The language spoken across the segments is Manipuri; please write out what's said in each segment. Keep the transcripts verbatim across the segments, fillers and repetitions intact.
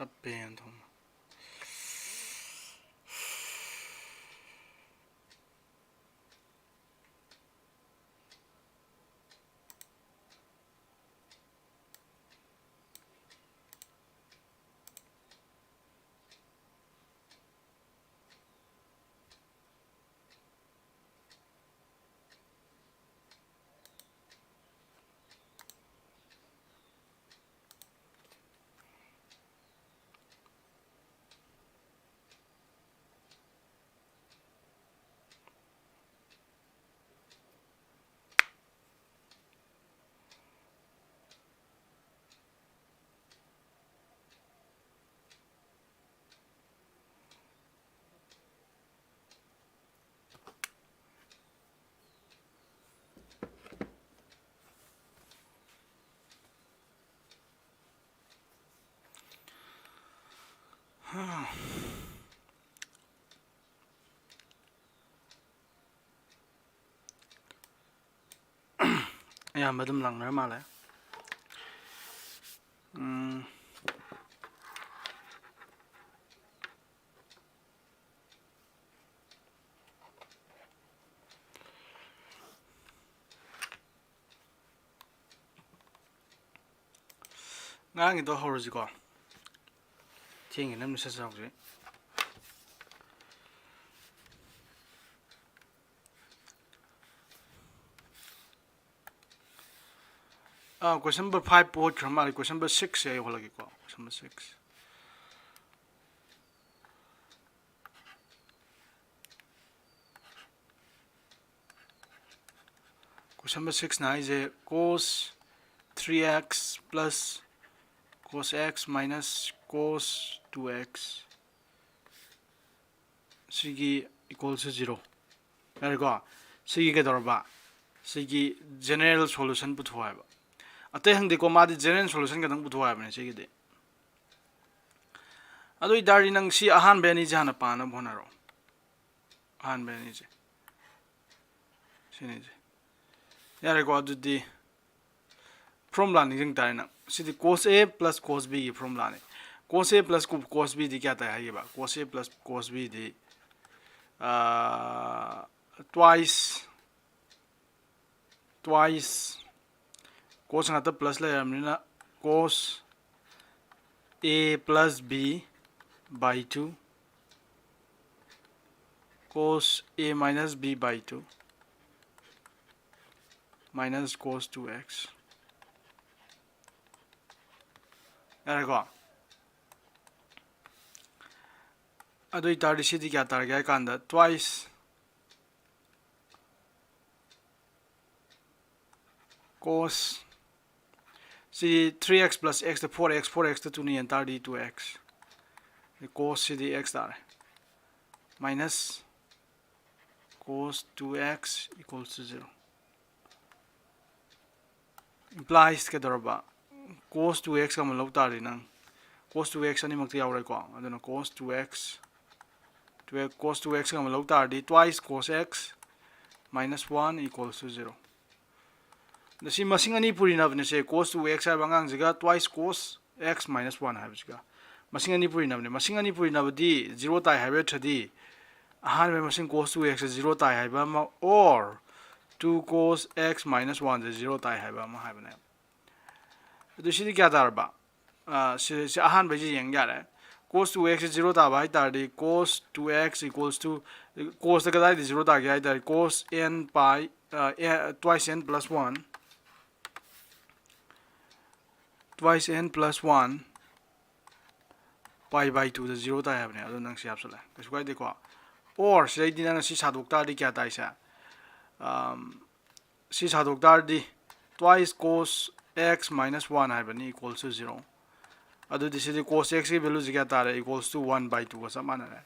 ꯇꯞꯄꯦ ꯑꯣꯟꯊꯣꯛꯅ꯫ ꯑꯌꯥꯝꯕ ꯑꯗꯨꯝ ꯂꯥꯡꯅꯔ ꯃꯥꯜꯂꯦ꯫ ꯎꯝ꯫ ꯉꯔꯥꯡꯒꯤꯗꯣ ꯍꯧꯔꯁꯤꯀꯣ꯫ ꯊꯦꯡꯉꯦ, ꯅꯪ message ꯌꯥꯎꯗ꯭ꯔꯤ꯫ ꯑꯥ, question number five ꯄꯣꯠꯈ꯭ꯔ ꯃꯥꯜꯂꯦ꯫ Question number six ꯁꯦ ꯑꯩ ꯍꯣꯠꯂꯒꯦꯀꯣ꯫ Question number six꯫ Question number six ꯅ ꯍꯥꯏꯁꯦ cos three x plus cos x minus cos two x ꯁꯤꯒꯤ equal to zero꯫ ꯌꯥꯔꯦꯀꯣ? ꯁꯤꯒꯤ ꯀꯩꯗꯧꯔꯕ? ꯁꯤꯒꯤ general solution ꯄꯨꯊꯣꯛꯑꯣ ꯍꯥꯏꯕ꯫ ꯑꯇꯩ ꯍꯪꯗꯦꯀꯣ, ꯃꯥꯗꯤ general solution ꯈꯛꯇꯪ ꯄꯨꯊꯣꯛꯑꯣ ꯍꯥꯏꯕꯅꯦ ꯁꯤꯒꯤꯗꯤ꯫ ꯑꯗꯨ ꯑꯣꯏꯇꯥꯔꯗꯤ ꯅꯪ ꯁꯤ ꯑꯍꯥꯟꯕ ꯑꯅꯤꯁꯦ ꯍꯥꯟꯅ ꯄꯥꯅꯕ ꯍꯣꯠꯅꯔꯣ꯫ ꯑꯍꯥꯟꯕ ꯑꯅꯤꯁꯦ꯫ ꯁꯤꯅꯤꯁꯦ꯫ ꯌꯥꯔꯦꯀꯣ? ꯑꯗꯨꯗꯤ formula ꯅꯤꯡꯁꯤꯡ ꯇꯥꯔꯦ ꯅꯪ꯫ ꯁꯤꯗꯤ cos A plus cos B ꯒꯤ formula ꯅꯤ꯫ Cos A plus cos B ꯗꯤ ꯀꯌꯥ ꯇꯥꯏ ꯍꯥꯏꯒꯦꯕ? Cos A plus cos B D, ah, twice, twice, cos ꯉꯥꯛꯇ plus ꯂꯩꯔꯕꯅꯤꯅ, cos A plus B by two, cos A minus B by two, minus cos two x꯫ ꯌꯥꯔꯦꯀꯣ? ꯑꯗꯨ ꯑꯣꯏꯇꯥꯔꯗꯤ ꯁꯤꯗꯤ ꯀꯌꯥ ꯇꯥꯔꯒꯦ ꯍꯥꯏ ꯀꯥꯟꯗ, twice cos, ꯁꯤ three x plus x ꯇ four x, four x ꯇ two ꯅ ꯌꯦꯟ ꯇꯥꯔꯗꯤ two x꯫ Cos ꯁꯤꯗꯤ x ꯇꯥꯔꯦ꯫ Minus cos two x equals to zero꯫ Implies ꯀꯩꯗꯧꯔꯕ? Cos two x ꯑꯃ ꯂꯧ ꯇꯥꯔꯗꯤ ꯅꯪ, cos two x ꯑꯅꯤꯃꯛꯇ ꯌꯥꯎꯔꯦꯀꯣ꯫ ꯑꯗꯨꯅ cos two x, two x, cos two x ꯑꯃ ꯂꯧ ꯇꯥꯔꯗꯤ twice cos x minus one equals to zero꯫ ꯑꯗ ꯁꯤ ꯃꯁꯤꯡ ꯑꯅꯤ ꯄꯨꯔꯤꯅꯕꯅꯦ ꯁꯦ, cos two x ꯍꯥꯏꯕ ꯑꯉꯥꯡꯁꯤꯒ twice cos x minus one ꯍꯥꯏꯕꯁꯤꯒ꯫ ꯃꯁꯤꯡ ꯑꯅꯤ ꯄꯨꯔꯤꯅꯕꯅꯦ꯫ ꯃꯁꯤꯡ ꯑꯅꯤ ꯄꯨꯔꯤꯅꯕꯗꯤ zero ꯇꯥꯏ ꯍꯥꯏꯕ ꯅꯠꯇ꯭ꯔꯗꯤ, ꯑꯍꯥꯟꯕ ꯃꯁꯤꯡ cos two x ꯁꯦ zero ꯇꯥꯏ ꯍꯥꯏꯕ ꯑꯃ, or two cos x minus one say zero ꯇꯥꯏ ꯍꯥꯏꯕ ꯑꯃ ꯍꯥꯏꯕꯅꯦ꯫ ꯑꯗꯨ ꯁꯤꯗꯤ ꯀꯌꯥ ꯇꯥꯔꯕ? ꯑꯥ, ꯁꯤ, ꯁꯤ ꯑꯍꯥꯟꯕꯩꯁꯤ ꯌꯦꯡ ꯌꯥꯔꯦ꯫ Cos two x ꯁꯦ zero ꯇꯥꯕ ꯍꯥꯏ ꯇꯥꯔꯗꯤ, cos two x equals to, cos ꯇ ꯀꯗꯥꯏꯗ zero ꯇꯥꯒꯦ ꯍꯥꯏ ꯇꯥꯔꯗꯤ, cos n pi, ah, a-, twice n plus one, twice n plus one pi by two the zero ꯇꯥꯏ ꯍꯥꯏꯕꯅꯦ꯫ ꯑꯗꯣ ꯅꯪ ꯁꯤ ꯍꯥꯞꯆꯜꯂꯦ, ꯀꯩꯁꯨ ꯀꯥꯏꯗꯦꯀꯣ꯫ Or ꯁꯤꯗꯩꯗꯤ ꯅꯪꯅ ꯁꯤ ꯁꯥꯗꯣꯛ ꯇꯥꯔꯗꯤ ꯀꯌꯥ ꯇꯥꯏꯁꯦ? ꯑꯝ, ꯁꯤ ꯁꯥꯗꯣꯛ ꯇꯥꯔꯗꯤ, twice cos x minus one ꯍꯥꯏꯕꯅꯤ equals to zero꯫ ꯑꯗꯨꯗꯤ ꯁꯤꯗꯤ cos x ꯀꯤ value ꯁꯤ ꯀꯌꯥ ꯇꯥꯔꯦ? Equals to one by two ꯒ ꯆꯞ ꯃꯥꯟꯅꯔꯦ꯫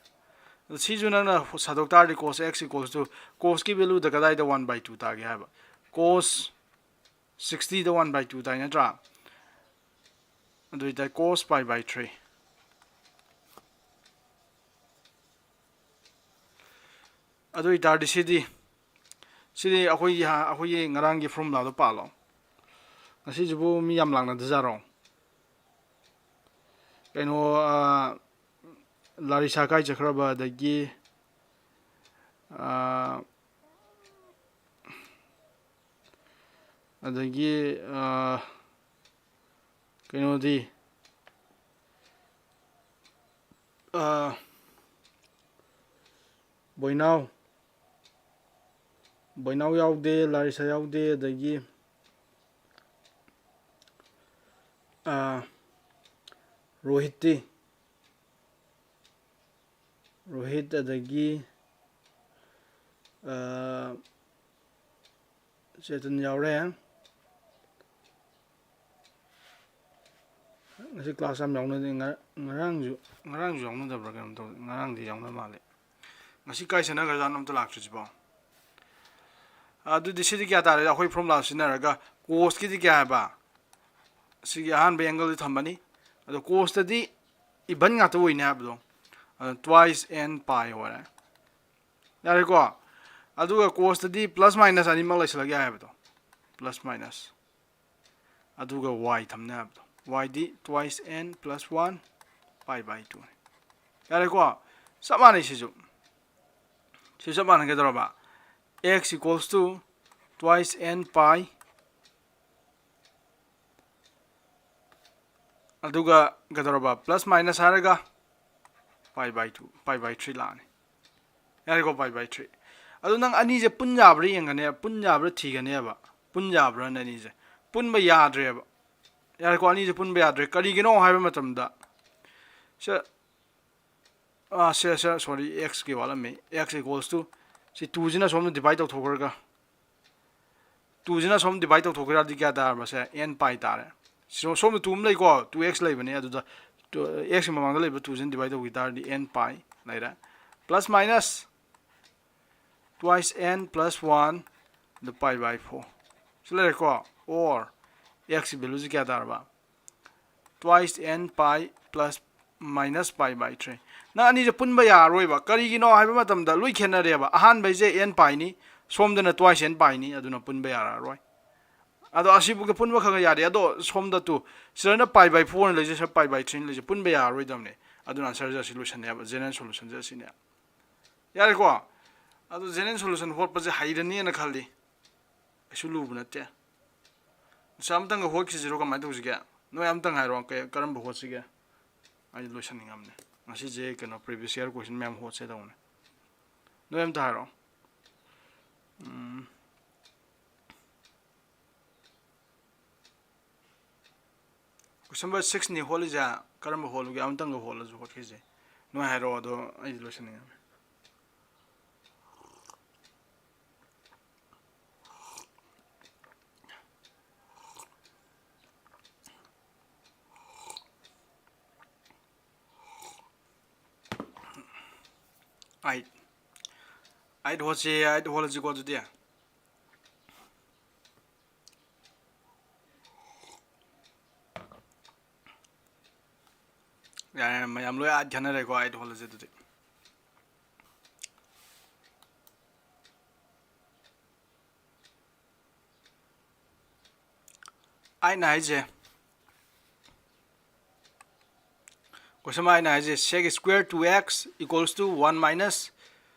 ꯑꯗꯣ ꯁꯤꯁꯨ ꯅꯪꯅ ꯁꯥꯗꯣꯛ ꯇꯥꯔꯗꯤ, cos x equals to, cos ꯀꯤ value ꯗ ꯀꯗꯥꯏꯗ one by two ꯇꯥꯒꯦ ꯍꯥꯏꯕ? Cos sixty the one by two ꯇꯥꯏ ꯅꯠꯇ꯭ꯔꯥ? ꯑꯗꯨ ꯑꯣꯏꯇꯥꯔꯗꯤ cos pi by three꯫ ꯑꯗꯨ ꯑꯣꯏꯇꯥꯔꯗꯤ ꯁꯤꯗꯤ, ꯁꯤꯗꯤ ꯑꯩꯈꯣꯏꯒꯤ ꯍꯥ-, ꯑꯩꯈꯣꯏꯒꯤ ꯉꯔꯥꯡꯒꯤ formula ꯗꯣ ꯄꯥꯜꯂꯣ꯫ ꯉꯁꯤꯁꯤꯕꯨ ꯃꯤ ꯌꯥꯝ ꯂꯥꯛꯅꯗꯖꯥꯔꯣ? ꯀꯩꯅꯣ, ꯑꯥ, ꯂꯥꯔꯤꯁꯥ ꯀꯥꯏ ꯆꯠꯈ꯭ꯔꯕ? ꯑꯗꯒꯤ, ꯑꯥ, ꯑꯗꯒꯤ, ꯑꯥ, ꯀꯩꯅꯣꯗꯤ, ꯑꯥ, ꯕꯣꯏꯅꯥꯎ, ꯕꯣꯏꯅꯥꯎ ꯌꯥꯎꯗꯦ, ꯂꯥꯔꯤꯁꯥ ꯌꯥꯎꯗꯦ, ꯑꯗꯒꯤ, ꯑꯥ, ꯔꯣꯍꯤꯠꯇꯤ, ꯔꯣꯍꯤꯠ, ꯑꯗꯒꯤ, ꯑꯥ, ꯆꯦꯇꯟ ꯌꯥꯎꯔꯦ꯫ ꯉꯁꯤ class ꯌꯥꯝ ꯌꯥꯎꯅꯗꯦ꯫ ꯉ-, ꯉꯔꯥꯡꯁꯨ, ꯉꯔꯥꯡꯁꯨ ꯌꯥꯎꯅꯗꯕ꯭ꯔꯥ ꯀꯩꯅꯣꯝ ꯇꯧꯋꯤ꯫ ꯉꯔꯥꯡꯗꯤ ꯌꯥꯎꯅ ꯃꯥꯜꯂꯦ꯫ ꯉꯁꯤ ꯀꯥꯏ ꯆꯠꯅꯈ꯭ꯔꯖꯥꯠꯅꯣ ꯑꯝꯇ ꯂꯥꯛꯇ꯭ꯔꯤꯁꯤꯕꯣ? ꯑꯗꯨꯗꯤ ꯁꯤꯗꯤ ꯀꯌꯥ ꯇꯥꯔꯦ? ꯑꯩꯈꯣꯏ formula ꯁꯤꯖꯤꯟꯅꯔꯒ cosꯀꯤꯗꯤ ꯀꯌꯥ ꯍꯥꯏꯕ? ꯁꯤꯒꯤ ꯑꯍꯥꯟꯕ angleꯗꯤ ꯊꯝꯃꯅꯤ꯫ ꯑꯗꯣ cosꯇꯗꯤ even ꯉꯥꯛꯇ ꯑꯣꯏꯅꯤ ꯍꯥꯏꯕꯗꯣ꯫ ꯑꯗꯣ twice n pi ꯑꯣꯏꯔꯦ꯫ ꯌꯥꯔꯦꯀꯣ? ꯑꯗꯨꯒ cosꯇꯗꯤ plus minus ꯑꯅꯤꯃꯛ ꯂꯩꯁꯤꯜꯂꯒꯦ ꯍꯥꯏꯕꯗꯣ꯫ Plus minus꯫ ꯑꯗꯨꯒ y ꯊꯝꯅꯤ ꯍꯥꯏꯕꯗꯣ꯫ Yꯗꯤ twice n plus one pi by two ꯅꯤ꯫ ꯌꯥꯔꯦꯀꯣ? ꯆꯞ ꯃꯥꯟꯅꯩ ꯁꯤꯁꯨ꯫ ꯁꯤ ꯆꯞ ꯃꯥꯟꯅꯒꯗꯧꯔꯕ? X equals to twice n pi, ꯑꯗꯨꯒ ꯀꯩꯗꯧꯔꯕ? Plus minus ꯍꯥꯏꯔꯒ pi by two, pi by three ꯂꯥꯛꯑꯅꯤ꯫ ꯌꯥꯔꯦꯀꯣ? Pi by three꯫ ꯑꯗꯨ ꯅꯪ ꯑꯅꯤꯁꯦ ꯄꯨꯟ ꯌꯥꯕ꯭ꯔꯥ ꯌꯦꯡꯒꯅꯦ, ꯄꯨꯟ ꯌꯥꯕ꯭ꯔꯥ ꯊꯤꯒꯅꯦꯕ꯫ ꯄꯨꯟ ꯌꯥꯕ꯭ꯔꯥꯅ ꯑꯅꯤꯁꯦ? ꯄꯨꯟꯕ ꯌꯥꯗ꯭ꯔꯦꯕ꯫ ꯌꯥꯔꯦꯀꯣ? ꯑꯅꯤꯁꯦ ꯄꯨꯟꯕ ꯌꯥꯗ꯭ꯔꯦ꯫ ꯀꯔꯤꯒꯤꯅꯣ ꯍꯥꯏꯕ ꯃꯇꯝꯗ, ꯁꯦ, ꯑꯥ, ꯁꯦ, ꯁꯦ, sorry, Xꯀꯤ ꯋꯥꯠꯂꯝꯃꯤ꯫ X equals to, ꯁꯤ twoꯁꯤꯅ ꯁꯣꯝꯗ divide ꯇꯧꯊꯣꯛꯈ꯭ꯔꯒ, twoꯁꯤꯅ ꯁꯣꯝ divide ꯇꯧꯊꯣꯛꯈ꯭ꯔꯗꯤ ꯀꯌꯥ ꯇꯥꯔꯕ? ꯁꯦ, n pi ꯇꯥꯔꯦ꯫ ꯁꯣ-, ꯁꯣꯝꯗ two ꯑꯃ ꯂꯩꯀꯣ, two x ꯂꯩꯕꯅꯦ ꯑꯗꯨꯗ, ꯇꯨ-, xꯀꯤ ꯃꯃꯥꯡꯗ ꯂꯩꯕ twoꯁꯤꯅ divide ꯇꯧꯈꯤ ꯇꯥꯔꯗꯤ n pi ꯂꯩꯔꯦ꯫ Plus minus twice n plus one, the pi by four꯫ ꯁꯤ ꯂꯩꯔꯦꯀꯣ? Or xꯀꯤ valueꯁꯤ ꯀꯌꯥ ꯇꯥꯔꯕ? Twice n pi plus minus pi by three꯫ ꯅꯪ ꯑꯅꯤꯁꯦ ꯄꯨꯟꯕ ꯌꯥꯔꯔꯣꯏꯕ꯫ ꯀꯔꯤꯒꯤꯅꯣ ꯍꯥꯏꯕ ꯃꯇꯝꯗ ꯂꯣꯏ ꯈꯦꯠꯅꯔꯦꯕ꯫ ꯑꯍꯥꯟꯕꯩꯁꯦ n piꯅꯤ, ꯁꯣꯝꯗꯅ twice n piꯅꯤ, ꯑꯗꯨꯅ ꯄꯨꯟꯕ ꯌꯥꯔꯛꯑꯔꯣꯏ꯫ ꯑꯗꯣ ꯑꯁꯤꯕꯨꯒ ꯄꯨꯟꯕ ꯈꯔ ꯈꯔ ꯌꯥꯔꯦ꯫ ꯑꯗꯣ ꯁꯣꯝꯗ ꯇꯨ, ꯁꯤꯗꯅ pi by four ꯑꯣꯏꯅ ꯂꯩꯖꯩ, ꯁꯤꯗ pi by three ꯑꯣꯏꯅ ꯂꯩꯖꯩ, ꯄꯨꯟꯕ ꯌꯥꯔꯔꯣꯏꯗꯕꯅꯦ꯫ ꯑꯗꯨꯅ answer ꯁꯦ ꯑꯁꯤ ꯂꯣꯏꯁꯟꯅꯦꯕ, general solution ꯁꯦ ꯑꯁꯤꯅꯦ꯫ ꯌꯥꯔꯦꯀꯣ? ꯑꯗꯣ general solution ꯍꯣꯠꯄꯁꯦ ꯍꯩꯔꯅꯤꯅ ꯈꯜꯂꯤ꯫ ꯀꯩꯁꯨ ꯂꯨꯕ ꯅꯠꯇꯦ꯫ ꯁꯤ ꯑꯝꯇꯪꯒ ꯍꯣꯠꯈꯤꯁꯤꯔꯣ? ꯀꯃꯥꯏꯅ ꯇꯧꯁꯤꯒꯦ? ꯅꯣꯏ ꯑꯝꯇꯪ ꯍꯥꯏꯔꯣ, ꯀꯩ-, ꯀꯔꯝꯕ ꯍꯣꯠꯁꯤꯒꯦ? ꯑꯩ ꯂꯣꯏꯁꯟꯅꯤꯡꯉꯝꯅꯦ꯫ ꯉꯁꯤꯁꯦ ꯀꯩꯅꯣ, previous year question ꯃꯌꯥꯝ ꯍꯣꯠꯁꯦ ꯇꯧꯕꯅꯦ꯫ ꯅꯣꯏ ꯑꯝꯇ ꯍꯥꯏꯔꯣ꯫ ꯎꯝ꯫ Question number six ꯅꯤ ꯍꯣꯠꯂꯤꯁꯦ꯫ ꯀꯔꯝꯕ ꯍꯣꯠꯂꯨꯒꯦ? ꯑꯃꯇꯪꯒ ꯍꯣꯠꯂꯁꯨ ꯍꯣꯠꯈꯤꯁꯦ꯫ ꯅꯣꯏ ꯍꯥꯏꯔꯛꯑꯣ, ꯑꯗꯣ ꯑꯩ ꯂꯣꯏꯁꯟꯅꯤꯡꯉꯝꯅꯦ꯫ Eight꯫ Eight ꯍꯣꯠꯁꯤ, eight ꯍꯣꯠꯂꯁꯤꯀꯣ ꯑꯗꯨꯗꯤ꯫ ꯌꯥꯔꯦ, ꯃꯌꯥꯝ ꯂꯣꯏ eight ꯈꯟꯅꯔꯦꯀꯣ, eight ꯍꯣꯠꯂꯁꯦ ꯑꯗꯨꯗꯤ꯫ Eight ꯅ ꯍꯥꯏꯁꯦ, question number eight ꯅ ꯍꯥꯏꯁꯦ, sec square two x equals to one minus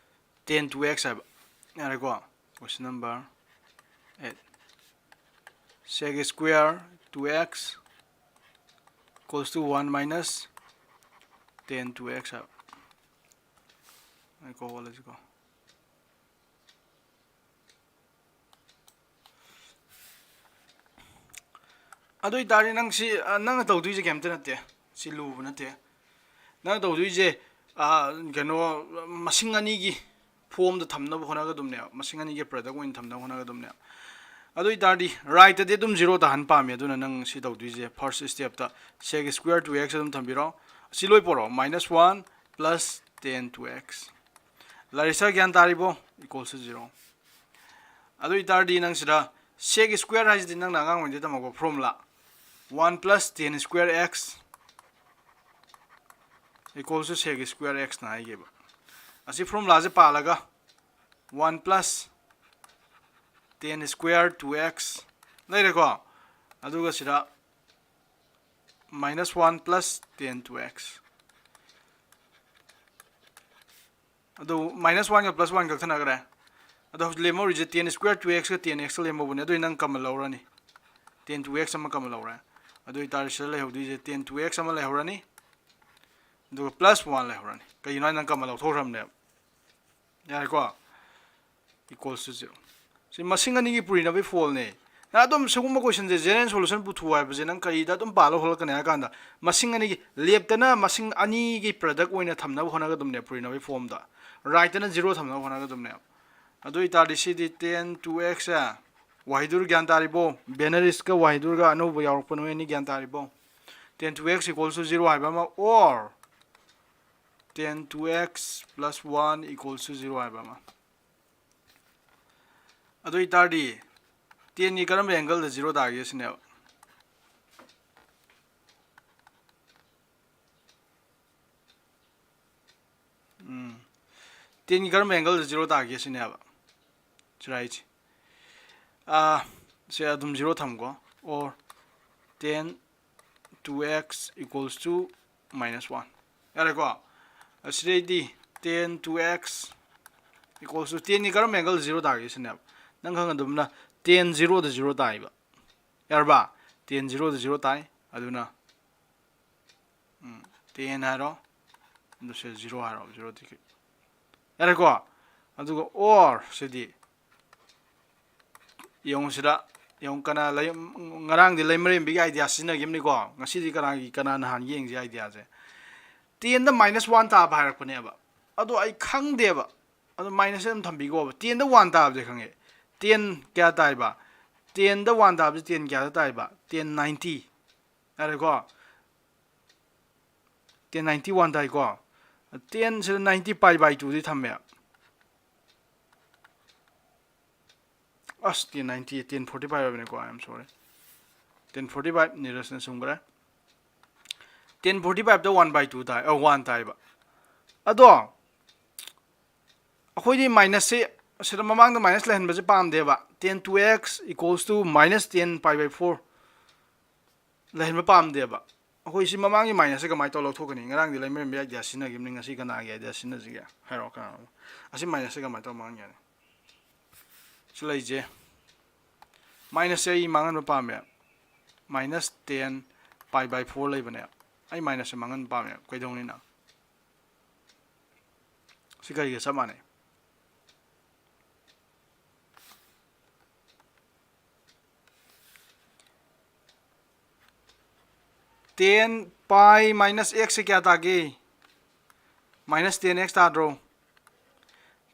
tan two x ꯍꯥꯏꯕ꯫ ꯌꯥꯔꯦꯀꯣ? Question number eight. Sec square two x equals to one minus tan two x ꯍꯥꯏꯕ꯫ ꯑꯩ ꯀꯣ ꯍꯣꯠꯂꯁꯤꯀꯣ꯫ ꯑꯗꯨ ꯑꯣꯏꯇꯥꯔꯗꯤ ꯅꯪ ꯁꯤ, ꯑ, ꯅꯪꯅ ꯇꯧꯗꯣꯏꯁꯦ ꯀꯩꯝꯇ ꯅꯠꯇꯦ꯫ ꯁꯤ ꯂꯨꯕ ꯅꯠꯇꯦ꯫ ꯅꯪꯅ ꯇꯧꯗꯣꯏꯁꯦ, ꯑ, ꯀꯩꯅꯣ, ꯃꯁꯤꯡ ꯑꯅꯤꯒꯤ form ꯗ ꯊꯝꯅꯕ ꯍꯣꯠꯅꯒꯗꯕꯅꯦꯕ꯫ ꯃꯁꯤꯡ ꯑꯅꯤꯒꯤ product ꯑꯣꯏꯅ ꯊꯝꯅꯕ ꯍꯣꯠꯅꯒꯗꯕꯅꯦꯕ꯫ ꯑꯗꯨ ꯑꯣꯏꯇꯥꯔꯗꯤ right ꯇꯗꯤ ꯑꯗꯨꯝ zero ꯇꯥꯍꯟ ꯄꯥꯝꯃꯦ꯫ ꯑꯗꯨꯅ ꯅꯪ ꯁꯤ ꯇꯧꯗꯣꯏꯁꯦ, first step ꯇ sec square two x ꯑꯗꯨꯝ ꯊꯝꯕꯤꯔꯣ꯫ ꯑꯁꯤ ꯂꯣꯏ ꯄꯣꯔꯛꯑꯣ, minus one plus tan two x꯫ Larisa, ꯒ꯭ꯌꯥꯟ ꯇꯥꯔꯤꯕꯣ? Equals to zero꯫ ꯑꯗꯨ ꯑꯣꯏꯇꯥꯔꯗꯤ ꯅꯪ ꯁꯤꯗ sec square ꯍꯥꯏꯁꯤꯗꯤ ꯅꯪꯅ ꯑꯉꯥꯡ ꯑꯣꯏꯔꯤꯉꯩꯗ ꯇꯝꯃꯛꯄ formula, one plus tan square x equals to sec square x ꯅ ꯍꯥꯏꯒꯦꯕ꯫ ꯑꯁꯤ formula ꯁꯦ ꯄꯥꯜꯂꯒ, one plus tan square two x ꯂꯩꯔꯦꯀꯣ꯫ ꯑꯗꯨꯒ ꯁꯤꯗ minus one plus ten two x, ꯑꯗꯨ minus one ꯒ plus one ꯀꯛꯊꯠꯅꯈ꯭ꯔꯦ꯫ ꯑꯗꯣ ꯍꯧꯖꯤꯛ ꯂꯦꯝꯍꯧꯔꯤꯁꯦ ten square two x ꯀ ten x ꯀ ꯂꯦꯝꯍꯧꯕꯅꯦ꯫ ꯑꯗꯨ ꯑꯩ ꯅꯪ common ꯂꯧꯔꯅꯤ꯫ Ten two x ꯑꯃ common ꯂꯧꯔꯦ꯫ ꯑꯗꯨ ꯑꯣꯏꯇꯥꯔꯗꯤ ꯁꯤꯗ ꯂꯩꯍꯧꯗꯣꯏꯁꯦ ten two x ꯑꯃ ꯂꯩꯍꯧꯔꯅꯤ, ꯑꯗꯨꯒ plus one ꯂꯩꯍꯧꯔꯅꯤ꯫ ꯀꯩꯒꯤꯅꯣ ꯍꯥꯏ, ꯅꯪ common ꯂꯧꯊꯣꯛꯈ꯭ꯔꯕꯅꯦꯕ꯫ ꯌꯥꯔꯦꯀꯣ? Equals to zero꯫ ꯁꯤ ꯃꯁꯤꯡ ꯑꯅꯤꯒꯤ ꯄꯨꯔꯤꯅꯕꯒꯤ formꯅꯦ꯫ ꯅꯪ ꯑꯗꯨꯝ ꯁꯤꯒꯨꯝꯕ questionꯁꯦ general solution ꯄꯨꯊꯣꯛꯑꯣ ꯍꯥꯏꯕꯁꯦ ꯅꯪ ꯀꯔꯤꯗ ꯑꯗꯨꯝ ꯄꯥꯜꯂ ꯍꯣꯠꯂꯛꯀꯅꯤ ꯍꯥꯏ ꯀꯥꯟꯗ, ꯃꯁꯤꯡ ꯑꯅꯤꯒꯤ, leftꯇꯅ ꯃꯁꯤꯡ ꯑꯅꯤꯒꯤ product ꯑꯣꯏꯅ ꯊꯝꯅꯕ ꯍꯣꯠꯅꯒꯗꯕꯅꯦ ꯄꯨꯔꯤꯅꯕꯒꯤ formꯗ, rightꯇꯅ zero ꯊꯝꯅꯕ ꯍꯣꯠꯅꯒꯗꯕꯅꯦꯕ꯫ ꯑꯗꯨ ꯑꯣꯏꯇꯥꯔꯗꯤ ꯁꯤꯗꯤ ten two x ꯁꯦ, ꯋꯥꯍꯩꯗꯨꯔ ꯒ꯭ꯌꯥꯟ ꯇꯥꯔꯤꯕꯣ? Binaryꯁꯀ ꯋꯥꯍꯩꯗꯨꯔꯒ ꯑꯅꯧꯕ ꯌꯥꯎꯔꯛꯄ ꯅꯣꯏ ꯑꯅꯤ ꯒ꯭ꯌꯥꯟ ꯇꯥꯔꯤꯕꯣ? Ten two x equals to zero ꯍꯥꯏꯕ ꯑꯃ, or ten two x plus one equals to zero ꯍꯥꯏꯕ ꯑꯃ꯫ ꯑꯗꯨ ꯑꯣꯏꯇꯥꯔꯗꯤ tenꯒꯤ ꯀꯔꯝꯕ angleꯗ zero ꯇꯥꯒꯦ ꯁꯤꯅꯦꯕ꯫ ꯎꯝ꯫ Tenꯒꯤ ꯀꯔꯝꯕ angleꯗ zero ꯇꯥꯒꯦ ꯁꯤꯅꯦꯕ꯫ ꯁꯤꯔꯥꯏꯁꯦ꯫ ꯑꯥ, ꯁꯦ ꯑꯗꯨꯝ zero ꯊꯝꯀꯣ꯫ Or ten two x equals to minus one꯫ ꯌꯥꯔꯦꯀꯣ? ꯑꯁꯤꯗꯩꯗꯤ ten two x equals to tenꯒꯤ ꯀꯔꯝꯕ angleꯗ zero ꯇꯥꯒꯦ ꯁꯤꯅꯦꯕ꯫ ꯅꯪ ꯈꯪꯒꯗꯕꯅ ten zeroꯗ zero ꯇꯥꯏꯕ꯫ ꯌꯥꯔꯕ? Ten zeroꯗ zero ꯇꯥꯏ꯫ ꯑꯗꯨꯅ ꯎꯝ, ten ꯍꯥꯏꯔꯣ, ꯑꯗꯨ ꯁꯤ zero ꯍꯥꯏꯔꯣ, zero ꯗꯒꯤ꯫ ꯌꯥꯔꯦꯀꯣ? ꯑꯗꯨꯒ or ꯁꯤꯗꯤ ꯌꯦꯡꯉꯨ ꯁꯤꯗ, ꯌꯦꯡꯉꯨ ꯀꯅꯥ ꯂꯩ-, ꯉꯔꯥꯡꯗꯤ ꯂꯩꯃꯔꯦꯝꯕꯤꯒꯤ idea ꯁꯤꯖꯤꯟꯅꯈꯤꯕꯅꯤꯀꯣ, ꯉꯁꯤꯗꯤ ꯀꯅꯥꯒꯤ, ꯀꯅꯥ ꯅꯍꯥꯟ ꯌꯦꯡꯁꯤ ideaꯁꯦ꯫ Tenꯗ minus one ꯇꯥꯕ ꯍꯥꯏꯔꯛꯄꯅꯦꯕ, ꯑꯗꯣ ꯑꯩ ꯈꯪꯗꯦꯕ, ꯑꯗꯣ minus ꯑꯗꯨꯝ ꯊꯝꯕꯤꯈꯣꯕ꯫ Tenꯗ one ꯇꯥꯕꯁꯦ ꯈꯪꯉꯦ, ten ꯀꯌꯥ ꯇꯥꯏꯕ? Tenꯗ one ꯇꯥꯕꯁꯦ ten ꯀꯌꯥꯗ ꯇꯥꯏꯕ? Ten ninety꯫ ꯌꯥꯔꯦꯀꯣ? Ten ninety one ꯇꯥꯏꯀꯣ? Ten ꯁꯤꯗ ninety pi by twoꯗꯤ ꯊꯝꯃꯦ꯫ ꯑꯁ, ten ninety, ten forty five ꯍꯥꯏꯕꯅꯤꯀꯣ, I am sorry, ten forty five, ꯅꯤꯔꯖꯅ ꯆꯨꯝꯈ꯭ꯔꯦ꯫ Ten forty fiveꯇ one by two ꯇꯥꯏ, ꯑ, one ꯇꯥꯏꯕ꯫ ꯑꯗꯣ ꯑꯩꯈꯣꯏꯗꯤ minusꯁꯦ ꯑꯁꯤꯗ ꯃꯃꯥꯡꯗ minus ꯂꯩꯍꯟꯕꯁꯦ ꯄꯥꯝꯗꯦꯕ꯫ Tan two x equals to minus tan pi by four ꯂꯩꯍꯟꯕ ꯄꯥꯝꯗꯦꯕ꯫ ꯑꯩꯈꯣꯏ ꯁꯤ ꯃꯃꯥꯡꯒꯤ minus ꯁꯦ ꯀꯃꯥꯏꯅ ꯇꯧꯔ ꯂꯧꯊꯣꯛꯀꯅꯤ? ꯉꯔꯥꯡꯗꯤ ꯂꯩꯃꯔꯦꯝꯕ idea ꯁꯤꯖꯤꯟꯅꯈꯤꯕꯅꯤ, ꯉꯁꯤ ꯀꯅꯥꯒꯤ idea ꯁꯤꯖꯤꯟꯅꯁꯤꯒꯦ? ꯍꯥꯏꯔꯛꯑꯣ, ꯀꯅꯥꯅꯣ? ꯑꯁꯤ minus ꯁꯦ ꯀꯃꯥꯏꯅ ꯇꯧꯔ ꯃꯥꯡꯍꯟꯒꯦ? ꯁꯤ ꯂꯩꯁꯦ, minus ꯁꯦ ꯑꯩ ꯃꯥꯡꯍꯟꯕ ꯄꯥꯝꯃꯦ꯫ Minus tan pi by four ꯂꯩꯕꯅꯦ, ꯑꯩ minus ꯁꯦ ꯃꯥꯡꯍꯟꯕ ꯄꯥꯝꯃꯦ꯫ ꯀꯩꯗꯧꯅꯤꯅ? ꯁꯤ ꯀꯔꯤꯒ ꯆꯞ ꯃꯥꯟꯅꯩ? Tan pi minus x ꯁꯦ ꯀꯌꯥ ꯇꯥꯒꯦ? Minus ten x ꯇꯥꯗ꯭ꯔꯣ?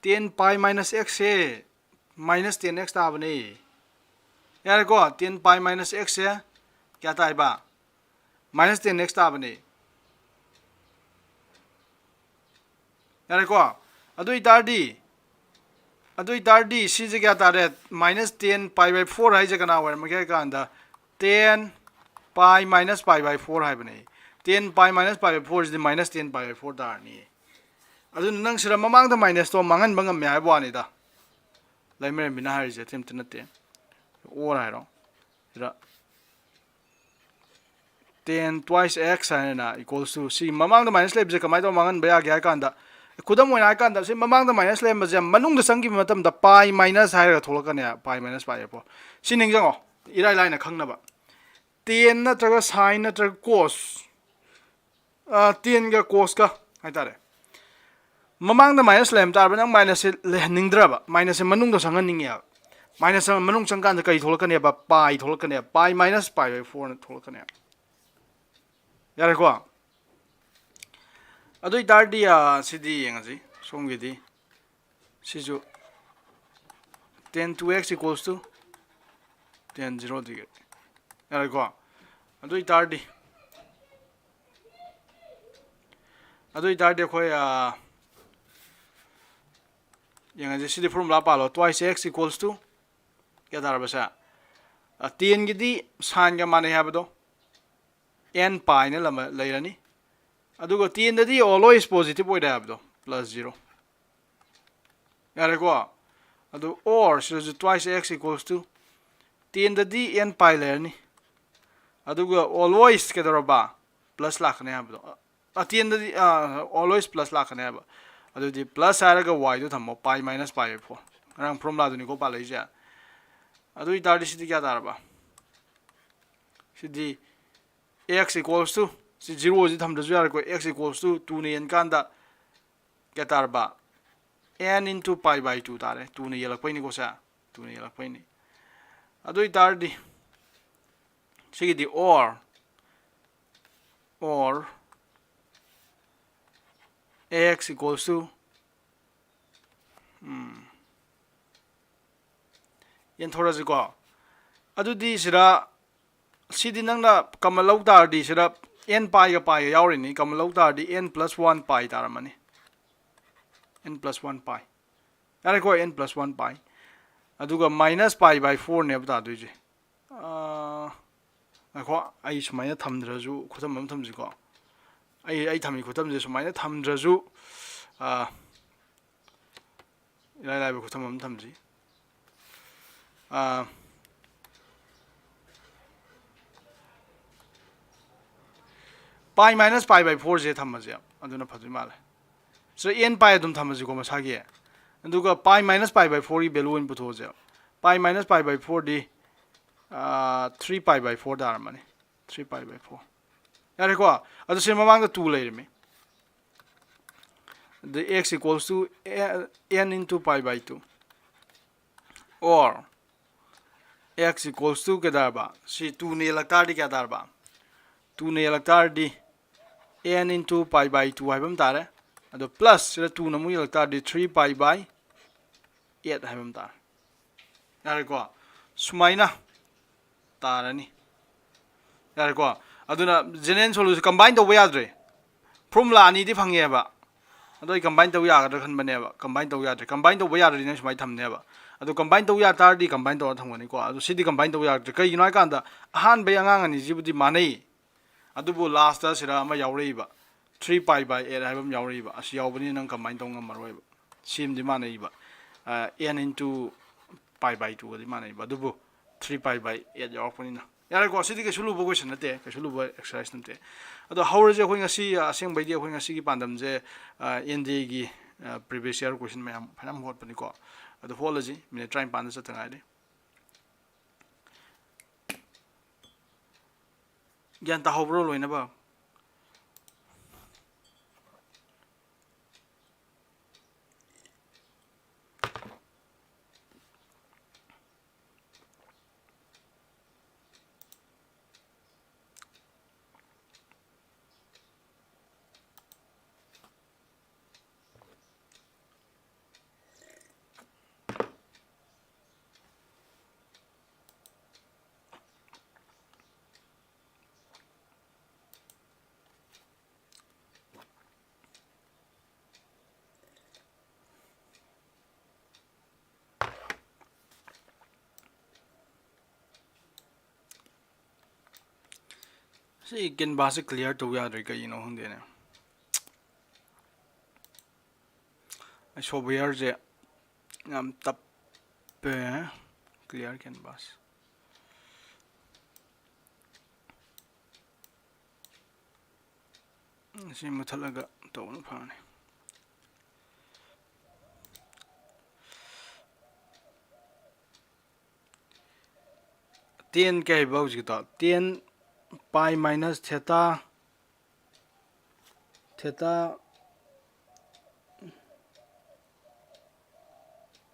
Tan pi minus x ꯁꯦ minus ten x ꯇꯥꯕꯅꯦ꯫ ꯌꯥꯔꯦꯀꯣ, tan pi minus x ꯁꯦ ꯀꯌꯥ ꯇꯥꯏꯕ? Minus ten x ꯇꯥꯕꯅꯦ꯫ ꯌꯥꯔꯦꯀꯣ? ꯑꯗꯨ ꯑꯣꯏꯇꯥꯔꯗꯤ, ꯑꯗꯨ ꯑꯣꯏꯇꯥꯔꯗꯤ ꯁꯤꯁꯦ ꯀꯌꯥ ꯇꯥꯔꯦ? Minus ten pi by four ꯍꯥꯏꯁꯦ ꯀꯅꯥ ꯑꯣꯏꯔꯝꯃꯒꯦ ꯍꯥꯏ ꯀꯥꯟꯗ, tan pi minus pi by four ꯍꯥꯏꯕꯅꯦ꯫ Tan pi minus pi by four CD minus ten pi by four ꯇꯥꯔꯅꯤ꯫ ꯑꯗꯨꯅ ꯅꯪ ꯁꯤꯗ ꯃꯃꯥꯡꯗ minus ꯇꯣ ꯃꯥꯡꯍꯟꯕ ꯉꯝꯃꯦ ꯍꯥꯏꯕ ꯋꯥꯅꯤꯗ꯫ ꯂꯩꯃꯔꯦꯝꯕꯤꯅ ꯍꯥꯏꯔꯤꯁꯦ ꯑꯇꯩ ꯑꯝꯇ ꯅꯠꯇꯦ꯫ Or ꯍꯥꯏꯔꯣ꯫ ꯁꯤꯗ tan twice x ꯍꯥꯏꯅ equals to, ꯁꯤ ꯃꯃꯥꯡꯗ minus ꯂꯩꯕꯁꯦ ꯀꯃꯥꯏꯅ ꯇꯧꯔ ꯃꯥꯡꯍꯟꯕ ꯌꯥꯒꯦ ꯍꯥꯏ ꯀꯥꯟꯗ, ꯈꯨꯗꯝ ꯑꯣꯏꯅ ꯍꯥꯏ ꯀꯥꯟꯗ, ꯁꯤ ꯃꯃꯥꯡꯗ minus ꯂꯩꯔꯝꯕꯁꯦ ꯃꯅꯨꯡꯗ ꯆꯪꯈꯤꯕ ꯃꯇꯝꯗ pi minus ꯍꯥꯏꯔꯒ ꯊꯣꯛꯂꯛꯀꯅꯦ, pi minus pi by four꯫ ꯁꯤ ꯅꯤꯡꯁꯤꯡꯉꯣ, ꯏꯔꯥꯏ ꯂꯥꯏꯅ ꯈꯪꯅꯕ꯫ Tan ꯅꯠꯇ꯭ꯔꯒ sine ꯅꯠꯇ꯭ꯔꯒ cos, ꯑ, tan ꯒ cos ꯀ ꯍꯥꯏꯇꯥꯔꯦ꯫ ꯃꯃꯥꯡꯗ minus ꯂꯩꯔꯝ ꯇꯥꯔꯕ, ꯅꯪ minus ꯁꯦ ꯂꯩꯍꯟꯅꯤꯡꯗ꯭ꯔꯕ, minus ꯁꯦ ꯃꯅꯨꯡꯗ ꯆꯪꯍꯟꯅꯤꯡꯉꯦꯕ꯫ Minus ꯃꯅꯨꯡ ꯆꯪꯀꯥꯟꯗ ꯀꯔꯤ ꯊꯣꯛꯂꯛꯀꯅꯦꯕ? Pi ꯊꯣꯛꯂꯛꯀꯅꯦꯕ, pi minus pi by four ꯅ ꯊꯣꯛꯂꯛꯀꯅꯦꯕ꯫ ꯌꯥꯔꯦꯀꯣ? ꯑꯗꯨ ꯑꯣꯏꯇꯥꯔꯗꯤ, ꯑ, ꯁꯤꯗꯤ ꯌꯦꯡꯉꯁꯤ, ꯁꯣꯝꯒꯤꯗꯤ꯫ ꯁꯤꯁꯨ tan two x equals to tan zero degree꯫ ꯌꯥꯔꯦꯀꯣ? ꯑꯗꯨ ꯑꯣꯏꯇꯥꯔꯗꯤ, ꯑꯗꯨ ꯑꯣꯏꯇꯥꯔꯗꯤ ꯑꯩꯈꯣꯏ, ꯑ, ꯌꯦꯡꯉꯁꯤ, ꯁꯤꯗꯤ formula ꯄꯥꯜꯂꯣ꯫ Twice x equals to ꯀꯌꯥ ꯇꯥꯔꯕ ꯁꯦ? ꯑ, tan ꯒꯤꯗꯤ sine ꯒ ꯃꯥꯟꯅꯩ ꯍꯥꯏꯕꯗꯣ, n pi ꯅ ꯂꯩꯔꯅꯤ꯫ ꯑꯗꯨꯒ tan ꯗꯗꯤ always positive ꯑꯣꯏꯔꯦ ꯍꯥꯏꯕꯗꯣ, plus zero꯫ ꯌꯥꯔꯦꯀꯣ? ꯑꯗꯨ or ꯁꯤꯗꯁꯨ twice x equals to ten ꯗꯗꯤ n pi ꯂꯩꯔꯅꯤ꯫ ꯑꯗꯨꯒ always ꯀꯩꯗꯧꯔꯕ? Plus ꯂꯥꯛꯀꯅꯤ ꯍꯥꯏꯕꯗꯣ꯫ ꯑ, ten ꯗꯗꯤ, ꯑ, always plus ꯂꯥꯛꯀꯅꯤ ꯍꯥꯏꯕ꯫ ꯑꯗꯨꯗꯤ plus ꯍꯥꯏꯔꯒ y ꯗꯣ ꯊꯝꯃꯣ, pi minus pi by four꯫ ꯉꯔꯥꯡ formula ꯗꯨꯅꯤꯀꯣ ꯄꯥꯜꯂꯛꯏꯁꯦ꯫ ꯑꯗꯨ ꯑꯣꯏꯇꯥꯔꯗꯤ ꯁꯤꯗꯤ ꯀꯌꯥ ꯇꯥꯔꯕ? ꯁꯤꯗꯤ x equals to, ꯁꯤ zero ꯁꯤ ꯊꯝꯗ꯭ꯔꯁꯨ ꯌꯥꯔꯦꯀꯣ, x equals to two ꯅ ꯌꯦꯟꯀꯥꯟꯗ ꯀꯌꯥ ꯇꯥꯔꯕ? N into pi by two ꯇꯥꯔꯦ꯫ Two ꯅ ꯌꯦꯜꯂꯛꯄꯩꯅꯤꯀꯣ ꯁꯦ, two ꯅ ꯌꯦꯜꯂꯛꯄꯩꯅꯤ꯫ ꯑꯗꯨ ꯑꯣꯏꯇꯥꯔꯗꯤ ꯁꯤꯒꯤꯗꯤ or, or x equals to, ꯎꯝ, ꯌꯦꯟꯊꯣꯔꯁꯤꯀꯣ꯫ ꯑꯗꯨꯗꯤ ꯁꯤꯗ, ꯁꯤꯗꯤ ꯅꯪꯅ common ꯂꯧ ꯇꯥꯔꯗꯤ ꯁꯤꯗ n pi ꯒ pi ꯒ ꯌꯥꯎꯔꯤꯅꯤ, common ꯂꯧ ꯇꯥꯔꯗꯤ n plus one pi ꯇꯥꯔꯝꯃꯅꯤ꯫ N plus one pi꯫ ꯌꯥꯔꯦꯀꯣ, n plus one pi꯫ ꯑꯗꯨꯒ minus pi by four ꯅꯦꯕ ꯇꯥꯗꯣꯏꯁꯦ꯫ ꯑꯥ, ꯉꯥꯏꯈꯣ, ꯑꯩ ꯁꯨꯃꯥꯏꯅ ꯊꯝꯗ꯭ꯔꯁꯨ ꯈꯨꯊꯝ ꯑꯃ ꯊꯝꯁꯤꯀꯣ꯫ ꯑꯩ, ꯑꯩ ꯊꯝꯃꯤ ꯈꯨꯊꯝꯁꯦ ꯁꯨꯃꯥꯏꯅ ꯊꯝꯗ꯭ꯔꯁꯨ, ꯑꯥ, ꯏꯔꯥꯏ ꯂꯥꯏꯕ ꯈꯨꯊꯝ ꯑꯃ ꯊꯝꯁꯤ꯫ ꯑꯥ, pi minus pi by four ꯁꯦ ꯊꯝꯃꯁꯦ, ꯑꯗꯨꯅ ꯐꯗꯣꯏ ꯃꯥꯜꯂꯦ꯫ ꯁꯤꯗ n pi ꯑꯗꯨꯝ ꯊꯝꯃꯁꯤꯀꯣ ꯃꯁꯥꯒꯤ꯫ ꯑꯗꯨꯒ pi minus pi by four ꯒꯤ value ꯑꯣꯏꯅ ꯄꯨꯊꯣꯛꯑꯁꯦ꯫ Pi minus pi by four D, ah, three pi by four ꯇꯥꯔꯝꯃꯅꯤ꯫ Three pi by four꯫ ꯌꯥꯔꯦꯀꯣ? ꯑꯗꯨ ꯁꯤ ꯃꯃꯥꯡꯗ two ꯂꯩꯔꯝꯃꯤ꯫ ꯑꯗ x equals to n into pi by two, or x equals to ꯀꯩꯗꯧꯔꯕ? ꯁꯤ two ꯅ ꯌꯦꯜꯂꯛ ꯇꯥꯔꯗꯤ ꯀꯌꯥ ꯇꯥꯔꯕ? Two ꯅ ꯌꯦꯜꯂꯛ ꯇꯥꯔꯗꯤ n into pi by two ꯍꯥꯏꯕ ꯑꯃ ꯇꯥꯔꯦ꯫ ꯑꯗꯣ plus ꯁꯤꯗ two ꯅ ꯑꯃꯨꯛ ꯌꯦꯜꯂꯛ ꯇꯥꯔꯗꯤ three pi by eight ꯍꯥꯏꯕ ꯑꯃ ꯇꯥꯔꯦ꯫ ꯌꯥꯔꯦꯀꯣ? ꯁꯨꯃꯥꯏꯅ ꯇꯥꯔꯅꯤ꯫ ꯌꯥꯔꯦꯀꯣ? ꯑꯗꯨꯅ general solution combine ꯇꯧꯕ ꯌꯥꯗ꯭ꯔꯦ꯫ Formula ꯑꯅꯤꯗꯤ ꯐꯪꯉꯦꯕ꯫ ꯑꯗꯣ ꯑꯩ combine ꯇꯧ ꯌꯥꯒꯗ꯭ꯔꯥ ꯈꯟꯕꯅꯦꯕ꯫ Combine ꯇꯧ ꯌꯥꯗ꯭ꯔꯦ꯫ Combine ꯇꯧꯕ ꯌꯥꯗ꯭ꯔꯗꯤ ꯅꯪ ꯁꯨꯃꯥꯏꯅ ꯊꯝꯅꯦꯕ꯫ ꯑꯗꯣ combine ꯇꯧ ꯌꯥ ꯇꯥꯔꯗꯤ combine ꯇꯧꯔ ꯊꯝꯒꯅꯤꯀꯣ꯫ ꯑꯗꯣ ꯁꯤꯗꯤ combine ꯇꯧꯕ ꯌꯥꯔꯛꯇ꯭ꯔꯦ꯫ ꯀꯩꯒꯤꯅꯣ ꯍꯥꯏꯀꯥꯟꯗ ꯑꯍꯥꯟꯕꯩ ꯑꯉꯥꯡ ꯑꯅꯤꯁꯤꯕꯨꯗꯤ ꯃꯥꯟꯅꯩ꯫ ꯑꯗꯨꯕꯨ last ꯁꯤꯗ ꯑꯃ ꯌꯥꯎꯔꯛꯏꯕ, three pi by eight ꯍꯥꯏꯕ ꯑꯃ ꯌꯥꯎꯔꯛꯏꯕ꯫ ꯑꯁꯤ ꯌꯥꯎꯕꯅꯤꯅ ꯅꯪ combine ꯇꯧ ꯉꯝꯃꯔꯣꯏꯕ꯫ ꯁꯤꯃꯗꯤ ꯃꯥꯟꯅꯩꯕ꯫ ꯑꯦꯟ ꯏꯟꯇꯨ ꯄꯥꯏ ꯕꯥꯏ ꯇꯨꯒꯗꯤ ꯃꯥꯟꯅꯩꯕ, ꯑꯗꯨꯕꯨ ꯊ꯭ꯔꯤ ꯄꯥꯏ ꯕꯥꯏ ꯑꯦꯠ ꯌꯥꯎꯔꯛꯄꯅꯤꯅ꯫ ꯌꯥꯔꯦꯀꯣ, ꯁꯤꯗꯤ ꯀꯩꯁꯨ ꯂꯨꯕ ꯀꯣꯏꯁꯟ ꯅꯠꯇꯦ, ꯀꯩꯁꯨ ꯂꯨꯕ ꯑꯦꯛꯁꯔꯁꯥꯏꯁ ꯅꯠꯇꯦ꯫ ꯑꯗꯣ ꯍꯧꯔꯁꯦ ꯑꯩꯈꯣꯏ ꯉꯁꯤ, ꯑꯁꯦꯡꯕꯩꯗꯤ ꯑꯩꯈꯣꯏ ꯉꯁꯤꯒꯤ ꯄꯥꯟꯗꯝꯁꯦ ꯑꯦꯟ ꯗꯤ ꯑꯦꯒꯤ ꯄ꯭ꯔꯤꯚꯤꯌꯁ ꯏꯌꯥꯔ ꯀꯣꯏꯁꯟ ꯃꯌꯥꯝ ꯐꯅꯌꯥꯝ ꯍꯣꯠꯄꯅꯤꯀꯣ꯫ ꯑꯗꯣ ꯍꯣꯠꯂꯁꯤ, ꯃꯤꯅꯤꯠ ꯇꯔꯥꯅꯤꯄꯥꯟꯗ ꯆꯠꯇ ꯉꯥꯏꯔꯤ꯫ ꯒ꯭ꯌꯥꯟ ꯇꯥꯍꯧꯕ꯭ꯔꯣ ꯂꯣꯏꯅꯕ? ꯁꯤ ꯀꯦꯟꯚꯥꯁꯁꯦ ꯀ꯭ꯂꯤꯌꯥꯔ ꯇꯧ ꯌꯥꯗ꯭ꯔꯦ, ꯀꯩꯒꯤꯅꯣ ꯈꯪꯗꯦꯅꯦ꯫ ꯑꯩ ꯁꯣꯞꯋꯦꯌꯔꯁꯦ ꯌꯥꯝ ꯇꯞꯄꯦ꯫ Clear canvas. ꯁꯤ ꯃꯨꯊꯠꯂꯒ ꯇꯧꯕꯅ ꯐꯔꯅꯤ꯫ ꯇꯦꯟ ꯀꯩ ꯍꯥꯏꯕ ꯍꯧꯖꯤꯛꯀꯤꯗꯣ? ꯇꯦꯟ ꯄꯥꯏ ꯃꯥꯏꯅꯁ ꯊꯦꯇꯥ, ꯊꯦꯇꯥ,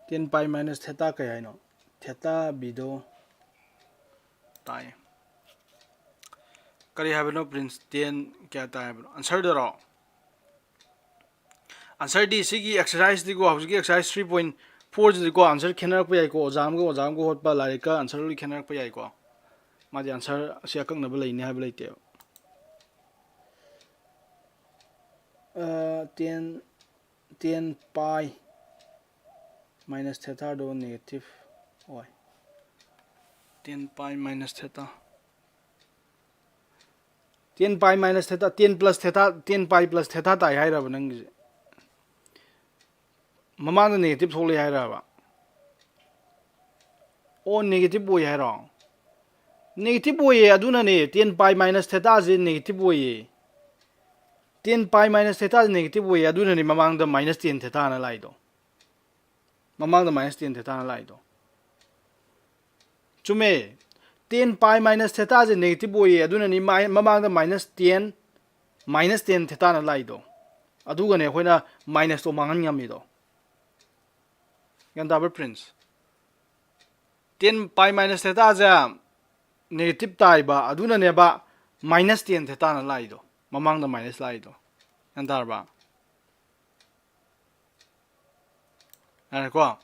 ꯇꯦꯟ ꯄꯥꯏ ꯃꯥꯏꯅꯁ ꯊꯦꯇꯥ ꯀꯩ ꯍꯥꯏꯅꯣ? ꯊꯦꯇꯥ ꯕꯤꯗꯣ ꯇꯥꯏ꯫ ꯀꯔꯤ ꯍꯥꯏꯕꯅꯣ ꯄ꯭ꯔꯤꯟꯁ? ꯇꯦꯟ ꯀꯌꯥ ꯇꯥꯏ ꯍꯥꯏꯕꯅꯣ? ꯑꯟꯁꯔꯗꯔꯣ? ꯑꯟꯁꯔꯗꯤ ꯁꯤꯒꯤ ꯑꯦꯛꯁꯔꯁꯥꯏꯁꯇꯤꯀꯣ, ꯍꯧꯖꯤꯛꯀꯤ ꯑꯦꯛꯁꯔꯁꯥꯏꯁ ꯊ꯭ꯔꯤ ꯄꯣꯏꯟ ꯐꯣꯔꯁꯤꯗꯤꯀꯣ, ꯑꯟꯁꯔ ꯈꯦꯠꯅꯔꯛꯄ ꯌꯥꯏꯀꯣ, ꯑꯣꯖꯥ ꯑꯃꯒ ꯑꯣꯖꯥ ꯑꯃꯒ ꯍꯣꯠꯄ, ꯂꯥꯏꯔꯤꯛꯀ ꯑꯟꯁꯔ ꯂꯣꯏ ꯈꯦꯠꯅꯔꯛꯄ ꯌꯥꯏꯀꯣ꯫ ꯃꯥꯗꯤ ꯑꯟꯁꯔ ꯑꯁꯤ ꯑꯀꯛꯅꯕ ꯂꯩꯅꯤ ꯍꯥꯏꯕ ꯂꯩꯇꯦꯕ꯫ ꯇꯦꯟ, ꯇꯦꯟ ꯄꯥꯏ ꯃꯥꯏꯅꯁ ꯊꯦꯇꯥꯗꯣ ꯅꯦꯒꯦꯇꯤꯞ ꯑꯣꯏ꯫ ꯇꯦꯟ ꯄꯥꯏ ꯃꯥꯏꯅꯁ ꯊꯦꯇꯥ꯫ ꯇꯦꯟ ꯄꯥꯏ ꯃꯥꯏꯅꯁ ꯊꯦꯇꯥ, ꯇꯦꯟ ꯄ꯭ꯂꯁ ꯊꯦꯇꯥ, ꯇꯦꯟ ꯄꯥꯏ ꯄ꯭ꯂꯁ ꯊꯦꯇꯥ ꯇꯥꯏ ꯍꯥꯏꯔꯕ ꯅꯪꯒꯤꯁꯦ? ꯃꯃꯥꯡꯗ negative ꯊꯣꯛꯂꯛꯑꯦ ꯍꯥꯏꯔꯕ? ꯑꯣ, negative ꯑꯣꯏ ꯍꯥꯏꯔꯣ? Negative ꯑꯣꯏꯌꯦ, ꯑꯗꯨꯅꯅꯦ tan pi minus theta ꯁꯦ negative ꯑꯣꯏꯌꯦ꯫ Tan pi minus theta ꯁꯦ negative ꯑꯣꯏꯌꯦ, ꯑꯗꯨꯅꯅꯦ ꯃꯃꯥꯡꯗ minus tan theta ꯅ ꯂꯥꯛꯏꯗꯣ꯫ ꯃꯃꯥꯡꯗ minus tan theta ꯅ ꯂꯥꯛꯏꯗꯣ꯫ ꯆꯨꯝꯃꯦ꯫ Tan pi minus theta ꯁꯦ negative ꯑꯣꯏꯌꯦ, ꯑꯗꯨꯅꯅꯤ ꯃꯥꯏ-, ꯃꯃꯥꯡꯗ minus tan, minus tan theta ꯅ ꯂꯥꯛꯏꯗꯣ꯫ ꯑꯗꯨꯒꯅꯦ ꯑꯩꯈꯣꯏꯅ minus ꯇꯣ ꯃꯥꯡꯍꯟ ꯉꯝꯃꯤꯗꯣ꯫ ꯒ꯭ꯌꯥꯟ ꯇꯥꯕ꯭ꯔꯥ, Prince? Tan pi minus theta ꯁꯦ negative ꯇꯥꯏꯕ, ꯑꯗꯨꯅꯅꯦꯕ minus tan theta ꯅ ꯂꯥꯛꯏꯗꯣ, ꯃꯃꯥꯡꯗ minus ꯂꯥꯛꯏꯗꯣ꯫ ꯒ꯭ꯌꯥꯟ ꯇꯥꯔꯕ? ꯌꯥꯔꯦꯀꯣ?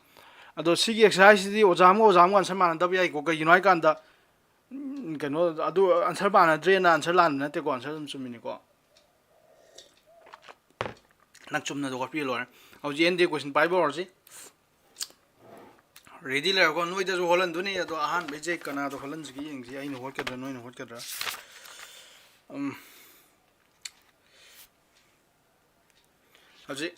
ꯑꯗꯣ ꯁꯤꯒꯤ exercise ꯁꯤꯗꯤ ꯑꯣꯖꯥ ꯑꯃꯒ ꯑꯣꯖꯥ ꯑꯃꯒ answer ꯃꯥꯟꯅꯗꯕ ꯌꯥꯏꯀꯣ꯫ ꯀꯩꯒꯤꯅꯣ ꯍꯥꯏꯀꯥꯟꯗ, ꯎꯝ, ꯀꯩꯅꯣ, ꯑꯗꯨ answer ꯃꯥꯟꯅꯗ꯭ꯔꯦꯅ answer ꯂꯥꯟꯕ ꯅꯠꯇꯦꯀꯣ, answer ꯑꯗꯨꯝ ꯆꯨꯝꯃꯤꯅꯤꯀꯣ꯫ ꯅꯪ ꯆꯨꯝꯅꯗꯣ ꯍꯣꯠꯄꯤꯔ ꯂꯣꯏꯔꯦ꯫ ꯍꯧꯖꯤꯛ ꯑꯦꯟ ꯗꯤ question ꯄꯥꯏꯕ ꯍꯧꯔꯁꯤ꯫ Ready ꯂꯩꯔꯦꯀꯣ? ꯅꯣꯏꯗꯁꯨ ꯍꯣꯠꯍꯟꯗꯣꯏꯅꯤ, ꯑꯗꯣ ꯑꯍꯥꯟꯕꯩꯁꯦ ꯀꯅꯥꯗ ꯍꯣꯠꯍꯟꯁꯤꯒꯦ ꯌꯦꯡꯁꯤ, ꯑꯩꯅ ꯍꯣꯠꯀꯗ꯭ꯔꯥ, ꯅꯣꯏꯅ ꯍꯣꯠꯀꯗ꯭ꯔꯥ? ꯎꯝ꯫ ꯍꯧꯖꯤꯛ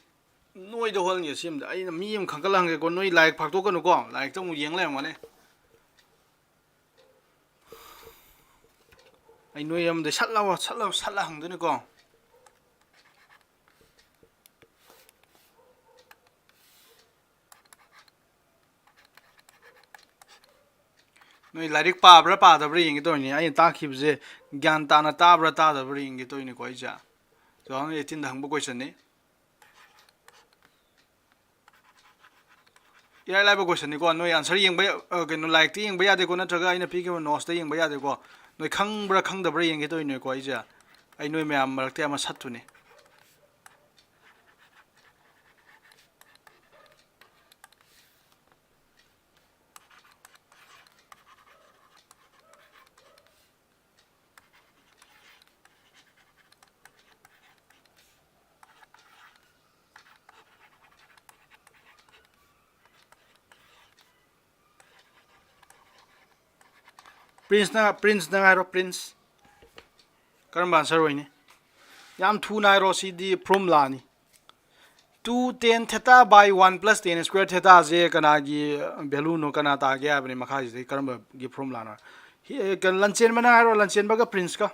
ꯅꯣꯏꯗ ꯍꯣꯠꯍꯟꯒꯦ ꯁꯤ ꯑꯝꯇ꯫ ꯑꯩꯅ ꯃꯤ ꯑꯃ ꯈꯟꯒꯠꯂ ꯍꯪꯒꯦꯀꯣ, ꯅꯣꯏ ꯂꯥꯏꯔꯤꯛ ꯐꯥꯛꯇꯣꯛꯀꯅꯨꯀꯣ, ꯂꯥꯏꯔꯤꯛꯇ ꯑꯃꯨꯛ ꯌꯦꯡ ꯂꯩꯔꯝꯒꯅꯤ꯫ ꯑꯩ ꯅꯣꯏ ꯑꯃꯗ ꯁꯠ ꯂꯥꯎ, ꯁꯠ ꯂꯥꯎ, ꯁꯠ ꯂꯥꯎ ꯍꯪꯗꯣꯏꯅꯤꯀꯣ꯫ ꯅꯣꯏ ꯂꯥꯏꯔꯤꯛ ꯄꯥꯕ꯭ꯔꯥ ꯄꯥꯗꯕ꯭ꯔꯥ ꯌꯦꯡꯒꯦ ꯇꯧꯔꯤꯅꯤ꯫ ꯑꯩꯅ ꯇꯥꯛꯈꯤꯕꯁꯦ ꯒ꯭ꯌꯥꯟ ꯇꯥꯅ ꯇꯥꯕ꯭ꯔꯥ ꯇꯥꯗꯕ꯭ꯔꯥ ꯌꯦꯡꯒꯦ ꯇꯧꯔꯤꯅꯤꯀꯣ ꯑꯩꯁꯦ꯫ Two thousand eighteen ꯗ ꯍꯪꯕ question ꯅꯤ꯫ ꯏꯔꯥꯏ ꯂꯥꯏꯕ question ꯅꯤꯀꯣ꯫ ꯅꯣꯏ answer ꯌꯦꯡꯕ ꯌꯥ-, ꯑ, ꯀꯩꯅꯣ, ꯂꯥꯏꯔꯤꯛꯇ ꯌꯦꯡꯕ ꯌꯥꯗꯦꯀꯣ, ꯅꯠꯇ꯭ꯔꯒ ꯑꯩꯅ ꯄꯤꯈꯤꯕ notes ꯇ ꯌꯦꯡꯕ ꯌꯥꯗꯦꯀꯣ꯫ ꯅꯣꯏ ꯈꯪꯕ꯭ꯔꯥ ꯈꯪꯗꯕ꯭ꯔꯥ ꯌꯦꯡꯒꯦ ꯇꯧꯔꯤꯅꯦꯀꯣ ꯑꯩꯁꯦ꯫ ꯑꯩ ꯅꯣꯏ ꯃꯌꯥꯝ ꯃꯔꯛꯇ ꯑꯃ ꯁꯠꯇꯨꯅꯤ꯫ Prince ꯅ, Prince ꯅ ꯍꯥꯏꯔꯣ, Prince꯫ ꯀꯔꯝꯕ answer ꯑꯣꯏꯅꯤ? ꯌꯥꯝ ꯊꯨꯅ ꯍꯥꯏꯔꯣ, ꯁꯤꯗꯤ formula ꯅꯤ꯫ Two tan theta by one plus tan square theta ꯁꯦ ꯀꯅꯥꯒꯤ value ꯅꯣ, ꯀꯅꯥ ꯇꯥꯒꯦ ꯍꯥꯏꯕꯅꯤ ꯃꯈꯥꯁꯤꯗꯩ ꯀꯔꯝꯕꯒꯤ formula ꯅꯣ? ꯍꯤ-, ꯀꯩꯅꯣ, ꯂꯟꯆꯦꯟꯕꯅ ꯍꯥꯏꯔꯣ, ꯂꯟꯆꯦꯟꯕꯒ Prince ꯀ꯫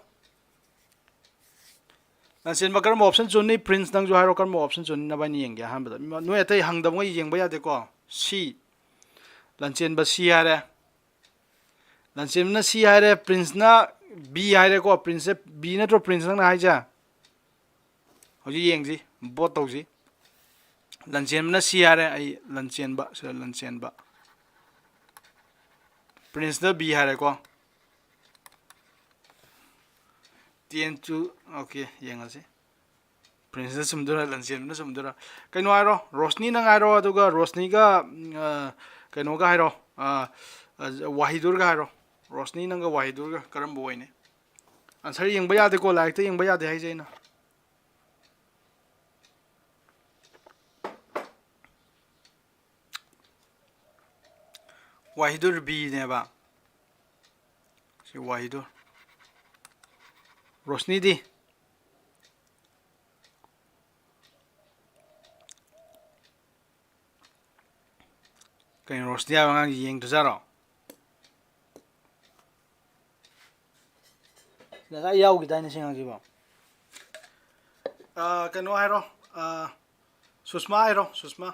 ꯂꯟꯆꯦꯟꯕ ꯀꯔꯝꯕ option ꯆꯨꯝꯅꯤ? Prince ꯅꯪꯁꯨ ꯍꯥꯏꯔꯣ, ꯀꯔꯝꯕ option ꯆꯨꯝꯅꯤ? ꯅꯕꯥꯏꯅꯤ ꯌꯦꯡꯒꯦ ꯑꯍꯥꯟꯕꯗ꯫ ꯅꯣꯏ ꯑꯇꯩ ꯍꯪꯗꯕꯉꯩ ꯌꯦꯡꯕ ꯌꯥꯗꯦꯀꯣ꯫ C꯫ ꯂꯟꯆꯦꯟꯕ C ꯍꯥꯏꯔꯦ꯫ ꯂꯟꯆꯦꯟꯕꯅ C ꯍꯥꯏꯔꯦ, Prince ꯅ B ꯍꯥꯏꯔꯦꯀꯣ꯫ Prince ꯁꯦ B ꯅꯠꯇ꯭ꯔꯣ, Prince ꯅꯪꯅ ꯍꯥꯏꯁꯦ? ꯍꯧꯖꯤꯛ ꯌꯦꯡꯁꯤ, vote ꯇꯧꯁꯤ꯫ ꯂꯟꯆꯦꯟꯕꯅ C ꯍꯥꯏꯔꯦ, ꯑꯩ ꯂꯟꯆꯦꯟꯕ, ꯁꯤꯗ ꯂꯟꯆꯦꯟꯕ꯫ Prince ꯅ B ꯍꯥꯏꯔꯦꯀꯣ꯫ Ten to, okay, ꯌꯦꯡꯉꯁꯤ꯫ Prince ꯅ ꯆꯨꯝꯗꯣꯏꯔꯥ, ꯂꯟꯆꯦꯟꯕꯅ ꯆꯨꯝꯗꯣꯏꯔꯥ? ꯀꯩꯅꯣ ꯍꯥꯏꯔꯣ, ꯔꯣꯁꯅꯤ ꯅꯪ ꯍꯥꯏꯔꯣ, ꯑꯗꯨꯒ ꯔꯣꯁꯅꯤꯒ, ꯎꯝ, ꯑ, ꯀꯩꯅꯣꯒ ꯍꯥꯏꯔꯣ, ꯑ, ꯑ, ꯋꯥꯍꯤꯗꯨꯔꯒ ꯍꯥꯏꯔꯣ꯫ ꯔꯣꯁꯅꯤ ꯅꯪꯒ ꯋꯥꯍꯤꯗꯨꯔꯒ ꯀꯔꯝꯕ ꯑꯣꯏꯅꯤ? Answer ꯌꯦꯡꯕ ꯌꯥꯗꯦꯀꯣ, ꯂꯥꯏꯔꯤꯛꯇ ꯌꯦꯡꯕ ꯌꯥꯗꯦ ꯍꯥꯏꯁꯦ ꯑꯩꯅ꯫ ꯋꯥꯍꯤꯗꯨꯔ B ꯅꯦꯕ꯫ ꯁꯤ ꯋꯥꯍꯤꯗꯨꯔ꯫ ꯔꯣꯁꯅꯤꯗꯤ? ꯀꯩꯅꯣ, ꯔꯣꯁꯅꯤ ꯍꯥꯏꯕ ꯑꯉꯥꯡꯁꯤ ꯌꯦꯡꯗ꯭ꯔꯖꯥꯔꯣ? ꯉꯁꯥꯏ ꯌꯥꯎꯈꯤꯗꯥꯏꯅꯦ ꯁꯤ ꯑꯉꯥꯡꯁꯤꯕꯣ? ꯑꯥ, ꯀꯩꯅꯣ ꯍꯥꯏꯔꯣ, ꯑꯥ, ꯁꯨꯁꯃꯥ ꯍꯥꯏꯔꯣ, ꯁꯨꯁꯃꯥ꯫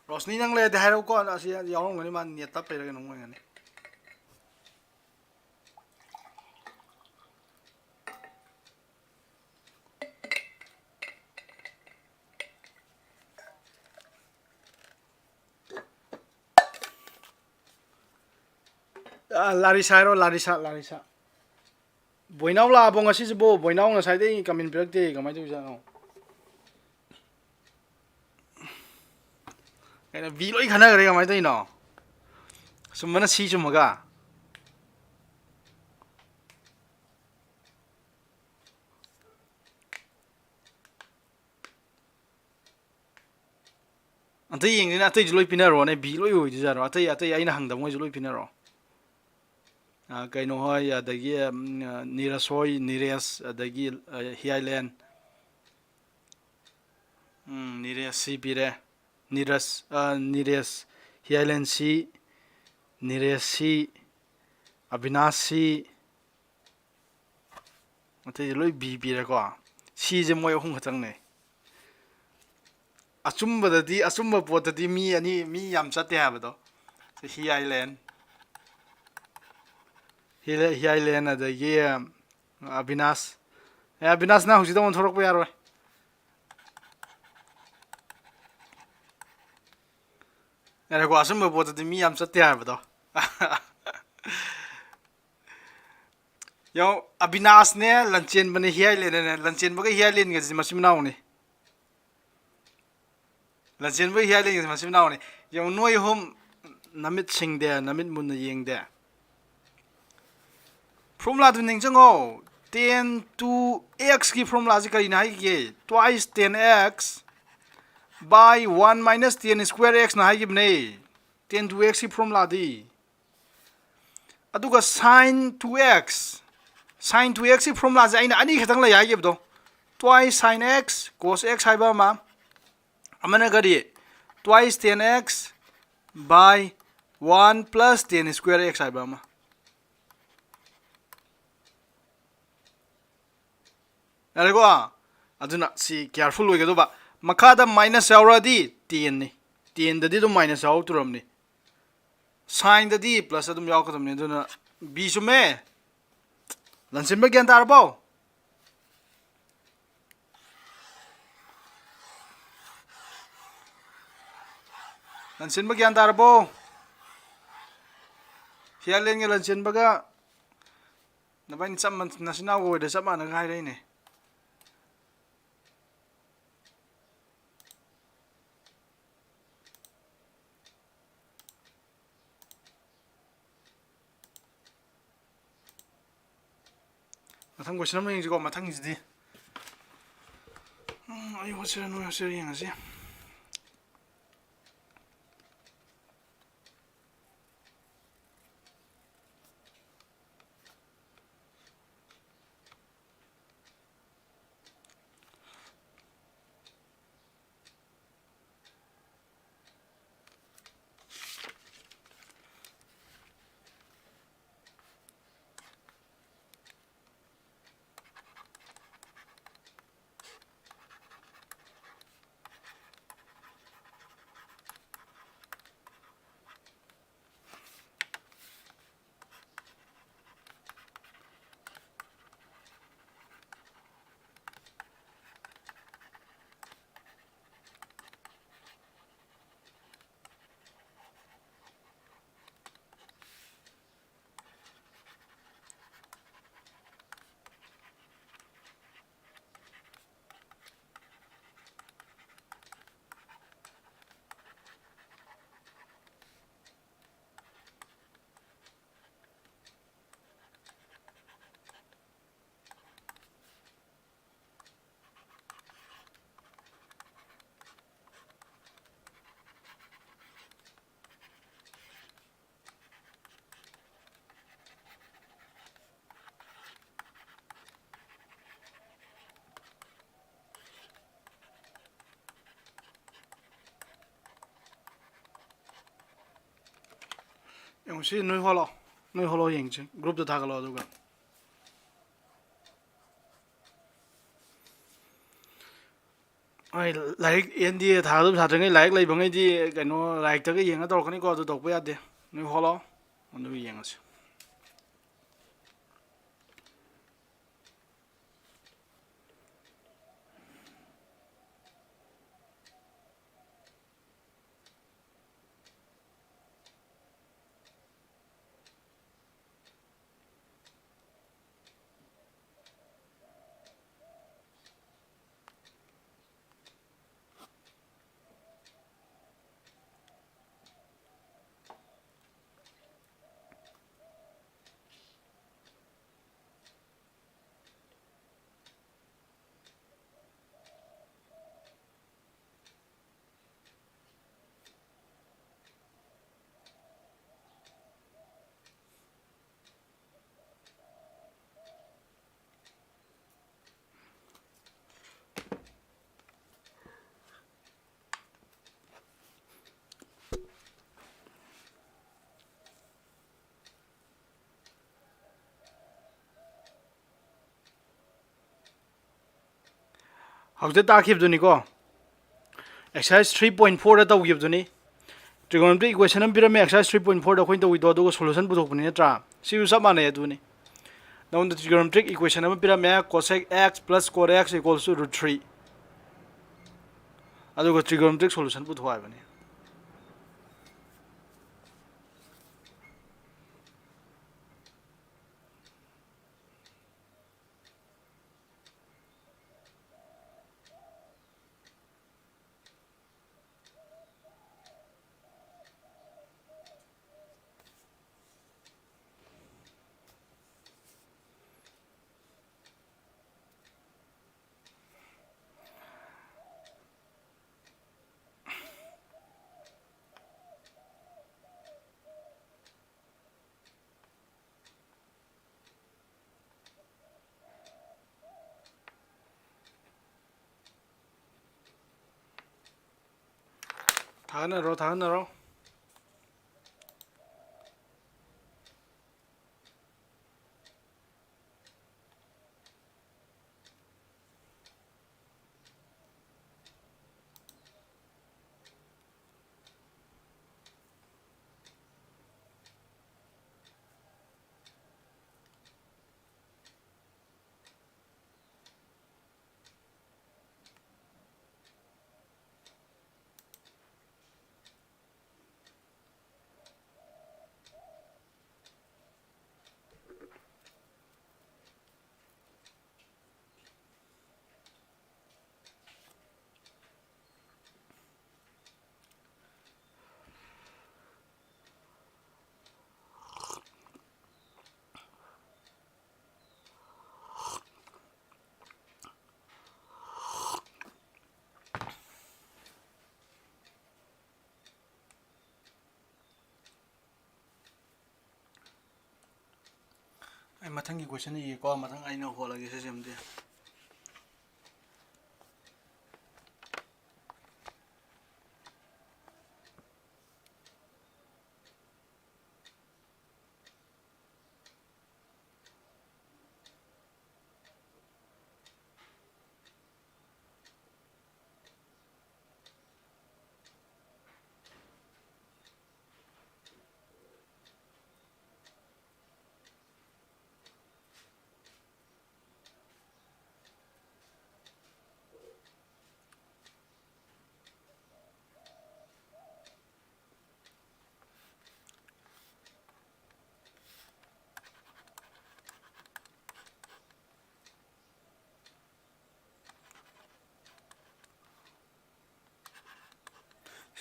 ꯔꯣꯁꯅꯤ ꯅꯪ ꯂꯩꯔꯗꯤ ꯍꯥꯏꯔꯛꯎꯀꯣ, ꯑꯁꯤ ꯌꯥꯎꯔꯝꯒꯅꯤ, ꯃꯥ net ꯇꯞꯄꯩꯔ ꯀꯩꯅꯣꯝ ꯑꯣꯏꯒꯅꯤ꯫ ꯑꯥ, ꯂꯥꯔꯤꯁꯥ ꯍꯥꯏꯔꯣ, ꯂꯥꯔꯤꯁꯥ, ꯂꯥꯔꯤꯁꯥ꯫ ꯕꯣꯏꯅꯥꯎ ꯂꯥꯛꯑꯕꯣ ꯉꯁꯤꯁꯤꯕꯣ? ꯕꯣꯏꯅꯥꯎ ꯉꯁꯥꯏꯗꯩ comment ꯄꯤꯔꯛꯇꯦ, ꯀꯃꯥꯏꯅ ꯇꯧꯔꯤꯖꯥꯠꯅꯣ? ꯀꯩꯅꯣ, B ꯂꯣꯏ ꯈꯟꯅꯈ꯭ꯔꯦ, ꯀꯃꯥꯏꯅ ꯇꯧꯔꯤꯅꯣ? ꯆꯨꯝꯕꯅ C ꯆꯨꯝꯃꯒ꯫ ꯑꯇꯩ ꯌꯦꯡꯗꯣꯏꯅꯦ, ꯑꯇꯩꯁꯨ ꯂꯣꯏ ꯄꯤꯅꯔꯣꯅꯦ, B ꯂꯣꯏ ꯑꯣꯏꯗꯣꯏꯖꯥꯠꯔꯣ? ꯑꯇꯩ, ꯑꯇꯩ ꯑꯩꯅ ꯍꯪꯗꯕ ꯃꯣꯏꯁꯨ ꯂꯣꯏ ꯄꯤꯅꯔꯣ꯫ ꯑ, ꯀꯩꯅꯣ ꯍꯣꯏ, ꯑꯗꯒꯤ, ꯎꯝ, ꯑ, ꯅꯤꯔꯁ ꯍꯣꯏ, ꯅꯤꯔꯦꯁ, ꯑꯗꯒꯤ, ꯑ, ꯍꯤꯌꯥꯏꯂꯦꯟ, ꯎꯝ, ꯅꯤꯔꯦꯁ ꯁꯤ ꯄꯤꯔꯦ꯫ ꯅꯤꯔꯁ, ꯑ, ꯅꯤꯔꯦꯁ, ꯍꯤꯌꯥꯏꯂꯦꯟ ꯁꯤ, ꯅꯤꯔꯦꯁ ꯁꯤ, ꯑꯕꯤꯅꯥꯁ ꯁꯤ, ꯑꯇꯩꯁꯦ ꯂꯣꯏ ꯕꯤ ꯄꯤꯔꯦꯀꯣ꯫ ꯁꯤꯁꯦ ꯃꯣꯏ ꯑꯍꯨꯝ ꯈꯛꯇꯪꯅꯦ꯫ ꯑꯆꯨꯝꯕꯗꯗꯤ, ꯑꯆꯨꯝꯕ ꯄꯣꯠꯇꯗꯤ ꯃꯤ ꯑꯅꯤ, ꯃꯤ ꯌꯥꯝ ꯆꯠꯇꯦ ꯍꯥꯏꯕꯗꯣ꯫ ꯁꯤ ꯍꯤꯌꯥꯏꯂꯦꯟ, ꯍꯤꯌꯥꯏꯂꯦꯟ, ꯑꯗꯒꯤ ꯑꯕꯤꯅꯥꯁ꯫ ꯑꯦ, ꯑꯕꯤꯅꯥꯁ, ꯅꯪ ꯍꯧꯖꯤꯛꯇ ꯑꯣꯟꯊꯣꯔꯛꯄ ꯌꯥꯔꯣꯏ꯫ ꯌꯥꯔꯦꯀꯣ, ꯑꯆꯨꯝꯕ ꯄꯣꯠꯇꯗꯤ ꯃꯤ ꯌꯥꯝ ꯆꯠꯇꯦ ꯍꯥꯏꯕꯗꯣ꯫ ꯌꯦꯡꯉꯣ, ꯑꯕꯤꯅꯥꯁꯅꯦ, ꯂꯟꯆꯦꯟꯕꯅꯦ, ꯍꯤꯌꯥꯏꯂꯦꯟꯅꯦ꯫ ꯂꯟꯆꯦꯟꯕꯒ ꯍꯤꯌꯥꯏꯂꯦꯟꯒꯁꯦ ꯃꯆꯤꯟ ꯃꯅꯥꯎꯅꯤ꯫ ꯂꯟꯆꯦꯟꯕꯒ ꯍꯤꯌꯥꯏꯂꯦꯟꯒꯁꯦ ꯃꯆꯤꯟ ꯃꯅꯥꯎꯅꯤ꯫ ꯌꯦꯡꯉꯣ, ꯅꯣꯏ ꯑꯍꯨꯝ ꯅꯃꯤꯠ ꯁꯤꯡꯗꯦ, ꯅꯃꯤꯠ ꯃꯨꯟꯅ ꯌꯦꯡꯗꯦ꯫ ꯐꯣꯔꯃꯨꯂꯥꯗꯨ ꯅꯤꯡꯁꯤꯡꯉꯣ꯫ Tan two x ꯀꯤ ꯐꯣꯔꯃꯨꯂꯥꯁꯤ ꯀꯔꯤꯅ ꯍꯥꯏꯒꯦ? Twice tan x by one minus tan square x ꯅ ꯍꯥꯏꯈꯤꯕꯅꯦ, tan two x ꯀꯤ ꯐꯣꯔꯃꯨꯂꯥꯗꯤ꯫ ꯑꯗꯨꯒ sine two x, sine two x ꯀꯤ ꯐꯣꯔꯃꯨꯂꯥꯁꯦ ꯑꯩꯅ ꯑꯅꯤ ꯈꯛꯇꯪ ꯂꯩ ꯍꯥꯏꯈꯤꯕꯗꯣ, twice sine x cos x ꯍꯥꯏꯕ ꯑꯃ, ꯑꯃꯅ ꯀꯔꯤ? Twice tan x by one plus tan square x ꯍꯥꯏꯕ ꯑꯃ꯫ ꯌꯥꯔꯦꯀꯣ? ꯑꯗꯨꯅ ꯁꯤ careful ꯑꯣꯏꯒꯗꯧꯕ꯫ ꯃꯈꯥꯗ minus ꯌꯥꯎꯔꯛꯑꯗꯤ tan ꯅꯤ꯫ Tan ꯗꯗꯤ ꯑꯗꯨꯝ minus ꯌꯥꯎꯔꯛꯇꯣꯔꯕꯅꯤ꯫ Sine ꯗꯗꯤ plus ꯑꯗꯨꯝ ꯌꯥꯎꯔꯛꯀꯗꯕꯅꯤ꯫ ꯑꯗꯨꯅ B ꯆꯨꯝꯃꯦ꯫ ꯂꯟꯆꯦꯟꯕ ꯒ꯭ꯌꯥꯟ ꯇꯥꯔꯕꯣ? ꯂꯟꯆꯦꯟꯕ ꯒ꯭ꯌꯥꯟ ꯇꯥꯔꯕꯣ? ꯍꯤꯌꯥꯂꯦꯟꯒ ꯂꯟꯆꯦꯟꯕꯒ ꯅꯕꯥꯏꯅꯤ ꯆꯞ ꯃꯥꯟ-, ꯅꯆꯤꯟ ꯅꯅꯥꯎꯒ ꯑꯣꯏꯔꯦ, ꯆꯞ ꯃꯥꯟꯅꯒ ꯍꯥꯏꯔꯛꯏꯅꯦ꯫ ꯃꯊꯪ question ꯑꯃ ꯌꯦꯡꯁꯤꯀꯣ, ꯃꯊꯪꯒꯤꯁꯤꯗꯤ꯫ ꯎꯝ, ꯑꯩ ꯍꯣꯠꯁꯤꯔ ꯅꯣꯏ ꯍꯣꯠꯁꯤꯔ ꯌꯦꯡꯉꯁꯤ꯫ ꯁꯤ ꯅꯣꯏ ꯍꯣꯜꯂꯣ, ꯅꯣꯏ ꯍꯣꯜꯂꯣ ꯌꯦꯡꯁꯤ, ꯒ꯭ꯔꯨꯞꯇ ꯊꯥꯒꯠꯂꯣ꯫ ꯑꯗꯨꯒ ꯑꯩ ꯂꯥꯏꯔꯤꯛ ꯑꯦꯟ ꯗꯤ ꯑꯦ ꯊꯥꯒꯗꯕ ꯁꯥꯇ꯭ꯔꯉꯩ ꯂꯥꯏꯔꯤꯛ ꯂꯩꯕꯉꯩꯗꯤ ꯀꯩꯅꯣ ꯂꯥꯏꯔꯤꯛꯇꯒ ꯌꯦꯡꯉ ꯇꯧꯔꯛꯀꯅꯤꯀꯣ꯫ ꯑꯗꯨ ꯇꯧꯕ ꯌꯥꯗꯦ꯫ ꯅꯣꯏ ꯍꯣꯜꯂꯣ, ꯑꯗꯨꯒ ꯌꯦꯡꯉꯁꯤ꯫ ꯍꯧꯖꯤꯛ ꯇꯥꯛꯈꯤꯕꯗꯨꯅꯤꯀꯣ, exercise three point four ꯗ ꯇꯧꯈꯤꯕꯗꯨꯅꯤ꯫ Trigonometric equation ꯑꯃ ꯄꯤꯔꯝꯃꯦ exercise three point four ꯗ ꯑꯩꯈꯣꯏꯅ ꯇꯧꯈꯤꯗꯣ, ꯑꯗꯨꯒ solution ꯄꯨꯊꯣꯛꯄꯅꯤ ꯅꯠꯇ꯭ꯔꯥ? ꯁꯤꯁꯨ ꯆꯞ ꯃꯥꯟꯅꯩ꯫ ꯑꯗꯨꯅꯤ, ꯅꯉꯣꯟꯗ trigonometric equation ꯑꯃ ꯄꯤꯔꯝꯃꯦ, cosec x plus cot x equals to root three, ꯑꯗꯨꯒ trigonometric solution ꯄꯨꯊꯣꯛ ꯍꯥꯏꯕꯅꯤ꯫ ꯊꯥꯒꯠꯅꯔꯣ, ꯊꯥꯒꯠꯅꯔꯣ꯫ ꯃꯊꯪꯒꯤ question ꯏꯒꯦꯀꯣ, ꯃꯊꯪ ꯑꯩꯅ ꯍꯣꯠꯂꯒꯦ ꯁꯤꯁꯤꯃꯗꯤ꯫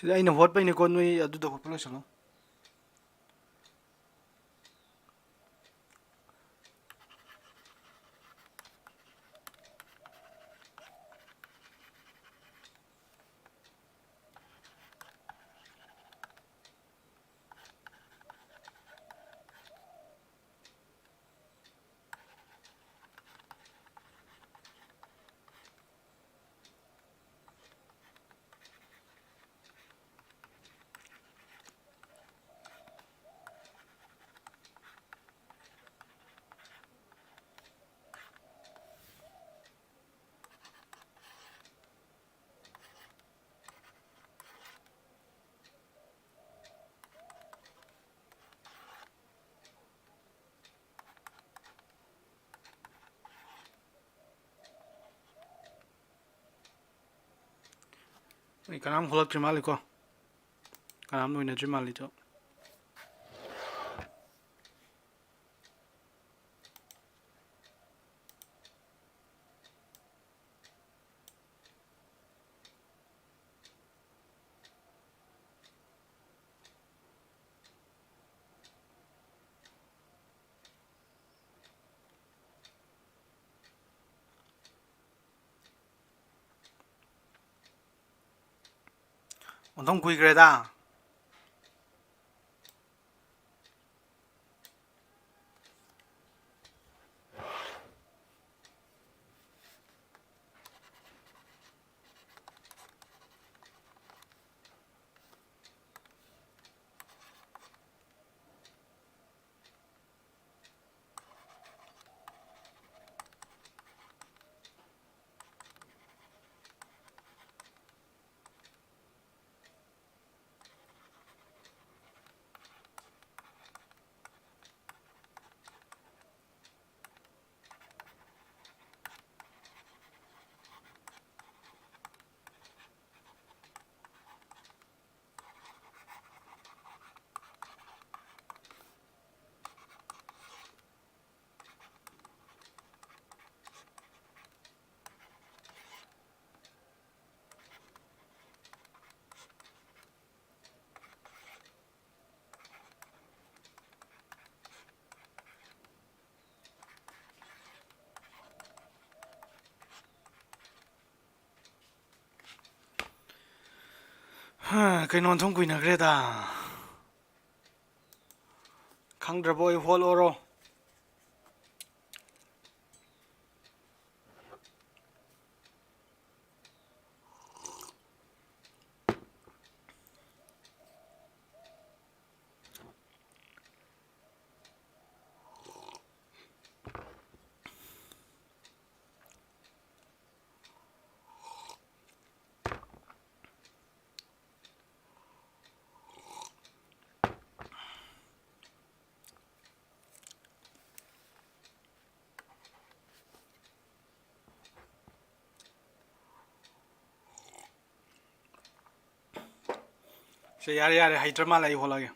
ꯁꯤꯗ ꯑꯩꯅ ꯍꯣꯠꯄꯩꯅꯤꯀꯣ, ꯅꯣꯏ ꯑꯗꯨꯗ ꯍꯣꯠꯄ ꯂꯣꯏꯁꯜꯂꯣ꯫ ꯑꯩ ꯀꯅꯥꯝ ꯍꯣꯜꯂꯛꯇ꯭ꯔꯤ ꯃꯥꯜꯂꯤꯀꯣ, ꯀꯅꯥꯝ ꯂꯣꯏꯅꯗ꯭ꯔꯤ ꯃꯥꯜꯂꯤꯗꯣ꯫ ꯑꯣꯟꯊꯣꯛ ꯀꯨꯏꯈ꯭ꯔꯦꯗ꯫ ꯀꯩꯅꯣ ꯑꯣꯟꯊꯣꯛ ꯀꯨꯏꯅꯈ꯭ꯔꯦꯗ꯫ ꯈꯪꯗ꯭ꯔꯕꯣ ꯑꯩ ꯍꯣꯜ ꯑꯣꯔꯣ? ꯁꯦ, ꯌꯥꯔꯦ, ꯌꯥꯔꯦ, ꯍꯩꯇ꯭ꯔ ꯃꯥꯜꯂꯦ, ꯑꯩ ꯍꯣꯜꯂꯒꯦ꯫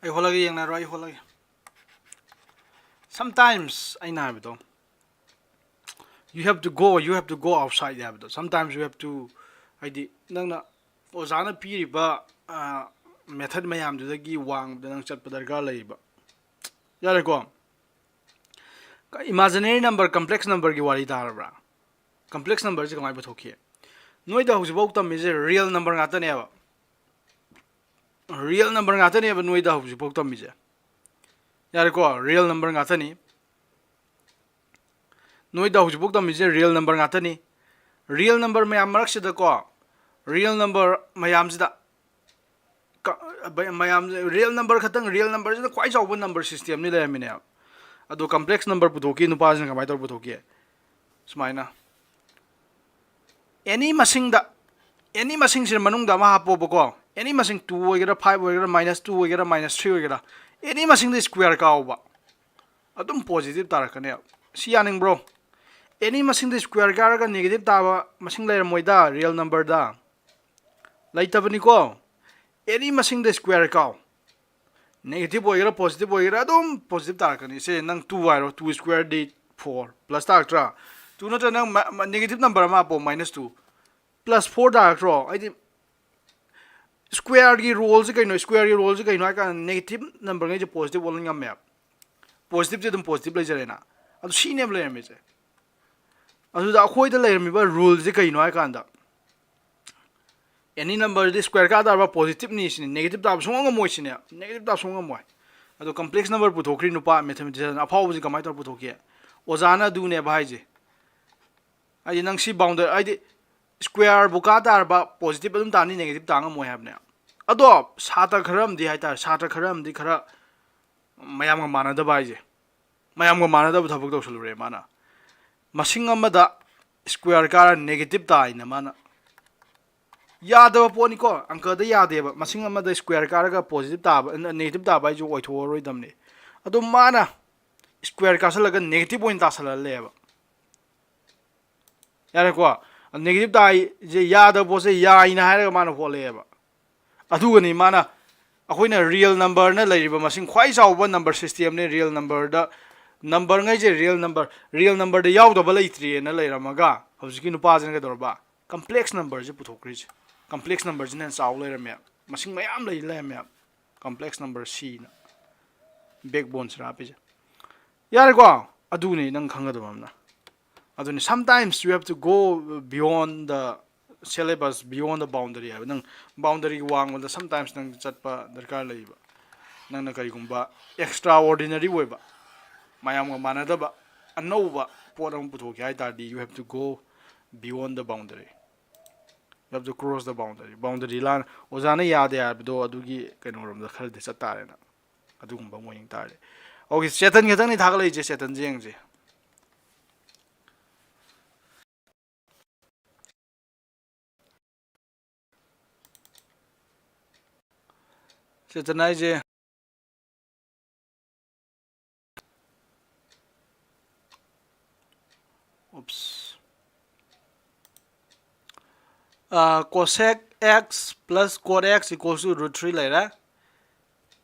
ꯑꯩ ꯍꯣꯠꯂꯒꯦ, ꯌꯦꯡꯅꯔꯣ, ꯑꯩ ꯍꯣꯠꯂꯒꯦ꯫ Sometimes ꯑꯩꯅ ꯍꯥꯏꯕꯗꯣ, you have to go, you have to go outside ꯍꯥꯏꯕꯗꯣ, sometimes you have to, ꯍꯥꯏꯗꯤ ꯅꯪꯅ ꯑꯣꯖꯥꯅ ꯄꯤꯔꯤꯕ ꯃꯦꯊꯠ ꯃꯌꯥꯝꯗꯨꯗꯒꯤ ꯋꯥꯡꯕꯗ ꯅꯪ ꯆꯠꯄ ꯗꯔꯀꯥꯔ ꯂꯩꯌꯦꯕ꯫ ꯌꯥꯔꯦꯀꯣ? Imaginary number, complex numberꯒꯤ ꯋꯥꯔꯤ ꯇꯥꯔꯕ꯭ꯔꯥ? Complex numberꯁꯦ ꯀꯃꯥꯏꯅ ꯄꯨꯊꯣꯛꯈꯤ? ꯅꯣꯏꯗ ꯍꯧꯖꯤꯛꯐꯥꯎ ꯇꯝꯃꯤꯁꯦ real number ꯉꯥꯛꯇꯅꯦꯕ꯫ Real number ꯉꯥꯛꯇꯅꯦꯕ ꯅꯣꯏꯗ ꯍꯧꯖꯤꯛꯐꯥꯎ ꯇꯝꯃꯤꯁꯦ꯫ ꯌꯥꯔꯦꯀꯣ? Real number ꯉꯥꯛꯇꯅꯤ꯫ ꯅꯣꯏꯗ ꯍꯧꯖꯤꯛꯐꯥꯎ ꯇꯝꯃꯤꯁꯦ real number ꯉꯥꯛꯇꯅꯤ꯫ Real number ꯃꯌꯥꯝ ꯃꯔꯛꯁꯤꯗꯀꯣ, real number ꯃꯌꯥꯝꯁꯤꯗ ꯀ-, ꯃꯌꯥꯝꯁꯦ real number ꯈꯛꯇꯪ, real numberꯁꯤꯅ ꯈ꯭ꯋꯥꯏ ꯆꯥꯎꯕ number systemꯅꯤ ꯂꯩꯔꯝꯃꯤꯅꯦꯕ꯫ ꯑꯗꯣ complex number ꯄꯨꯊꯣꯛꯈꯤ, ꯅꯨꯄꯥꯁꯤꯅ ꯀꯃꯥꯏꯅ ꯇꯧꯔ ꯄꯨꯊꯣꯛꯈꯤ? ꯁꯨꯃꯥꯏꯅ, any ꯃꯁꯤꯡꯗ, any ꯃꯁꯤꯡꯁꯤꯒꯤ ꯃꯅꯨꯡꯗ ꯑꯃ ꯍꯥꯞꯄꯣꯕꯀꯣ, any ꯃꯁꯤꯡ two ꯑꯣꯏꯒꯦꯔꯥ, five ꯑꯣꯏꯒꯦꯔꯥ, minus two ꯑꯣꯏꯒꯦꯔꯥ, minus three ꯑꯣꯏꯒꯦꯔꯥ, any ꯃꯁꯤꯡꯗ square ꯀꯥꯎꯕ, ꯑꯗꯨꯝ positive ꯇꯥꯔꯛꯀꯅꯦꯕ꯫ ꯁꯤ ꯌꯥꯅꯤꯡꯕ꯭ꯔꯣ? Any ꯃꯁꯤꯡꯗ square ꯀꯥꯔꯒ negative ꯇꯥꯕ ꯃꯁꯤꯡ ꯂꯩꯔꯝꯃꯣꯏꯗ real numberꯗ꯫ ꯂꯩꯇꯕꯅꯤꯀꯣ꯫ Any ꯃꯁꯤꯡꯗ square ꯀꯥꯎ꯫ Negative ꯑꯣꯏꯒꯦꯔꯥ positive ꯑꯣꯏꯒꯦꯔꯥ ꯑꯗꯨꯝ positive ꯇꯥꯔꯛꯀꯅꯤ꯫ ꯁꯦ, ꯅꯪ two ꯍꯥꯏꯔꯣ, two square ꯗꯤ four, plus ꯇꯥꯔꯛꯇ꯭ꯔꯥ? Two ꯅꯠꯇ꯭ꯔ ꯅꯪ ꯃ-, ꯃ-, negative number ꯑꯃ ꯍꯥꯞꯄꯣ, minus two, plus four ꯇꯥꯔꯛꯇ꯭ꯔꯣ? ꯍꯥꯏꯗꯤ squareꯒꯤ ruleꯁꯦ ꯀꯩꯅꯣ? Squareꯒꯤ ruleꯁꯦ ꯀꯩꯅꯣ ꯍꯥꯏ ꯀꯥꯟꯗ negative numberꯉꯩꯁꯦ positive ꯑꯣꯜꯍꯟ ꯉꯝꯃꯦꯕ꯫ Positiveꯁꯦ ꯑꯗꯨꯝ positive ꯂꯩꯖꯔꯦꯅ꯫ ꯑꯗꯨ ꯁꯤꯅꯦꯕ ꯂꯩꯔꯝꯃꯤꯁꯦ꯫ ꯑꯗꯨꯗ ꯑꯩꯈꯣꯏꯗ ꯂꯩꯔꯝꯃꯤꯕ ꯔꯨꯜꯁꯦ ꯀꯩꯅꯣ ꯍꯥꯏ ꯀꯥꯟꯗ, ꯑꯦꯅꯤ ꯅꯝꯕꯔꯗꯤ ꯁ꯭ꯀ꯭ꯋꯦꯔ ꯀꯥ ꯇꯥꯔꯕ ꯄꯣꯖꯤꯇꯤꯚꯅꯤ ꯁꯤꯅꯤ, ꯅꯦꯒꯦꯇꯤꯚ ꯇꯥꯕ ꯁꯨꯡꯉꯝ ꯉꯝꯃꯣꯏ ꯁꯤꯅꯦ, ꯅꯦꯒꯦꯇꯤꯚ ꯇꯥꯕ ꯁꯨꯡꯉꯝ ꯉꯝꯃꯣꯏ꯫ ꯑꯗꯣ ꯀꯝꯄ꯭ꯂꯦꯛꯁ ꯅꯝꯕꯔ ꯄꯨꯊꯣꯛꯈ꯭ꯔꯤ ꯅꯨꯄꯥ ꯃꯦꯊꯃꯦꯇꯤꯁꯤꯌꯟ ꯑꯐꯥꯎꯕꯁꯤ ꯀꯃꯥꯏꯅ ꯇꯧꯔ ꯄꯨꯊꯣꯛꯈꯤ? ꯑꯣꯖꯥꯅ ꯑꯗꯨꯅꯦꯕ ꯍꯥꯏꯁꯦ꯫ ꯍꯥꯏꯗꯤ ꯅꯪ ꯁꯤ ꯕꯥꯎꯟꯗꯔꯤ, ꯍꯥꯏꯗꯤ ꯁ꯭ꯀ꯭ꯋꯦꯔꯕꯨ ꯀꯥ ꯇꯥꯔꯕ ꯄꯣꯖꯤꯇꯤꯚ ꯑꯗꯨꯝ ꯇꯥꯅꯤ, ꯅꯦꯒꯦꯇꯤꯚ ꯇꯥ ꯉꯝꯃꯣꯏ ꯍꯥꯏꯕꯅꯦ꯫ ꯑꯗꯣ ꯁꯥꯇ꯭ꯔ ꯈꯔ ꯑꯃꯗꯤ ꯍꯥꯏꯇꯥꯔꯦ, ꯁꯥꯇ꯭ꯔ ꯈꯔ ꯑꯃꯗꯤ ꯈꯔ ꯃꯌꯥꯝꯒ ꯃꯥꯟꯅꯗꯕ ꯍꯥꯏꯁꯦ, ꯃꯌꯥꯝꯒ ꯃꯥꯟꯅꯗꯕ ꯊꯕꯛ ꯇꯧꯁꯜꯂꯨꯔꯦ ꯃꯥꯅ꯫ ꯃꯁꯤꯡ ꯑꯃꯗ ꯁ꯭ꯀ꯭ꯋꯦꯔ ꯀꯥꯔ ꯅꯦꯒꯦꯇꯤꯚ ꯇꯥꯏꯅ ꯃꯥꯅ꯫ ꯌꯥꯗꯕ ꯄꯣꯠꯅꯤꯀꯣ, ꯑꯪꯀꯗ ꯌꯥꯗꯦꯕ꯫ ꯃꯁꯤꯡ ꯑꯃꯗ ꯁ꯭ꯀ꯭ꯋꯦꯔ ꯀꯥꯔꯒ ꯄꯣꯖꯤꯇꯤꯚ ꯇꯥꯕ, ꯅꯦꯒꯦꯇꯤꯚ ꯇꯥꯕ ꯍꯥꯏꯁꯦ ꯑꯣꯏꯊꯣꯛꯑꯔꯣꯏꯗꯕꯅꯤ꯫ ꯑꯗꯣ ꯃꯥꯅ ꯁ꯭ꯀ꯭ꯋꯦꯔ ꯀꯥꯁꯜꯂꯒ ꯅꯦꯒꯦꯇꯤꯚ ꯑꯣꯏꯅ ꯇꯥꯁꯜꯍꯜꯂꯦꯕ꯫ ꯌꯥꯔꯦꯀꯣ? ꯅꯦꯒꯦꯇꯤꯚ ꯇꯥꯏꯁꯦ ꯌꯥꯗꯕ ꯄꯣꯠꯁꯦ ꯌꯥꯏꯅ ꯍꯥꯏꯔꯒ ꯃꯥꯅ ꯍꯣꯠꯂꯛꯑꯦꯕ꯫ ꯑꯗꯨꯒꯅꯤ ꯃꯥꯅ, ꯑꯩꯈꯣꯏꯅ ꯔꯤꯌꯦꯜ ꯅꯝꯕꯔꯅ ꯂꯩꯔꯤꯕ ꯃꯁꯤꯡ ꯈ꯭ꯋꯥꯏ ꯆꯥꯎꯕ ꯅꯝꯕꯔ ꯁꯤꯁꯇꯦꯝꯅꯤ꯫ ꯔꯤꯌꯦꯜ ꯅꯝꯕꯔꯗ, ꯅꯝꯕꯔꯉꯩꯁꯦ ꯔꯤꯌꯦꯜ ꯅꯝꯕꯔ, ꯔꯤꯌꯦꯜ ꯅꯝꯕꯔꯗ ꯌꯥꯎꯗꯕ ꯂꯩꯇ꯭ꯔꯤꯑꯅ ꯂꯩꯔꯝꯃꯒ, ꯍꯧꯖꯤꯛꯀꯤ ꯅꯨꯄꯥꯁꯤꯅ ꯀꯩꯗꯧꯔꯕ? ꯀꯝꯄ꯭ꯂꯦꯛꯁ ꯅꯝꯕꯔꯁꯦ ꯄꯨꯊꯣꯛꯈ꯭ꯔꯤꯁꯦ꯫ ꯀꯝꯄ꯭ꯂꯦꯛꯁ ꯅꯝꯕꯔꯁꯤꯅ ꯍꯦꯟꯅ ꯆꯥꯎ ꯂꯩꯔꯝꯃꯦ, ꯃꯁꯤꯡ ꯃꯌꯥꯝ ꯂꯩ ꯂꯩꯔꯝꯃꯦ꯫ ꯀꯝꯄ꯭ꯂꯦꯛꯁ ꯅꯝꯕꯔ ꯁꯤꯅ ꯕꯦꯛꯕꯣꯟꯁꯤꯅ ꯍꯥꯞꯄꯤꯁꯦ꯫ ꯌꯥꯔꯦꯀꯣ? ꯑꯗꯨꯅꯤ ꯅꯪ ꯈꯪꯒꯗꯕ ꯑꯃꯅ꯫ ꯑꯗꯨꯅꯤ, sometimes you have to go beyond the syllabus, beyond the boundary ꯍꯥꯏꯕ꯫ ꯅꯪ ꯕꯥꯎꯟꯗꯔꯤꯒꯤ ꯋꯥꯡꯃꯗ sometimes ꯅꯪ ꯆꯠꯄ ꯗꯔꯀꯥꯔ ꯂꯩꯕ꯫ ꯅꯪꯅ ꯀꯔꯤꯒꯨꯝꯕ ꯑꯦꯛꯁꯇ꯭ꯔꯥ ꯑꯣꯔꯗꯤꯅꯔꯤ ꯑꯣꯏꯕ, ꯃꯌꯥꯝꯒ ꯃꯥꯟꯅꯗꯕ, ꯑꯅꯧꯕ ꯄꯣꯠ ꯑꯃ ꯄꯨꯊꯣꯛꯀꯦ ꯍꯥꯏ ꯇꯥꯔꯗꯤ, you have to go beyond the boundary, you have to cross the boundary꯫ Boundary ꯂꯥꯟ, ꯑꯣꯖꯥꯅ ꯌꯥꯗꯦ ꯍꯥꯏꯕꯗꯣ ꯑꯗꯨꯒꯤ ꯀꯩꯅꯣꯔꯣꯝꯗ ꯈꯔꯗꯤ ꯆꯠ ꯇꯥꯔꯦꯅ꯫ ꯑꯗꯨꯒꯨꯝꯕ ꯑꯃ ꯑꯣꯏꯅꯤꯡ ꯇꯥꯔꯗꯤ꯫ ꯑꯣꯀꯦ, ꯆꯦꯇꯟ ꯈꯛꯇꯪꯅꯤ ꯊꯥꯒꯠꯂꯛꯏꯁꯦ, ꯆꯦꯇꯟꯁꯦ ꯌꯦꯡꯁꯦ꯫ ꯆꯦꯇꯟ ꯍꯥꯏꯁꯦ, oops, cosec x plus cot x equals to root three ꯂꯩꯔꯦ꯫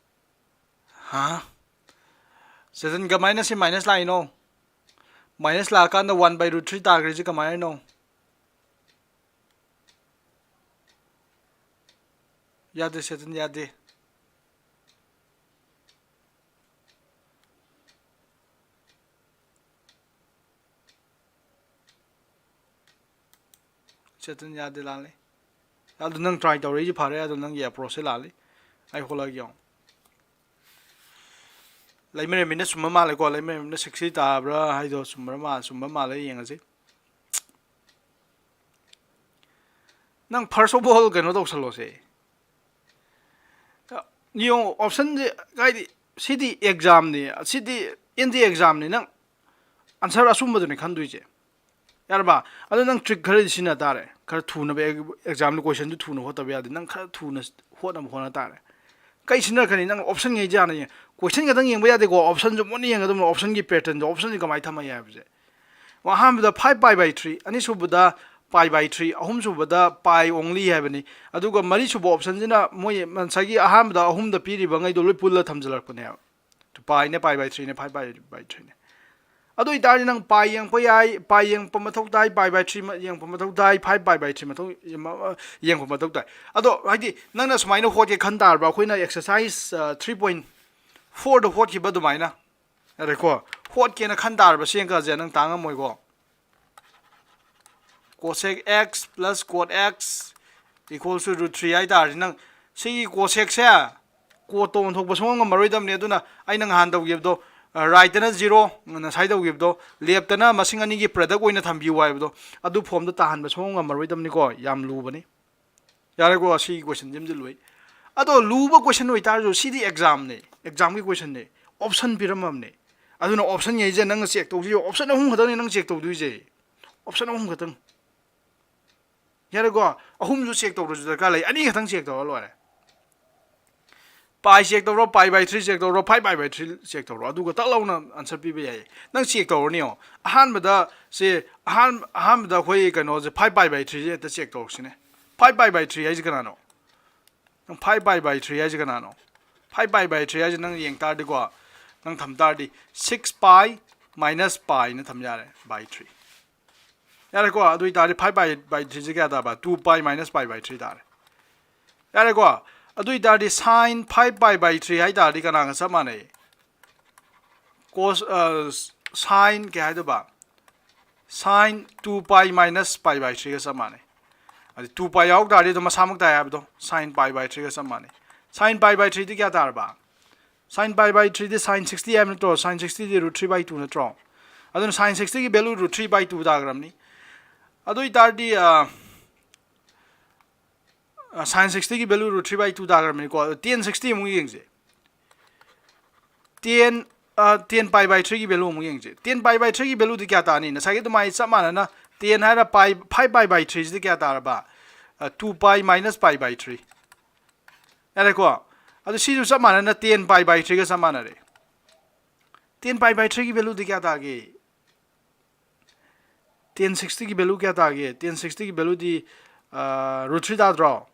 ꯍꯥ? ꯆꯦꯇꯟ, ꯀꯃꯥꯏꯅ ꯁꯤ ꯃꯥꯏꯅꯁ ꯂꯥꯛꯏꯅꯣ? ꯃꯥꯏꯅꯁ ꯂꯥꯛꯑꯀꯥꯟꯗ one by root three ꯇꯥꯈ꯭ꯔꯤꯁꯦ ꯀꯃꯥꯏꯅꯅꯣ? ꯌꯥꯗꯦ, ꯆꯦꯇꯟ, ꯌꯥꯗꯦ꯫ ꯆꯠꯇꯅ ꯌꯥꯗꯦ, ꯂꯥꯜꯂꯦ꯫ ꯑꯗꯨ ꯅꯪ try ꯇꯧꯔꯛꯏꯁꯦ ꯐꯔꯦ, ꯑꯗꯨ ꯅꯪꯒꯤ approach ꯁꯦ ꯂꯥꯜꯂꯤ꯫ ꯑꯩ ꯍꯣꯠꯂꯒꯦ ꯌꯦꯡꯉꯣ꯫ ꯂꯩꯃꯔꯦꯝꯕꯤꯅ ꯆꯨꯝꯕ ꯃꯥꯜꯂꯦꯀꯣ, ꯂꯩꯃꯔꯦꯝꯕꯤꯅ sixty ꯇꯥꯕ꯭ꯔꯥ ꯍꯥꯏꯗꯣ ꯆꯨꯝꯕ꯭ꯔꯥ ꯃꯥ-, ꯆꯨꯝꯕ ꯃꯥꯜꯂꯦ, ꯌꯦꯡꯉꯁꯤ꯫ ꯅꯪ first of all ꯀꯩꯅꯣ ꯇꯧꯁꯜꯂꯣꯁꯦ꯫ ꯌꯦꯡꯉꯣ, option ꯁꯦ ꯀꯥꯏꯗꯤ, ꯁꯤꯗꯤ exam ꯅꯤ, ꯁꯤꯗꯤ ꯑꯦꯟ ꯗꯤ ꯑꯦ exam ꯅꯤ, ꯅꯪ answer ꯑꯆꯨꯝꯕꯗꯨꯅꯤ ꯈꯟꯗꯣꯏꯁꯦ꯫ ꯌꯥꯔꯕ? ꯑꯗꯣ ꯅꯪ trick ꯈꯔꯗꯤ ꯁꯤꯖꯤꯟꯅ ꯇꯥꯔꯦ꯫ ꯈꯔ ꯊꯨꯅꯕ ꯑꯦ-, exam ꯗ question ꯗꯨ ꯊꯨꯅ ꯍꯣꯠꯇꯕ ꯌꯥꯗꯦ꯫ ꯅꯪ ꯈꯔ ꯊꯨꯅ ꯍꯣꯠꯅꯕ ꯍꯣꯠꯅ ꯇꯥꯔꯦ꯫ ꯀꯩ ꯁꯤꯖꯤꯟꯅꯔꯛꯀꯅꯤ? ꯅꯪ option ꯉꯩꯁꯦ ꯍꯥꯟꯅ ꯌꯦꯡ-, question ꯈꯛꯇꯪ ꯌꯦꯡꯕ ꯌꯥꯗꯦꯀꯣ, option ꯁꯨ ꯃꯨꯟꯅ ꯌꯦꯡꯒꯗꯕꯅꯤ, option ꯒꯤ pattern ꯗꯣ, option ꯁꯦ ꯀꯃꯥꯏꯅ ꯊꯝꯃꯛꯏ ꯍꯥꯏꯕꯁꯦ꯫ ꯑꯍꯥꯟꯕꯗ five pi by three, ꯑꯅꯤꯁꯨꯕꯗ pi by three, ꯑꯍꯨꯝꯁꯨꯕꯗ pi only ꯍꯥꯏꯕꯅꯤ꯫ ꯑꯗꯨꯒ ꯃꯔꯤꯁꯨꯕ option ꯁꯤꯅ ꯃꯣꯏ ꯉꯁꯥꯏꯒꯤ ꯑꯍꯥꯟꯕꯗ ꯑꯍꯨꯝꯗ ꯄꯤꯔꯤꯕ ꯉꯩꯗꯣ ꯂꯣꯏ ꯄꯨꯜꯂ ꯊꯝꯖꯤꯜꯂꯛꯄꯅꯦꯕ꯫ pi ꯅꯦ, pi by three ꯅꯦ, five pi by three ꯅꯦ꯫ ꯑꯗꯨ ꯑꯣꯏꯇꯥꯔꯗꯤ ꯅꯪ pi ꯌꯦꯡꯉꯛꯄ ꯌꯥꯏ, pi ꯌꯦꯡꯉꯛꯄ ꯃꯊꯧ ꯇꯥꯏ, pi by three ꯃ-, ꯌꯦꯡꯉꯛꯄ ꯃꯊꯧ ꯇꯥꯏ, five pi by three ꯃꯊꯧ, ꯌꯦꯡꯉꯛꯄ ꯃꯊꯧ ꯇꯥꯏ꯫ ꯑꯗꯣ ꯍꯥꯏꯗꯤ ꯅꯪꯅ ꯁꯨꯃꯥꯏꯅ ꯍꯣꯠꯀꯦ ꯈꯟ ꯇꯥꯔꯕ, ꯑꯩꯈꯣꯏꯅ exercise, ꯑ, three point four ꯗ ꯍꯣꯠꯈꯤꯕ ꯑꯗꯨꯃꯥꯏꯅ, ꯌꯥꯔꯦꯀꯣ? ꯍꯣꯠꯀꯦꯅ ꯈꯟ ꯇꯥꯔꯕ, ꯁꯤ ꯑꯪꯀꯁꯦ ꯅꯪ ꯇꯥꯡꯉꯝꯃꯣꯏꯀꯣ꯫ Cosec x plus cot x equals to root three ꯍꯥꯏ ꯇꯥꯔꯗꯤ, ꯅꯪ ꯁꯤꯒꯤ cosec ꯁꯦ cot ꯇ ꯑꯣꯟꯊꯣꯛꯄ ꯁꯨꯡꯉꯝ ꯉꯝꯃꯔꯣꯏꯗꯕꯅꯤ꯫ ꯑꯗꯨꯅ ꯑꯩꯅ ꯉꯍꯥꯟ ꯇꯧꯈꯤꯕꯗꯣ, ꯑ, right ꯇꯅ zero, ꯉꯁꯥꯏ ꯇꯧꯈꯤꯕꯗꯣ, left ꯇꯅ ꯃꯁꯤꯡ ꯑꯅꯤꯒꯤ product ꯑꯣꯏꯅ ꯊꯝꯕꯤꯌꯨ ꯍꯥꯏꯕꯗꯣ, ꯑꯗꯨ form ꯗ ꯇꯥꯍꯟꯕ ꯁꯨꯡꯉꯝ ꯉꯝꯃꯔꯣꯏꯗꯕꯅꯤꯀꯣ, ꯌꯥꯝ ꯂꯨꯕꯅꯤ꯫ ꯌꯥꯔꯦꯀꯣ, ꯁꯤꯒꯤ question ꯁꯤꯃꯗꯤ ꯂꯣꯏ꯫ ꯑꯗꯣ ꯂꯨꯕ question ꯑꯣꯏꯇꯥꯔꯁꯨ ꯁꯤꯗꯤ exam ꯅꯦ, exam ꯒꯤ question ꯅꯦ, option ꯄꯤꯔꯝꯃꯕꯅꯦ꯫ ꯑꯗꯨꯅ option ꯉꯩꯁꯦ ꯅꯪꯅ check ꯇꯧꯁꯤ, option ꯑꯍꯨꯝ ꯈꯛꯇꯪꯅꯦ ꯅꯪ check ꯇꯧꯗꯣꯏꯁꯦ, option ꯑꯍꯨꯝ ꯈꯛꯇꯪ꯫ ꯌꯥꯔꯦꯀꯣ, ꯑꯍꯨꯝꯁꯨ check ꯇꯧꯗ꯭ꯔꯁꯨ ꯗꯔꯀꯥꯔ ꯂꯩ, ꯑꯅꯤ ꯈꯛꯇꯪ check ꯇꯧꯔ ꯂꯣꯏꯔꯦ꯫ Pi check ꯇꯧꯔꯣ, pi by three check ꯇꯧꯔꯣ, five pi by three check ꯇꯧꯔꯣ, ꯑꯗꯨꯒ ꯇꯛ ꯂꯥꯎꯅ answer ꯄꯤꯕ ꯌꯥꯏ꯫ ꯅꯪ check ꯇꯧꯔꯅꯤ ꯌꯦꯡꯉꯣ, ꯑꯍꯥꯟꯕꯗ ꯁꯦ, ꯑꯍꯥꯟ-, ꯑꯍꯥꯟꯕꯗ ꯑꯩꯈꯣꯏ ꯀꯩꯅꯣꯁꯦ five pi by three ꯁꯦ ꯍꯦꯛꯇ check ꯇꯧꯔꯛꯁꯤꯅꯦ꯫ Five pi by three ꯍꯥꯏꯁꯦ ꯀꯅꯥꯅꯣ? ꯅꯪ five pi by three ꯍꯥꯏꯁꯦ ꯀꯅꯥꯅꯣ? Five pi by three ꯍꯥꯏꯁꯦ ꯅꯪ ꯌꯦꯡ ꯇꯥꯔꯗꯤꯀꯣ, ꯅꯪ ꯊꯝ ꯇꯥꯔꯗꯤ six pi minus pi ꯅ ꯊꯝ ꯌꯥꯔꯦ, by three꯫ ꯌꯥꯔꯦꯀꯣ? ꯑꯗꯨ ꯑꯣꯏꯇꯥꯔꯗꯤ five pi by three ꯁꯦ ꯀꯌꯥ ꯇꯥꯕ? Two pi minus pi by three ꯇꯥꯔꯦ꯫ ꯌꯥꯔꯦꯀꯣ? ꯑꯗꯨ ꯑꯣꯏꯇꯥꯔꯗꯤ sine five pi by three ꯍꯥꯏ ꯇꯥꯔꯗꯤ ꯀꯅꯥꯒ ꯆꯞ ꯃꯥꯟꯅꯩ? Cos, ꯑ, sine ꯀꯩ ꯍꯥꯏꯗꯣꯏꯕ? Sine two pi minus pi by three ꯒ ꯆꯞ ꯃꯥꯟꯅꯩ꯫ ꯑꯗꯨ two pi ꯌꯥꯎ ꯇꯥꯔꯗꯤ ꯑꯗꯨꯝ ꯃꯁꯥꯃꯛ ꯇꯥꯏ ꯍꯥꯏꯕꯗꯣ, sine pi by three ꯒ ꯆꯞ ꯃꯥꯟꯅꯩ꯫ Sine pi by three ꯗꯤ ꯀꯌꯥ ꯇꯥꯔꯕ? Sine pi by three D sine sixty ꯍꯥꯏꯕ ꯅꯠꯇ꯭ꯔꯣ? Sine sixty D root three by two ꯅꯠꯇ꯭ꯔꯣ? ꯑꯗꯨꯅ sine sixty ꯒꯤ value root three by two ꯇꯥꯈ꯭ꯔꯕꯅꯤ꯫ ꯑꯗꯨ ꯑꯣꯏꯇꯥꯔꯗꯤ sine sixty ꯒꯤ value root three by two ꯇꯥꯈ꯭ꯔꯕꯅꯤꯀꯣ꯫ ꯑꯗꯣ tan sixty ꯑꯃꯨꯛ ꯌꯦꯡꯁꯦ꯫ Tan, tan pi by three ꯒꯤ value ꯑꯃꯨꯛ ꯌꯦꯡꯁꯦ꯫ Tan pi by three ꯒꯤ value ꯗꯤ ꯀꯌꯥ ꯇꯥꯅꯤ? ꯉꯁꯥꯏꯒꯤ ꯑꯗꯨꯃꯥꯏꯅ ꯆꯞ ꯃꯥꯟꯅꯅ tan ꯍꯥꯏꯔ pi, five pi by three ꯁꯤꯗꯤ ꯀꯌꯥ ꯇꯥꯔꯕ? Two pi minus pi by three꯫ ꯌꯥꯔꯦꯀꯣ? ꯑꯗꯨ ꯁꯤꯁꯨ ꯆꯞ ꯃꯥꯟꯅꯅ tan pi by three ꯒ ꯆꯞ ꯃꯥꯟꯅꯔꯦ꯫ Tan pi by three ꯒꯤ value ꯗꯤ ꯀꯌꯥ ꯇꯥꯒꯦ? Tan sixty ꯒꯤ value ꯀꯌꯥ ꯇꯥꯒꯦ? Tan sixty ꯒꯤ value ꯗꯤ root three ꯇꯥꯗ꯭ꯔꯣ?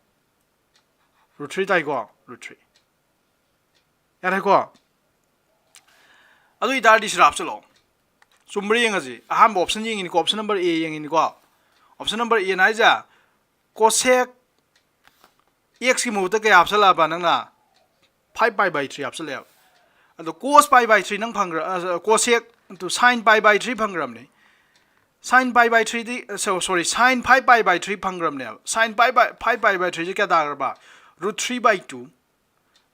Root three ꯇꯥꯏꯀꯣ? Root three꯫ ꯌꯥꯔꯦꯀꯣ? ꯑꯗꯨ ꯑꯣꯏꯇꯥꯔꯗꯤ ꯁꯤꯗ ꯍꯥꯞꯆꯤꯜꯂꯛꯑꯣ꯫ ꯆꯨꯝꯕ꯭ꯔꯥ ꯌꯦꯡꯉꯁꯤ꯫ ꯑꯍꯥꯟꯕ option ꯌꯦꯡꯉꯤꯅꯤꯀꯣ, option number A ꯌꯦꯡꯉꯤꯅꯤꯀꯣ꯫ Option number A ꯅ ꯍꯥꯏꯁꯦ cosec x ꯀꯤ ꯃꯍꯨꯠꯇ ꯀꯌꯥ ꯍꯥꯞꯆꯤꯜꯂꯛꯑꯕ ꯅꯪꯅ? Five pi by three ꯍꯥꯞꯆꯤꯜꯂꯛꯑꯦꯕ꯫ ꯑꯗꯣ cos pi by three ꯅꯪ ꯐꯪꯈ꯭ꯔ, cosec, sine pi by three ꯐꯪꯈ꯭ꯔꯕꯅꯤ꯫ Sine pi by three D, sorry, sine five pi by three ꯐꯪꯈ꯭ꯔꯕꯅꯦꯕ꯫ Sine pi by, five pi by three ꯁꯦ ꯀꯌꯥ ꯇꯥꯈ꯭ꯔꯕ? Root three by two꯫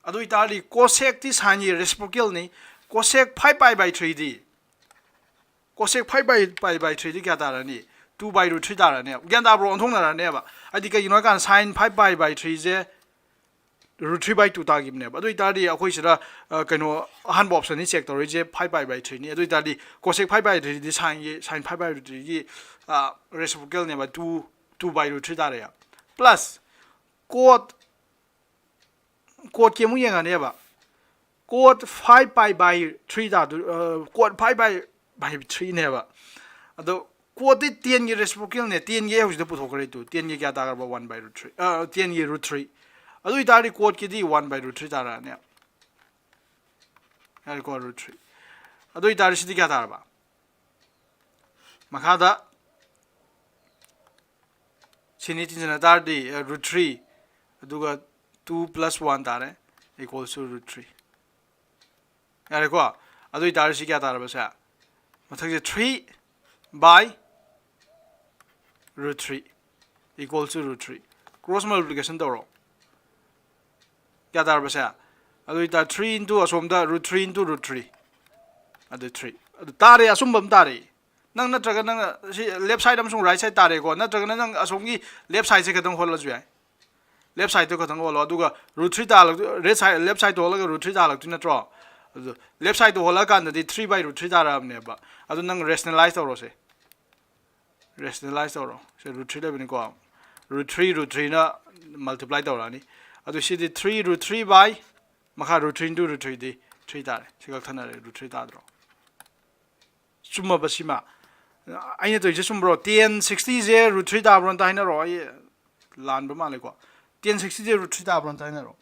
ꯑꯗꯨ ꯑꯣꯏꯇꯥꯔꯗꯤ cosec ꯇꯤ sine ꯒꯤ reciprocal ꯅꯤ꯫ Cosec five pi by three D, cosec five pi by three ꯗꯤ ꯀꯌꯥ ꯇꯥꯔꯅꯤ? Two by root three ꯇꯥꯔꯅꯦꯕ꯫ ꯒ꯭ꯌꯥꯟ ꯇꯥꯕ꯭ꯔꯣ? ꯑꯣꯟꯊꯣꯛꯅꯔꯅꯦꯕ꯫ ꯍꯥꯏꯗꯤ ꯀꯩꯒꯤꯅꯣ ꯍꯥꯏꯀꯥꯟꯗ sine five pi by three say root three by two ꯇꯥꯈꯤꯕꯅꯦꯕ꯫ ꯑꯗꯨ ꯑꯣꯏꯇꯥꯔꯗꯤ ꯑꯩꯈꯣꯏ ꯁꯤꯗ ꯀꯩꯅꯣ, ꯑꯍꯥꯟꯕ option ꯅꯤ check ꯇꯧꯔꯤꯁꯦ, five pi by three ꯅꯤ꯫ ꯑꯗꯨ ꯑꯣꯏꯇꯥꯔꯗꯤ cosec five by three D sine ꯒꯤ, sine five by three ꯒꯤ reciprocal ꯅꯦꯕ, two, two by root three ꯇꯥꯔꯦ꯫ Plus cot, cot ꯀꯤ ꯑꯃꯨꯛ ꯌꯦꯡꯉꯅꯦꯕ꯫ Cot five pi by three ꯇꯥꯗꯣꯏ, cot five pi by three ꯅꯦꯕ꯫ ꯑꯗꯣ cot ꯇꯤ tan ꯒꯤ reciprocal ꯅꯦ, tan ꯒꯤ ꯑꯩ ꯍꯧꯖꯤꯛꯇ ꯄꯨꯊꯣꯛꯈ꯭ꯔꯦ꯫ ꯇꯨ, tan ꯒꯤ ꯀꯌꯥ ꯇꯥꯈ꯭ꯔꯕ? One by root three꯫ Tan ꯒꯤ root three꯫ ꯑꯗꯨ ꯑꯣꯏꯇꯥꯔꯗꯤ cot ꯀꯤꯗꯤ one by root three ꯇꯥꯔꯛꯑꯅꯦꯕ꯫ ꯌꯥꯔꯦꯀꯣ? Root three꯫ ꯑꯗꯨ ꯑꯣꯏꯇꯥꯔꯗꯤ ꯁꯤꯗꯤ ꯀꯌꯥ ꯇꯥꯔꯕ? ꯃꯈꯥꯗ ꯁꯤꯅꯤ ꯇꯤꯟꯁꯤꯟꯅ ꯇꯥꯔꯗꯤ root three, ꯑꯗꯨꯒ two plus one ꯇꯥꯔꯦ, equals to root three꯫ ꯌꯥꯔꯦꯀꯣ? ꯑꯗꯨ ꯑꯣꯏꯇꯥꯔꯗꯤ ꯁꯤ ꯀꯌꯥ ꯇꯥꯔꯕ ꯁꯦ? ꯃꯊꯛꯁꯦ three by root three equal to root three. Cross multiplication ꯇꯧꯔꯣ꯫ ꯀꯌꯥ ꯇꯥꯔꯕꯁꯦ? ꯑꯗꯨ ꯑꯣꯏꯇꯥꯔ three into ꯑꯁꯣꯝꯗ root three into root three, ꯑꯗꯨ three, ꯑꯗꯨ ꯇꯥꯔꯦ, ꯑꯆꯨꯝꯕ ꯑꯃ ꯇꯥꯔꯦ꯫ ꯅꯪ ꯅꯠꯇ꯭ꯔꯒ ꯅꯪ ꯁꯤ left side ꯑꯃꯁꯨꯡ right side ꯇꯥꯔꯦꯀꯣ, ꯅꯠꯇ꯭ꯔꯒꯅ ꯅꯪ ꯑꯁꯣꯝꯒꯤ left sideꯁꯦ ꯈꯛꯇꯪ ꯍꯣꯠꯂꯁꯨ ꯌꯥꯏ꯫ Left sideꯇꯣ ꯈꯛꯇꯪ ꯍꯣꯠꯂꯣ, ꯑꯗꯨꯒ root three ꯇꯥꯍꯜꯂꯛꯇꯣꯏ, right side, left sideꯇꯣ ꯍꯣꯠꯂꯒ root three ꯇꯥꯍꯜꯂꯛꯇꯣꯏ ꯅꯠꯇ꯭ꯔꯣ? ꯑꯗꯨ left sideꯇꯣ ꯍꯣꯠꯂꯛꯑꯀꯥꯟꯗꯗꯤ three by root three ꯇꯥꯔꯛꯑꯕꯅꯦꯕ꯫ ꯑꯗꯨ ꯅꯪ rationalize ꯇꯧꯔꯣꯁꯦ꯫ Rationalize ꯇꯧꯔꯣ꯫ ꯁꯦ root three ꯂꯩꯕꯅꯤꯀꯣ꯫ Root three, root threeꯅ multiply ꯇꯧꯔꯛꯑꯅꯤ꯫ ꯑꯗꯨ ꯁꯤꯗꯤ three root three by ꯃꯈꯥ root three into root threeꯗꯤ three ꯇꯥꯔꯦ꯫ ꯁꯤ ꯀꯛꯊꯠꯅꯔꯦ, root three ꯇꯥꯗ꯭ꯔꯣ? ꯆꯨꯝꯃꯕ ꯁꯤꯃ? ꯑꯩꯅ ꯇꯧꯔꯤꯁꯦ ꯆꯨꯝꯕ꯭ꯔꯣ? Tan sixtyꯁꯦ root three ꯇꯥꯕ꯭ꯔꯣ ꯑꯝꯇ ꯍꯥꯏꯅꯔꯣ꯫ ꯑꯩ ꯂꯥꯟꯕ ꯃꯥꯜꯂꯦꯀꯣ꯫ Tan sixtyꯁꯦ root three ꯇꯥꯕ꯭ꯔꯣ ꯑꯝꯇ ꯍꯥꯏꯅꯔꯣ꯫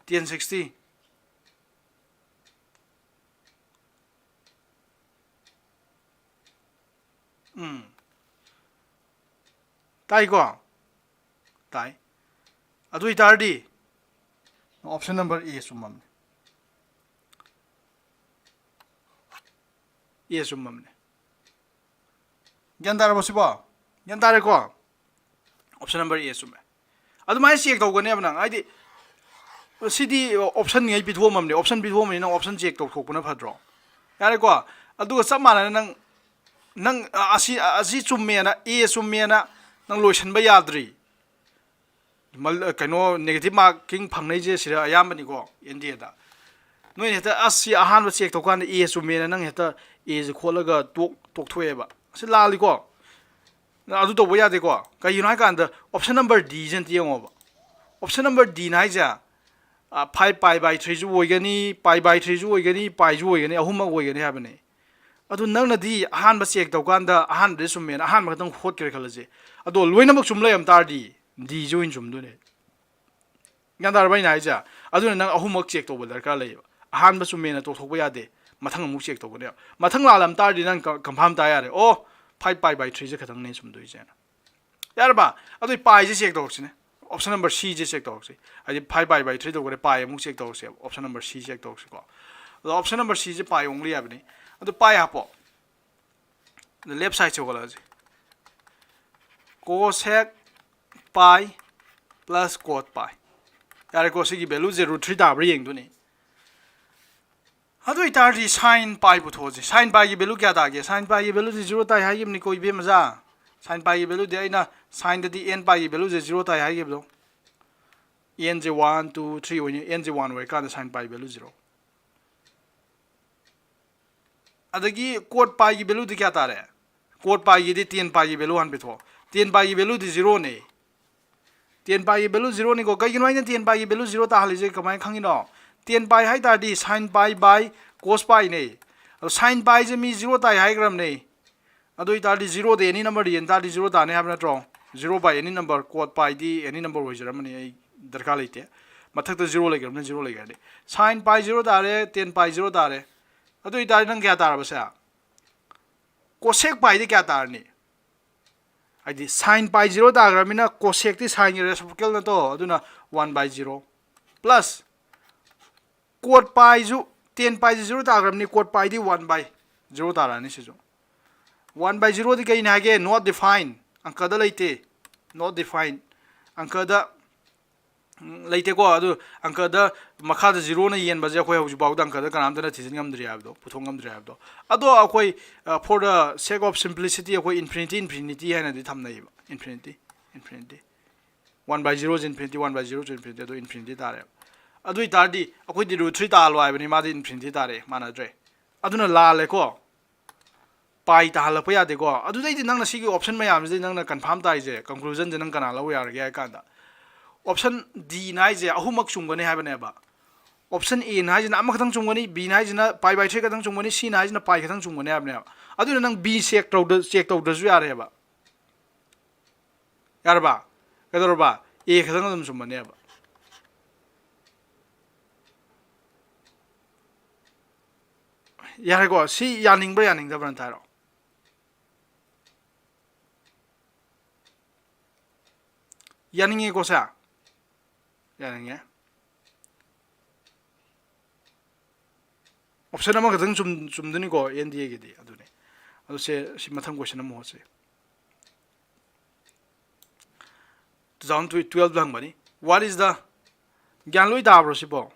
Tan sixty. ꯎꯝ꯫ ꯇꯥꯏꯀꯣ? ꯇꯥꯏ꯫ ꯑꯗꯨ ꯑꯣꯏꯇꯥꯔꯗꯤ option number A ꯆꯨꯝꯃꯝꯅꯤ꯫ A ꯆꯨꯝꯃꯝꯅꯤ꯫ ꯒ꯭ꯌꯥꯟ ꯇꯥꯔꯕꯣ ꯁꯤꯕꯣ? ꯒ꯭ꯌꯥꯟ ꯇꯥꯔꯦꯀꯣ? Option number A ꯆꯨꯝꯃꯦ꯫ ꯑꯗꯨꯃꯥꯏꯅ check ꯇꯧꯒꯅꯦꯕ ꯅꯪ꯫ ꯍꯥꯏꯗꯤ, ꯁꯤꯗꯤ option ꯉꯩ ꯄꯤꯊꯣꯛꯑꯝꯃꯕꯅꯦ, option ꯄꯤꯊꯣꯛꯑꯝꯕꯅꯤ, ꯅꯪ option check ꯇꯧꯊꯣꯛꯄꯅ ꯐꯠꯇ꯭ꯔꯣ? ꯌꯥꯔꯦꯀꯣ? ꯑꯗꯨꯒ ꯆꯞ ꯃꯥꯟꯅꯅ ꯅꯪ, ꯅꯪ, ꯑ, ꯑꯁꯤ, ꯑꯁꯤ ꯆꯨꯝꯃꯦꯅ, A ꯆꯨꯝꯃꯦꯅ ꯅꯪ ꯂꯣꯏꯁꯟꯕ ꯌꯥꯗ꯭ꯔꯤ꯫ ꯃꯜ-, ꯀꯩꯅꯣ, negative marking ꯐꯪꯅꯩꯁꯦ ꯁꯤꯗ ꯑꯌꯥꯝꯕꯅꯤꯀꯣ, N D Aꯗ꯫ ꯅꯣꯏꯅ ꯍꯦꯛꯇ ꯑꯁ ꯁꯤ ꯑꯍꯥꯟꯕ check ꯇꯧꯀꯥꯟꯗ A ꯆꯨꯝꯃꯦꯅ ꯅꯪ ꯍꯦꯛꯇ Aꯁꯦ ꯈꯣꯠꯂꯒ ꯇꯣꯛ-, ꯇꯣꯛꯊꯣꯛꯑꯦꯕ꯫ ꯑꯁꯤ ꯂꯥꯜꯂꯤꯀꯣ? ꯅꯪ ꯑꯗꯨ ꯇꯧꯕ ꯌꯥꯗꯦꯀꯣ꯫ ꯀꯩꯒꯤꯅꯣ ꯍꯥꯏꯀꯥꯟꯗ option number Dꯁꯦ ꯑꯝꯇ ꯌꯦꯡꯉꯣꯕ꯫ Option number Dꯅ ꯍꯥꯏꯁꯦ, ꯑ, five pi by threeꯁꯨ ꯑꯣꯏꯒꯅꯤ, pi by threeꯁꯨ ꯑꯣꯏꯒꯅꯤ, piꯁꯨ ꯑꯣꯏꯒꯅꯤ, ꯑꯍꯨꯝꯃꯛ ꯑꯣꯏꯒꯅꯤ ꯍꯥꯏꯕꯅꯦ꯫ ꯑꯗꯨ ꯅꯪꯅꯗꯤ ꯑꯍꯥꯟꯕ check ꯇꯧꯀꯥꯟꯗ ꯑꯍꯥꯟꯕꯗꯤ ꯆꯨꯝꯃꯦꯅ ꯑꯍꯥꯟꯕ ꯈꯛꯇꯪ ꯍꯣꯠꯈ꯭ꯔꯦ ꯈꯜꯂꯁꯦ꯫ ꯑꯗꯣ ꯂꯣꯏꯅꯃꯛ ꯆꯨꯝ ꯂꯩꯔꯝ ꯇꯥꯔꯗꯤ Dꯁꯦ ꯑꯣꯏꯅ ꯆꯨꯝꯗꯣꯏꯅꯦ꯫ ꯒ꯭ꯌꯥꯟ ꯇꯥꯔꯕ ꯑꯩꯅ ꯍꯥꯏꯁꯦ? ꯑꯗꯨꯅ ꯅꯪ ꯑꯍꯨꯝꯃꯛ check ꯇꯧꯕ ꯗꯔꯀꯥꯔ ꯂꯩꯌꯦꯕ꯫ ꯑꯍꯥꯟꯕ ꯆꯨꯝꯃꯦꯅ ꯇꯣꯛꯊꯣꯛꯄ ꯌꯥꯗꯦ꯫ ꯃꯊꯪ ꯑꯃꯨꯛ check ꯇꯧꯒꯅꯦꯕ꯫ ꯃꯊꯪ ꯂꯥꯜꯂꯝ ꯇꯥꯔꯗꯤ ꯅꯪ ꯀ-, confirm ꯇꯥ ꯌꯥꯔꯦ꯫ ꯑꯣ, five pi by threeꯁꯦ ꯈꯛꯇꯪꯅꯦ ꯆꯨꯝꯗꯣꯏꯁꯦꯅ꯫ ꯌꯥꯔꯕ? ꯑꯗꯨꯏ piꯁꯦ check ꯇꯧꯔꯛꯁꯤꯅꯦ꯫ Option number C ꯁꯦ check ꯇꯧꯔꯁꯤ꯫ ꯍꯥꯏꯗꯤ five pi by three ꯇꯧꯈ꯭ꯔꯦ, pi ꯑꯃꯨꯛ check ꯇꯧꯔꯁꯦꯕ꯫ Option number C check ꯇꯧꯔꯁꯤꯀꯣ꯫ ꯑꯗꯣ option number C ꯁꯦ pi only ꯍꯥꯏꯕꯅꯤ꯫ ꯑꯗꯣ pi ꯍꯥꯞꯄꯣ꯫ ꯑꯗꯣ left side ꯁꯦ ꯍꯧꯒꯠꯂꯛꯑꯁꯤ꯫ Cosec pi plus cot pi꯫ ꯌꯥꯔꯦꯀꯣ, ꯁꯤꯒꯤ value ꯁꯦ root three ꯇꯥꯕ꯭ꯔꯥ ꯌꯦꯡꯗꯣꯏꯅꯤ꯫ ꯑꯗꯨ ꯑꯣꯏꯇꯥꯔꯗꯤ sine pi ꯄꯨꯊꯣꯛꯑꯁꯤ꯫ Sine pi ꯒꯤ value ꯀꯌꯥ ꯇꯥꯒꯦ? Sine pi ꯒꯤ value ꯁꯤ zero ꯇꯥꯏ ꯍꯥꯏꯈꯤꯕꯅꯤꯀꯣ, ꯏꯕꯦꯝꯃꯖꯥ꯫ Sine pi ꯒꯤ value ꯗꯤ ꯑꯩꯅ sine ꯗꯗꯤ n pi ꯒꯤ value ꯁꯦ zero ꯇꯥꯏ ꯍꯥꯏꯈꯤꯕꯗꯣ꯫ N ꯁꯦ one, two, three ꯑꯣꯏꯅꯤ꯫ N ꯁꯦ one ꯑꯣꯏꯔꯀꯥꯟꯗ sine pi value zero꯫ ꯑꯗꯒꯤ cot pi ꯒꯤ value ꯗꯤ ꯀꯌꯥ ꯇꯥꯔꯦ? Cot pi ꯒꯤꯗꯤ tan pi ꯒꯤ value ꯍꯥꯟꯅ ꯄꯤꯊꯣꯛꯑꯣ꯫ Tan pi ꯒꯤ value ꯗꯤ zero ꯅꯦ꯫ Tan pi ꯒꯤ value zero ꯅꯤꯀꯣ꯫ ꯀꯩꯒꯤꯅꯣ ꯑꯩꯅ tan pi ꯒꯤ value zero ꯇꯥꯍꯜꯂꯤꯁꯦ? ꯀꯃꯥꯏꯅ ꯈꯪꯉꯤꯅꯣ? Tan pi ꯍꯥꯏ ꯇꯥꯔꯗꯤ sine pi by cos pi ꯅꯦ꯫ ꯑꯗꯣ sine pi ꯁꯦ ꯃꯤ zero ꯇꯥꯏ ꯍꯥꯏꯈ꯭ꯔꯕꯅꯦ꯫ ꯑꯗꯨ ꯑꯣꯏꯇꯥꯔꯗꯤ zero ꯗꯤ any number ꯗ ꯌꯦꯟ ꯇꯥꯔꯗꯤ zero ꯇꯥꯅꯤ ꯍꯥꯏꯕ ꯅꯠꯇ꯭ꯔꯣ? Zero by any number, cot pi D any number ꯑꯣꯏꯖꯔꯝꯃꯅꯤ, ꯑꯩ ꯗꯔꯀꯥꯔ ꯂꯩꯇꯦ꯫ ꯃꯊꯛꯇ zero ꯂꯩꯈ꯭ꯔꯕꯅꯤꯅ zero ꯂꯩꯈ꯭ꯔꯅꯤ꯫ Sine pi zero ꯇꯥꯔꯦ, tan pi zero ꯇꯥꯔꯦ꯫ ꯑꯗꯨ ꯑꯣꯏꯇꯥꯔꯗꯤ ꯅꯪ ꯀꯌꯥ ꯇꯥꯔꯕꯁꯦ? Cosec pi ꯗꯤ ꯀꯌꯥ ꯇꯥꯔꯅꯤ? ꯍꯥꯏꯗꯤ sine pi zero ꯇꯥꯈ꯭ꯔꯕꯅꯤꯅ cosec T sine ꯒꯤ reciprocal ꯅꯠꯇ꯭ꯔꯣ? ꯑꯗꯨꯅ one by zero plus cot pi ꯁꯨ, tan pi say zero ꯇꯥꯈ꯭ꯔꯕꯅꯤ, cot pi D one by zero ꯇꯥꯔꯛꯑꯅꯤ ꯁꯤꯁꯨ꯫ One by zero ꯗꯤ ꯀꯩꯅꯤ ꯍꯥꯏꯒꯦ? Not defined, ꯑꯪꯀꯗ ꯂꯩꯇꯦ, not defined, ꯑꯪꯀꯗ ꯎꯝ, ꯂꯩꯇꯦꯀꯣ꯫ ꯑꯗꯨ ꯑꯪꯀꯗ ꯃꯈꯥꯗ zero ꯅ ꯌꯦꯟꯕꯁꯦ ꯑꯩꯈꯣꯏ ꯍꯧꯖꯤꯛꯐꯥꯎꯗ ꯑꯪꯀꯗ ꯀꯅꯥꯝꯇꯅ ꯊꯤꯖꯤꯟ ꯉꯝꯗ꯭ꯔꯤ ꯍꯥꯏꯕꯗꯣ, ꯄꯨꯊꯣꯛ ꯉꯝꯗ꯭ꯔꯤ ꯍꯥꯏꯕꯗꯣ꯫ ꯑꯗꯣ ꯑꯩꯈꯣꯏ, uh, for the sake of simplicity ꯑꯩꯈꯣꯏ infinity, infinity ꯍꯥꯏꯅꯗꯤ ꯊꯝꯅꯩꯌꯦꯕ꯫ Infinity, infinity, one by zero say infinity, one by zero say infinity, ꯑꯗꯨ infinity ꯇꯥꯔꯦꯕ꯫ ꯑꯗꯨ ꯑꯣꯏꯇꯥꯔꯗꯤ ꯑꯩꯈꯣꯏꯗꯤ root three ꯇꯥꯍꯜꯂꯣ ꯍꯥꯏꯕꯅꯤ, ꯃꯥꯗꯤ infinity ꯇꯥꯔꯦ, ꯃꯥꯟꯅꯗ꯭ꯔꯦ꯫ ꯑꯗꯨꯅ ꯂꯥꯜꯂꯦꯀꯣ꯫ Pi ꯇꯥꯍꯜꯂꯛꯄ ꯌꯥꯗꯦꯀꯣ꯫ ꯑꯗꯨꯗꯩꯗꯤ ꯅꯪꯅ ꯁꯤꯒꯤ option ꯃꯌꯥꯝꯁꯤꯗꯩ ꯅꯪꯅ confirm ꯇꯥꯏꯁꯦ, conclusion ꯁꯦ ꯅꯪ ꯀꯅꯥ ꯂꯧ ꯌꯥꯔꯒꯦ ꯍꯥꯏ ꯀꯥꯟꯗ, option D ꯅ ꯍꯥꯏꯁꯦ ꯑꯍꯨꯝꯃꯛ ꯆꯨꯝꯒꯅꯤ ꯍꯥꯏꯕꯅꯦꯕ꯫ Option A ꯅ ꯍꯥꯏꯁꯤꯅ ꯑꯃꯈꯛꯇꯪ ꯆꯨꯝꯒꯅꯤ, B ꯅ ꯍꯥꯏꯁꯤꯅ pi by three ꯈꯛꯇꯪ ꯆꯨꯝꯒꯅꯤ, C ꯅ ꯍꯥꯏꯁꯤꯅ pi ꯈꯛꯇꯪ ꯆꯨꯝꯒꯅꯤ ꯍꯥꯏꯕꯅꯦꯕ꯫ ꯑꯗꯨꯅ ꯅꯪ B check ꯇꯧꯗ-, check ꯇꯧꯗ꯭ꯔꯁꯨ ꯌꯥꯔꯦꯕ꯫ ꯌꯥꯔꯕ? ꯀꯩꯗꯧꯔꯕ? A ꯈꯛꯇꯪ ꯑꯗꯨꯝ ꯆꯨꯝꯃꯅꯦꯕ꯫ ꯌꯥꯔꯦꯀꯣ? ꯁꯤ ꯌꯥꯅꯤꯡꯕ꯭ꯔꯥ ꯌꯥꯅꯤꯡꯗꯕ꯭ꯔꯥ ꯑꯝꯇ ꯍꯥꯏꯔꯛꯑꯣ꯫ ꯌꯥꯅꯤꯡꯉꯦꯀꯣ ꯁꯦ? ꯌꯥꯅꯤꯡꯉꯦ꯫ Option ꯑꯃꯈꯛꯇꯪ ꯆꯨꯝ ꯆꯨꯝꯗꯣꯏꯅꯤꯀꯣ ꯑꯦꯟ ꯗꯤ ꯑꯦꯒꯤꯗꯤ꯫ ꯑꯗꯨꯅꯦ꯫ ꯑꯗꯨ ꯁꯦ, ꯁꯤ ꯃꯊꯪ question ꯑꯃ ꯍꯣꯠꯁꯤ꯫ Two thousand twelve ꯍꯪꯕꯅꯤ꯫ What is the, ꯒ꯭ꯌꯥꯟ ꯂꯣꯏ ꯇꯥꯕ꯭ꯔꯣ ꯁꯤꯕꯣ?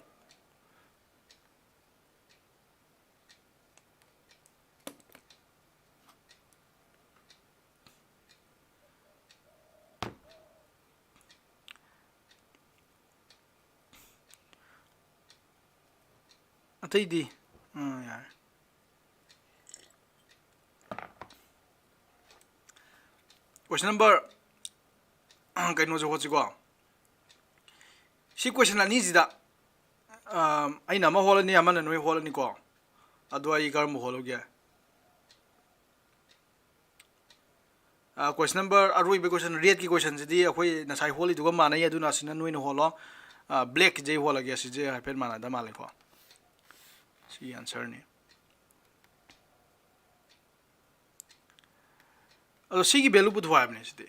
ꯑꯇꯩꯗꯤ? ꯑꯥ, ꯌꯥꯔꯦ꯫ Question number, ꯀꯩꯅꯣꯁꯦ ꯍꯣꯠꯁꯤꯀꯣ꯫ ꯁꯤ question ꯑꯅꯤꯁꯤꯗ, ꯑꯥ, ꯑꯩꯅ ꯑꯃ ꯍꯣꯠꯂꯅꯤ, ꯑꯃꯅ ꯅꯣꯏ ꯍꯣꯠꯂꯅꯤꯀꯣ꯫ ꯑꯗꯣ ꯑꯩ ꯀꯔꯝꯕ ꯍꯣꯠꯂꯨꯒꯦ? ꯑꯥ, question number, ꯑꯔꯣꯏꯕ question, red ꯀꯤ question ꯁꯤꯗꯤ ꯑꯩꯈꯣꯏ ꯉꯁꯥꯏ ꯍꯣꯠꯂꯤꯗꯨꯒ ꯃꯥꯟꯅꯩ, ꯑꯗꯨꯅ ꯑꯁꯤꯅ ꯅꯣꯏꯅ ꯍꯣꯠꯂꯣ꯫ ꯑꯥ, black ꯀꯤꯁꯦ ꯑꯩ ꯍꯣꯠꯂꯒꯦ, ꯑꯁꯤꯁꯦ ꯍꯥꯏꯐꯦꯠ ꯃꯥꯟꯅꯗ ꯃꯥꯜꯂꯦꯀꯣ꯫ ꯁꯤ answer ꯅꯤ꯫ ꯑꯗꯣ ꯁꯤꯒꯤ value ꯄꯨꯊꯣꯛ ꯍꯥꯏꯕꯅꯦ ꯁꯤꯗꯤ꯫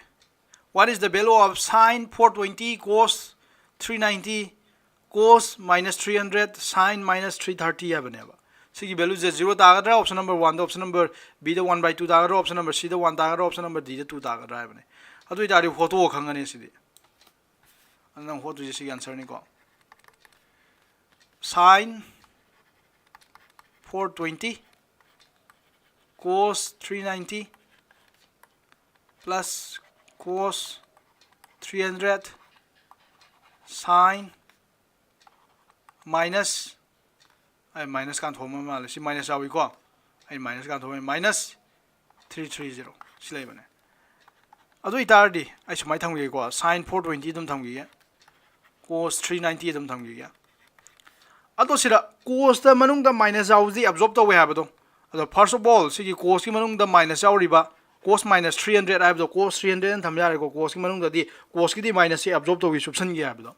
What is the value of sine four twenty cos three ninety cos minus three hundred sine minus three thirty ꯍꯥꯏꯕꯅꯦꯕ꯫ ꯁꯤꯒꯤ value ꯁꯦ zero ꯇꯥꯒꯗ꯭ꯔꯥ? Option number one the, option number B the one by two ꯇꯥꯒꯗ꯭ꯔꯥ? Option number C ꯗ one ꯇꯥꯒꯗ꯭ꯔꯥ? Option number D ꯗ two ꯇꯥꯒꯗ꯭ꯔꯥ ꯍꯥꯏꯕꯅꯦ꯫ ꯑꯗꯨ ꯑꯣꯏꯇꯥꯔꯗꯤ ꯍꯣꯠꯇꯣꯛꯑ ꯈꯪꯒꯅꯤ ꯁꯤꯗꯤ꯫ ꯑꯗꯨ ꯅꯪ ꯍꯣꯠꯇꯣꯏꯁꯦ ꯁꯤꯒꯤ answer ꯅꯤꯀꯣ꯫ Sine four twenty cos three ninety plus cos three hundred sine minus, ꯑꯩ minus ꯀꯥꯟꯊꯣꯛꯑꯝꯕ ꯃꯥꯜꯂꯦ, ꯁꯤ minus ꯌꯥꯎꯏꯀꯣ, ꯑꯩ minus ꯀꯥꯟꯊꯣꯛꯑꯝꯃꯦ, minus three three zero ꯁꯤ ꯂꯩꯕꯅꯦ꯫ ꯑꯗꯨ ꯑꯣꯏꯇꯥꯔꯗꯤ ꯑꯩ ꯁꯨꯃꯥꯏꯅ ꯊꯝꯒꯦꯀꯣ, sine four twenty ꯑꯗꯨꯝ ꯊꯝꯈꯤꯒꯦ, cos three ninety ꯑꯗꯨꯝ ꯊꯝꯈꯤꯒꯦ꯫ ꯑꯗꯣ ꯁꯤꯗ cos ꯇ ꯃꯅꯨꯡꯗ minus ꯌꯥꯎꯕꯁꯤ absorb ꯇꯧꯋꯦ ꯍꯥꯏꯕꯗꯣ꯫ ꯑꯗꯣ first of all, ꯁꯤꯒꯤ cos ꯀꯤ ꯃꯅꯨꯡꯗ minus ꯌꯥꯎꯔꯤꯕ, cos minus three hundred ꯍꯥꯏꯕꯗꯣ, cos three hundred ꯑꯅ ꯊꯝ ꯌꯥꯔꯦꯀꯣ, cos ꯀꯤ ꯃꯅꯨꯡꯗꯗꯤ cos ꯀꯤꯗꯤ minus ꯁꯦ absorb ꯇꯧꯈꯤ, ꯆꯨꯞꯁꯟꯈꯤ ꯍꯥꯏꯕꯗꯣ꯫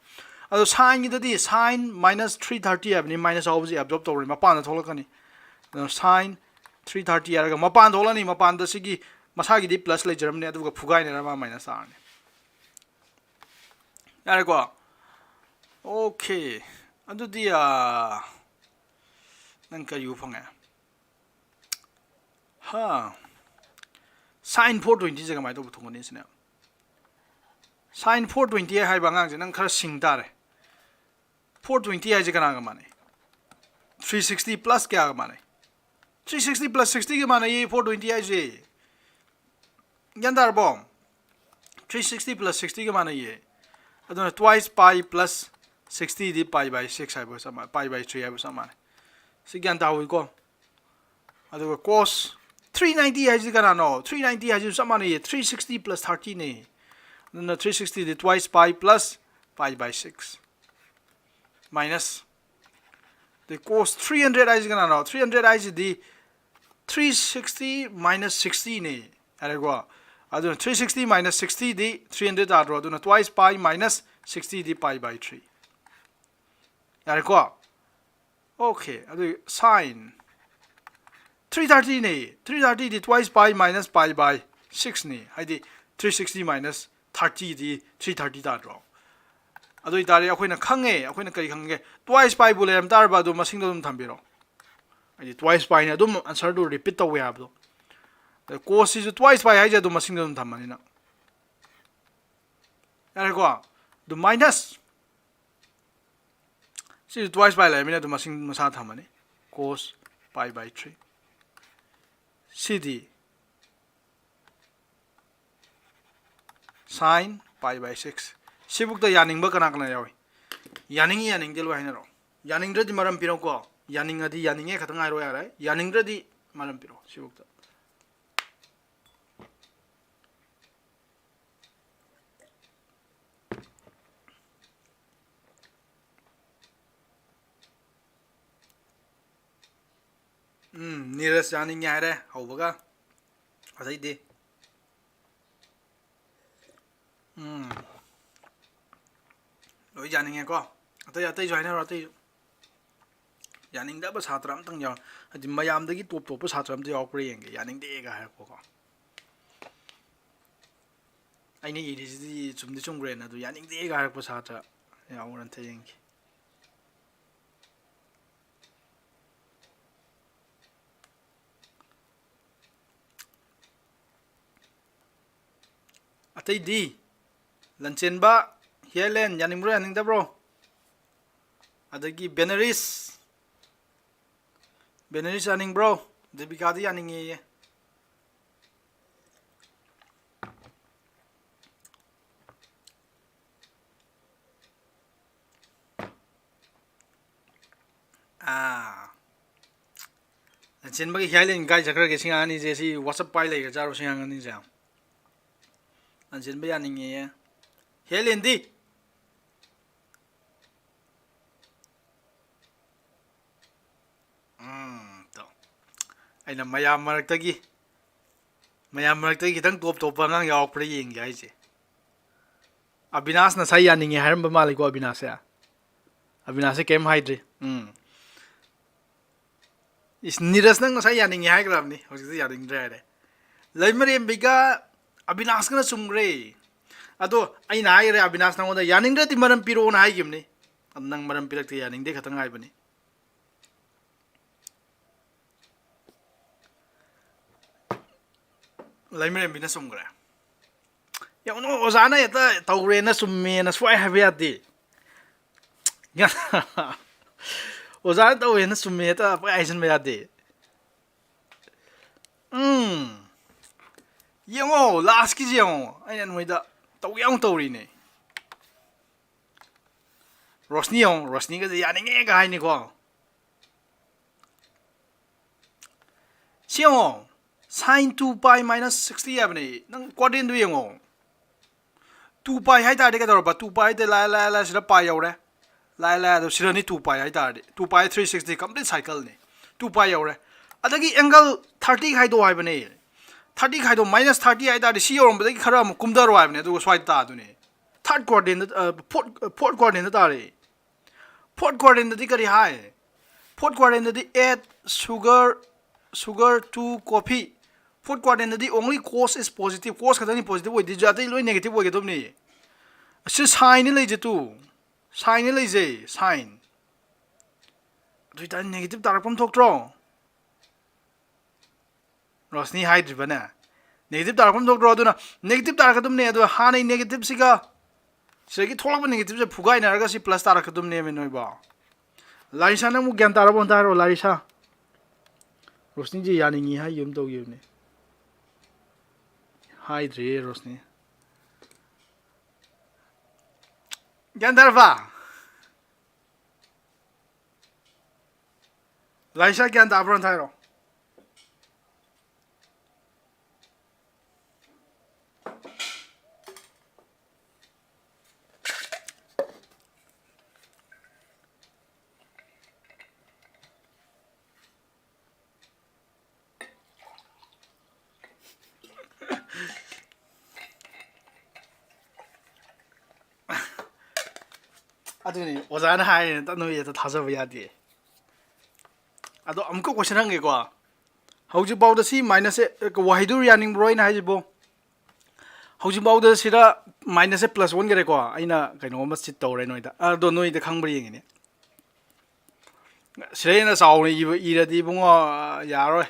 ꯑꯗꯣ sine ꯒꯤꯗꯗꯤ sine minus three thirty ꯍꯥꯏꯕꯅꯤ, minus ꯌꯥꯎꯕꯁꯤ absorb ꯇꯧꯔꯣꯏ, ꯃꯄꯥꯟꯗ ꯊꯣꯛꯂꯛꯀꯅꯤ꯫ ꯑꯗꯣ sine three thirty ꯍꯥꯏꯔꯒ ꯃꯄꯥꯟ ꯊꯣꯛꯂꯛꯑꯅꯤ, ꯃꯄꯥꯟꯗ ꯁꯤꯒꯤ ꯃꯁꯥꯒꯤꯗꯤ plus ꯂꯩꯖꯔꯝꯅꯤ, ꯑꯗꯨꯒ ꯐꯨꯒꯥꯏꯅꯔ ꯃꯥ minus ꯇꯥꯔꯅꯤ꯫ ꯌꯥꯔꯦꯀꯣ? Okay, ꯑꯗꯨꯗꯤ ꯑꯥ, ꯅꯪ ꯀꯔꯤ ꯎ ꯐꯪꯉꯦ? ꯍꯥ, sine four twenty ꯁꯦ ꯀꯃꯥꯏꯅ ꯇꯧꯕ ꯊꯣꯛꯀꯅꯤ ꯁꯤꯅꯦ? Sine four twenty ꯍꯥꯏꯕ ꯑꯉꯥꯡꯁꯦ ꯅꯪ ꯈꯔ ꯁꯤꯡ ꯇꯥꯔꯦ꯫ Four twenty ꯍꯥꯏꯁꯦ ꯀꯅꯥꯒ ꯃꯥꯟꯅꯩ? Three sixty plus ꯀꯌꯥꯒ ꯃꯥꯟꯅꯩ? Three sixty plus sixty ꯒ ꯃꯥꯟꯅꯩꯌꯦ four twenty ꯍꯥꯏꯁꯦ꯫ ꯒ꯭ꯌꯥꯟ ꯇꯥꯔꯕꯣ? Three sixty plus sixty ꯒ ꯃꯥꯟꯅꯩꯌꯦ꯫ ꯑꯗꯨꯅ twice pi plus sixty D pi by six ꯍꯥꯏꯕꯒ ꯆꯞ ꯃꯥꯟꯅꯩ, pi by three ꯍꯥꯏꯕꯒ ꯆꯞ ꯃꯥꯟꯅꯩ꯫ ꯁꯤ ꯒ꯭ꯌꯥꯟ ꯇꯥꯍꯧꯏꯀꯣ? ꯑꯗꯨꯒ cos three ninety ꯍꯥꯏꯁꯤ ꯀꯅꯥꯅꯣ? Three ninety ꯍꯥꯏꯁꯤꯁꯨ ꯆꯞ ꯃꯥꯟꯅꯩꯌꯦ, three sixty plus thirty ꯅꯦ꯫ ꯑꯗꯨꯅ three sixty D twice pi plus pi by six minus, ꯑꯗꯩ cos three hundred ꯍꯥꯏꯁꯤ ꯀꯅꯥꯅꯣ? Three hundred ꯍꯥꯏꯁꯤꯗꯤ three sixty minus sixty ꯅꯦ꯫ ꯌꯥꯔꯦꯀꯣ? ꯑꯗꯨꯅ three sixty minus sixty ꯗꯤ three hundred ꯇꯥꯗ꯭ꯔꯣ? ꯑꯗꯨꯅ twice pi minus sixty D pi by three꯫ ꯌꯥꯔꯦꯀꯣ? Okay, ꯑꯗꯨ sine three thirty ꯅꯦ꯫ Three thirty D twice pi minus pi by six ꯅꯤ꯫ ꯍꯥꯏꯗꯤ three sixty minus thirty ꯗꯤ three thirty ꯇꯥꯗ꯭ꯔꯣ? ꯑꯗꯨ ꯑꯣꯏꯇꯥꯔꯗꯤ ꯑꯩꯈꯣꯏꯅ ꯈꯪꯉꯦ, ꯑꯩꯈꯣꯏꯅ ꯀꯔꯤ ꯈꯪꯒꯦ? Twice pi ꯕꯨ ꯂꯩꯔꯝ ꯇꯥꯔꯕ ꯑꯗꯨ ꯃꯁꯤꯡꯗꯣ ꯑꯗꯨꯝ ꯊꯝꯕꯤꯔꯣ꯫ ꯍꯥꯏꯗꯤ twice pi ꯅ ꯑꯗꯨꯝ answer ꯗꯨ repeat ꯇꯧꯋꯦ ꯍꯥꯏꯕꯗꯣ꯫ ꯑꯗ cos ꯁꯤꯁꯨ twice pi ꯍꯥꯏꯁꯦ ꯑꯗꯨꯝ ꯃꯁꯤꯡꯗꯣ ꯑꯗꯨꯝ ꯊꯝꯕꯅꯤꯅ꯫ ꯌꯥꯔꯦꯀꯣ? ꯑꯗꯨ minus ꯁꯤꯁꯨ twice pi ꯂꯩꯔꯃꯤꯅ ꯑꯗꯨꯝ ꯃꯁꯤꯡ ꯃꯁꯥ ꯊꯝꯃꯅꯤ, cos pi by three꯫ CD sine pi by six꯫ ꯁꯤꯕꯨꯛꯇ ꯌꯥꯅꯤꯡꯕ ꯀꯅꯥ ꯀꯅꯥ ꯌꯥꯎꯏ? ꯌꯥꯅꯤꯡꯉꯤ ꯌꯥꯅꯤꯡꯗꯦ ꯂꯣꯏ ꯍꯥꯏꯅꯔꯛꯑꯣ꯫ ꯌꯥꯅꯤꯡꯗ꯭ꯔꯗꯤ ꯃꯔꯝ ꯄꯤꯔꯛꯎꯀꯣ꯫ ꯌꯥꯅꯤꯡꯉꯗꯤ ꯌꯥꯅꯤꯡꯉꯦ ꯈꯛꯇꯪ ꯍꯥꯏꯔꯣ ꯌꯥꯔꯦ꯫ ꯌꯥꯅꯤꯡꯗ꯭ꯔꯗꯤ ꯃꯔꯝ ꯄꯤꯔꯛꯑꯣ ꯁꯤꯕꯨꯛꯇ꯫ ꯎꯝ, ꯅꯤꯔꯖ ꯌꯥꯅꯤꯡꯉꯦ ꯍꯥꯏꯔꯦ ꯍꯧꯕꯒ꯫ ꯑꯇꯩꯗꯤ? ꯎꯝ, ꯂꯣꯏ ꯌꯥꯅꯤꯡꯉꯦꯀꯣ꯫ ꯑꯇꯩ, ꯑꯇꯩꯁꯨ ꯍꯥꯏꯅꯔꯣ, ꯑꯇꯩꯁꯨ꯫ ꯌꯥꯅꯤꯡꯗꯕ ꯁꯥꯇ꯭ꯔ ꯑꯝꯇꯪ ꯌꯥꯎ-, ꯍꯥꯏꯗꯤ ꯃꯌꯥꯝꯗꯒꯤ top ꯇꯣꯞꯄ ꯁꯥꯇ꯭ꯔ ꯑꯝꯇ ꯌꯥꯎꯔꯛꯄ꯭ꯔꯥ ꯌꯦꯡꯒꯦ, ꯌꯥꯅꯤꯡꯗꯦꯒ ꯍꯥꯏꯔꯛꯄꯀꯣ꯫ ꯑꯩꯅ ꯏꯔꯤꯁꯤꯗꯤ ꯆꯨꯝꯗꯤ ꯆꯨꯝꯈ꯭ꯔꯦꯅ, ꯑꯗꯨ ꯌꯥꯅꯤꯡꯗꯦꯒ ꯍꯥꯏꯔꯛꯄ ꯁꯥꯇ꯭ꯔ ꯌꯥꯎꯕ꯭ꯔꯥ ꯑꯝꯇ ꯌꯦꯡꯒꯦ꯫ ꯑꯇꯩꯗꯤ, ꯂꯟꯆꯦꯟꯕ, ꯍꯤꯌꯔꯂꯦꯟ ꯌꯥꯅꯤꯡꯕ꯭ꯔꯣ ꯌꯥꯅꯤꯡꯗꯕ꯭ꯔꯣ? ꯑꯗꯒꯤ ꯕꯦꯅꯔꯤꯁ, ꯕꯦꯅꯔꯤꯁ ꯌꯥꯅꯤꯡꯕ꯭ꯔꯣ? ꯗꯦꯕꯤꯀꯥꯗꯤ ꯌꯥꯅꯤꯡꯉꯦꯌꯦ꯫ ꯑꯥ꯫ ꯂꯟꯆꯦꯟꯕꯒꯤ ꯍꯤꯌꯥꯏꯂꯦꯟ ꯀꯥꯏ ꯆꯠꯈ꯭ꯔꯒꯦ? ꯁꯤ ꯑꯉꯥꯡ ꯑꯅꯤꯁꯦ ꯁꯤ WhatsApp ꯄꯥꯏ ꯂꯩꯒ꯭ꯔꯖꯥꯔꯣ ꯁꯤ ꯑꯉꯥꯡ ꯑꯅꯤꯁꯦ? ꯂꯟꯆꯦꯟꯕ ꯌꯥꯅꯤꯡꯉꯦꯌꯦ꯫ ꯍꯤꯌꯥꯏꯂꯦꯟꯗꯤ? ꯎꯝ, ꯇꯣ꯫ ꯑꯩꯅ ꯃꯌꯥꯝ ꯃꯔꯛꯇꯒꯤ, ꯃꯌꯥꯝ ꯃꯔꯛꯇꯒꯤ ꯈꯤꯇꯪ ꯇꯣꯞ ꯇꯣꯞꯄ ꯑꯉꯥꯡ ꯌꯥꯎꯔꯛꯄ꯭ꯔꯥ ꯌꯦꯡꯒꯦ ꯍꯥꯏꯁꯦ꯫ ꯑꯕꯤꯅꯥꯁ ꯉꯁꯥꯏ ꯌꯥꯅꯤꯡꯉꯦ ꯍꯥꯏꯔꯝꯕ ꯃꯥꯜꯂꯤꯀꯣ, ꯑꯕꯤꯅꯥꯁꯁꯦ꯫ ꯑꯕꯤꯅꯥꯁꯁꯦ ꯀꯩꯝ ꯍꯥꯏꯗ꯭ꯔꯤ꯫ ꯎꯝ꯫ ꯏꯁ, ꯅꯤꯔꯖ ꯅꯪ ꯉꯁꯥꯏ ꯌꯥꯅꯤꯡꯉꯦ ꯍꯥꯏꯈ꯭ꯔꯕꯅꯤ, ꯍꯧꯖꯤꯛꯇꯤ ꯌꯥꯅꯤꯡꯗ꯭ꯔꯦ ꯍꯥꯏꯔꯦ꯫ ꯂꯩꯃꯔꯦꯝꯕꯤꯒ ꯑꯕꯤꯅꯥꯁꯀꯅ ꯆꯨꯝꯈ꯭ꯔꯦ꯫ ꯑꯗꯣ ꯑꯩꯅ ꯍꯥꯏꯈ꯭ꯔꯦ ꯑꯕꯤꯅꯥꯁ ꯅꯪꯉꯣꯟꯗ ꯌꯥꯅꯤꯡꯗ꯭ꯔꯗꯤ ꯃꯔꯝ ꯄꯤꯔꯛꯑꯣꯅ ꯍꯥꯏꯈꯤꯕꯅꯤ꯫ ꯑꯗꯣ ꯅꯪ ꯃꯔꯝ ꯄꯤꯔꯛꯇꯦ, ꯌꯥꯅꯤꯡꯗꯦ ꯈꯛꯇꯪ ꯍꯥꯏꯕꯅꯤ꯫ ꯂꯩꯃꯔꯦꯝꯕꯤꯅ ꯆꯨꯝꯈ꯭ꯔꯦ꯫ ꯌꯦꯡꯉꯨꯅꯨ, ꯑꯣꯖꯥꯅ ꯍꯦꯛꯇ ꯇꯧꯔꯦꯅ ꯆꯨꯝꯃꯦꯅ ꯁꯨꯡꯍꯥꯏ ꯍꯥꯏꯕ ꯌꯥꯗꯦ꯫ ꯑꯣꯖꯥꯅ ꯇꯧꯋꯦꯅ ꯆꯨꯝꯃꯦ ꯍꯦꯛꯇ ꯄꯪꯍꯥꯏ ꯍꯥꯏꯖꯤꯟꯕ ꯌꯥꯗꯦ꯫ ꯎꯝ꯫ ꯌꯦꯡꯉꯣ, ꯂꯥꯁꯀꯤꯁꯤ ꯌꯦꯡꯉꯣ꯫ ꯑꯩꯅ ꯅꯣꯏꯗ ꯇꯧꯒꯦ ꯌꯥꯎꯅ ꯇꯧꯔꯤꯅꯦ꯫ ꯔꯣꯁꯅꯤ ꯌꯦꯡꯉꯣ, ꯔꯣꯁꯅꯤꯒꯁꯦ ꯌꯥꯅꯤꯡꯉꯦꯒ ꯍꯥꯏꯅꯤꯀꯣ꯫ ꯁꯤ ꯌꯦꯡꯉꯣ, sine two pi minus sixty ꯍꯥꯏꯕꯅꯦ꯫ ꯅꯪ quadrantꯗꯨ ꯌꯦꯡꯉꯣ꯫ Two pi ꯍꯥꯏ ꯇꯥꯔꯗꯤ ꯀꯩꯗꯧꯔꯕ? Two pi ꯍꯥꯏ ꯇꯥꯔꯗꯤ ꯂꯥꯏ, ꯂꯥꯏ, ꯂꯥꯏ, ꯁꯤꯗ pi ꯌꯧꯔꯦ꯫ ꯂꯥꯏ, ꯂꯥꯏ, ꯑꯗꯣ ꯁꯤꯗꯅꯤ two pi ꯍꯥꯏ ꯇꯥꯔꯗꯤ꯫ Two pi three sixty complete cycleꯅꯤ꯫ Two pi ꯌꯧꯔꯦ꯫ ꯑꯗꯒꯤ angle thirty ꯈꯥꯏꯗꯣꯛꯑꯣ ꯍꯥꯏꯕꯅꯦ꯫ Thirty ꯈꯥꯏꯗꯣꯛ, minus thirty ꯍꯥꯏ ꯇꯥꯔꯗꯤ ꯁꯤ ꯌꯧꯔꯝꯕꯗꯒꯤ ꯈꯔ ꯑꯃꯨꯛ ꯀꯨꯝꯊꯔꯣ ꯍꯥꯏꯕꯅꯦ, ꯑꯗꯨꯒ ꯁ꯭ꯋꯥꯏꯗ ꯇꯥꯗꯣꯏꯅꯦ꯫ Third quadrant, ꯑ, fourth, fourth quadrantꯇ ꯇꯥꯔꯦ꯫ Fourth quadrantꯇꯗꯤ ꯀꯔꯤ ꯍꯥꯏ? Fourth quadrantꯇꯗꯤ add sugar, sugar to coffee, Fourth quadrantꯗꯗꯤ only cos is positive, cos ꯈꯛꯇꯅꯤ positive ꯑꯣꯏꯗꯣꯏꯁꯦ, ꯑꯇꯩ ꯂꯣꯏ negative ꯑꯣꯏꯒꯗꯕꯅꯤ꯫ ꯑꯁꯤ signꯅꯤ ꯂꯩꯖꯦ ꯇꯨ, signꯅꯤ ꯂꯩꯖꯩ, sign꯫ ꯑꯗꯨ ꯑꯣꯏꯇꯥꯔꯗꯤ negative ꯇꯥꯔꯛꯄ ꯑꯃ ꯊꯣꯛꯇ꯭ꯔꯣ? ꯔꯣꯁꯅꯤ ꯍꯥꯏꯗ꯭ꯔꯤꯕꯅꯦ꯫ Negative ꯇꯥꯔꯛꯄ ꯑꯃ ꯊꯣꯛꯇ꯭ꯔꯣ? ꯑꯗꯨꯅ negative ꯇꯥꯔꯛꯀꯗꯕꯅꯦ꯫ ꯑꯗꯣ ꯍꯥꯟꯅꯩ negativeꯁꯤꯒ ꯁꯤꯗꯒꯤ ꯊꯣꯛꯂꯛꯄ negativeꯁꯦ ꯐꯨꯒꯥꯏꯅꯔꯒ ꯁꯤ plus ꯇꯥꯔꯛꯀꯗꯕꯅꯦꯃꯤ ꯅꯣꯏꯕꯣ꯫ ꯂꯥꯔꯤꯁꯥ, ꯅꯪꯕꯨ ꯒ꯭ꯌꯥꯟ ꯇꯥꯔꯕꯣ? ꯑꯝꯇ ꯍꯥꯏꯔꯣ, ꯂꯥꯔꯤꯁꯥ꯫ ꯔꯣꯁꯅꯤꯁꯦ ꯌꯥꯅꯤꯡꯉꯤ ꯍꯥꯏꯒꯤ ꯑꯃ ꯇꯧꯈꯤꯕꯅꯦ꯫ ꯍꯥꯏꯗ꯭ꯔꯤꯌꯦ ꯔꯣꯁꯅꯤ꯫ ꯒ꯭ꯌꯥꯟ ꯇꯥꯔꯕ? ꯂꯥꯏꯁꯥ ꯒ꯭ꯌꯥꯟ ꯇꯥꯕ꯭ꯔꯣ? ꯑꯝꯇ ꯍꯥꯏꯔꯣ꯫ ꯑꯗꯨꯅꯤ ꯑꯣꯖꯥꯅ ꯍꯥꯏꯔꯦꯅ ꯅꯣꯏ ꯍꯦꯛꯇ ꯊꯥꯖꯕ ꯌꯥꯗꯦ꯫ ꯑꯗꯣ ꯑꯃꯨꯛꯀ question ꯍꯪꯒꯦꯀꯣ꯫ ꯍꯧꯖꯤꯛꯐꯥꯎꯗ ꯁꯤ minus ꯁꯦ, ꯋꯥꯍꯩꯗꯨ ꯌꯥꯅꯤꯡꯕ꯭ꯔꯣ ꯑꯩꯅ ꯍꯥꯏꯁꯤꯕꯣ? ꯍꯧꯖꯤꯛꯐꯥꯎꯗ ꯁꯤꯗ minus ꯁꯦ plus ꯑꯣꯟꯈꯔꯦꯀꯣ꯫ ꯑꯩꯅ ꯀꯩꯅꯣꯝꯃ cheat ꯇꯧꯔꯦ ꯅꯣꯏꯗ꯫ ꯑꯗꯣ ꯅꯣꯏꯗ ꯈꯪꯕ꯭ꯔꯥ ꯌꯦꯡꯉꯤꯅꯦ꯫ ꯁꯤꯗ ꯍꯦꯟꯅ ꯆꯥꯎꯅ ꯏꯕ, ꯏꯔꯗꯤ ꯏꯕꯨꯡꯉꯣ, ꯌꯥꯔꯣꯏ꯫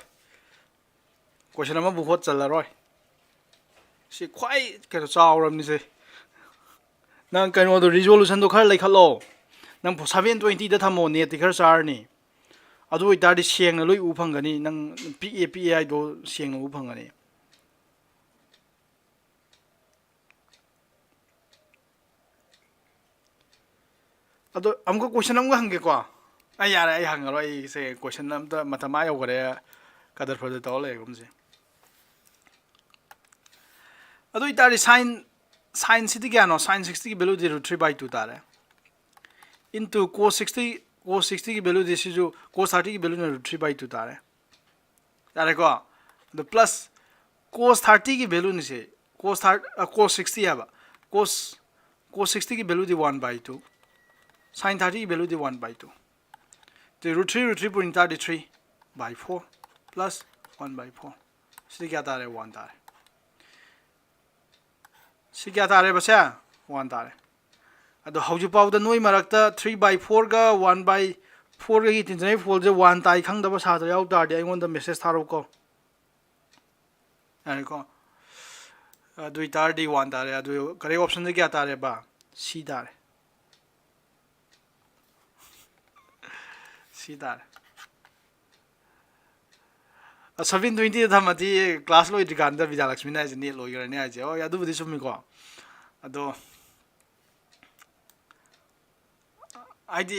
Question ꯑꯃꯕꯨ ꯍꯣꯠ ꯆꯜꯂꯔꯣꯏ꯫ ꯁꯤ ꯈ꯭ꯋꯥꯏ ꯀꯩꯅꯣ ꯆꯥꯎꯔꯕꯅꯤꯁꯦ꯫ ꯅꯪ ꯀꯩꯅꯣꯗꯣ, resolutionꯗꯣ ꯈꯔ ꯂꯩꯈꯠꯂꯣ꯫ ꯅꯪ seven twentyꯗ ꯊꯝꯃꯣ, netꯇꯤ ꯈꯔ ꯆꯥꯔꯅꯤ꯫ ꯑꯗꯨ ꯑꯣꯏꯇꯥꯔꯗꯤ ꯁꯦꯡꯅ ꯂꯣꯏ ꯎ ꯐꯪꯒꯅꯤ꯫ ꯅꯪ ꯄꯤꯛꯑꯦ ꯄꯤꯛꯑꯦ ꯍꯥꯏꯗꯣ ꯁꯦꯡꯅ ꯎ ꯐꯪꯒꯅꯤ꯫ ꯑꯗꯣ ꯑꯃꯨꯛꯀ question ꯑꯃꯒ ꯍꯪꯒꯦꯀꯣ꯫ ꯑꯩ ꯌꯥꯔꯦ, ꯑꯩ ꯍꯪꯉꯔꯣꯏ꯫ ꯑꯩꯁꯦ question ꯑꯝꯇ ꯃꯇꯝ ꯑꯥ ꯌꯧꯈꯔꯦ, ꯀꯗꯔ ꯐꯗꯔ ꯇꯧꯔ ꯂꯩꯔꯒꯨꯝꯁꯦ꯫ ꯑꯗꯨ ꯑꯣꯏꯇꯥꯔꯗꯤ sine, sineꯁꯤꯗꯤ ꯀꯌꯥꯅꯣ? Sine sixtyꯒꯤ valueꯗꯤ root three by two ꯇꯥꯔꯦ꯫ Into cos sixty, cos sixtyꯒꯤ valueꯗꯤ ꯁꯤꯁꯨ cos thirtyꯒꯤ valueꯅ root three by two ꯇꯥꯔꯦ꯫ ꯌꯥꯔꯦꯀꯣ? ꯑꯗꯣ plus cos thirtyꯒꯤ valueꯅꯤꯁꯦ, cos thirty, ꯑ, cos sixty ꯍꯥꯏꯕ, cos, cos sixtyꯒꯤ valueꯗꯤ one by two, sine thirtyꯒꯤ valueꯗꯤ one by two꯫ ꯑꯗꯨ root three, root three ꯄꯨꯔꯤꯡ ꯇꯥꯔꯗꯤ three by four plus one by four꯫ ꯁꯤꯗꯤ ꯀꯌꯥ ꯇꯥꯔꯦ? ꯋꯥꯟ ꯇꯥꯔꯦ꯫ ꯁꯤ ꯀꯌꯥ ꯇꯥꯔꯦꯕ ꯁꯦ? ꯋꯥꯟ ꯇꯥꯔꯦ꯫ ꯑꯗꯣ ꯍꯧꯖꯤꯛꯐꯥꯎꯗ ꯅꯣꯏ ꯃꯔꯛꯇ ꯊ꯭ꯔꯤ ꯕꯥꯏ ꯐꯣꯔꯒ ꯋꯥꯟ ꯕꯥꯏ ꯐꯣꯔꯒꯒꯤ ꯇꯤꯟꯖꯅꯩ ꯐꯣꯜꯁꯦ ꯋꯥꯟ ꯇꯥꯏ ꯈꯪꯗꯕ ꯁꯥꯇ꯭ꯔ ꯌꯥꯎ ꯇꯥꯔꯗꯤ ꯑꯩꯉꯣꯟꯗ ꯃꯦꯁꯦꯖ ꯊꯥꯔꯛꯎꯀꯣ꯫ ꯌꯥꯔꯦꯀꯣ? ꯑꯗꯨ ꯑꯣꯏꯇꯥꯔꯗꯤ ꯋꯥꯟ ꯇꯥꯔꯦ꯫ ꯑꯗꯨ ꯀꯔꯦꯛ ꯑꯣꯞꯁꯟꯁꯦ ꯀꯌꯥ ꯇꯥꯔꯦꯕ? ꯁꯤ ꯇꯥꯔꯦ꯫ ꯁꯤ ꯇꯥꯔꯦ꯫ ꯁꯚꯦꯟ ꯇ꯭ꯋꯦꯟꯇꯤꯗ ꯊꯝꯃꯗꯤ ꯀ꯭ꯂꯥꯁ ꯂꯣꯏꯗ꯭ꯔꯤꯀꯥꯟꯗ ꯕꯤꯗ꯭ꯌꯥꯂꯛꯁꯃꯤꯅ ꯍꯥꯏꯁꯦ ꯅꯦꯠ ꯂꯣꯏꯈ꯭ꯔꯅꯤ ꯍꯥꯏꯁꯦ꯫ ꯍꯣꯏ, ꯑꯗꯨꯕꯨꯗꯤ ꯆꯨꯝꯃꯤꯀꯣ꯫ ꯑꯗꯣ ꯍꯥꯏꯗꯤ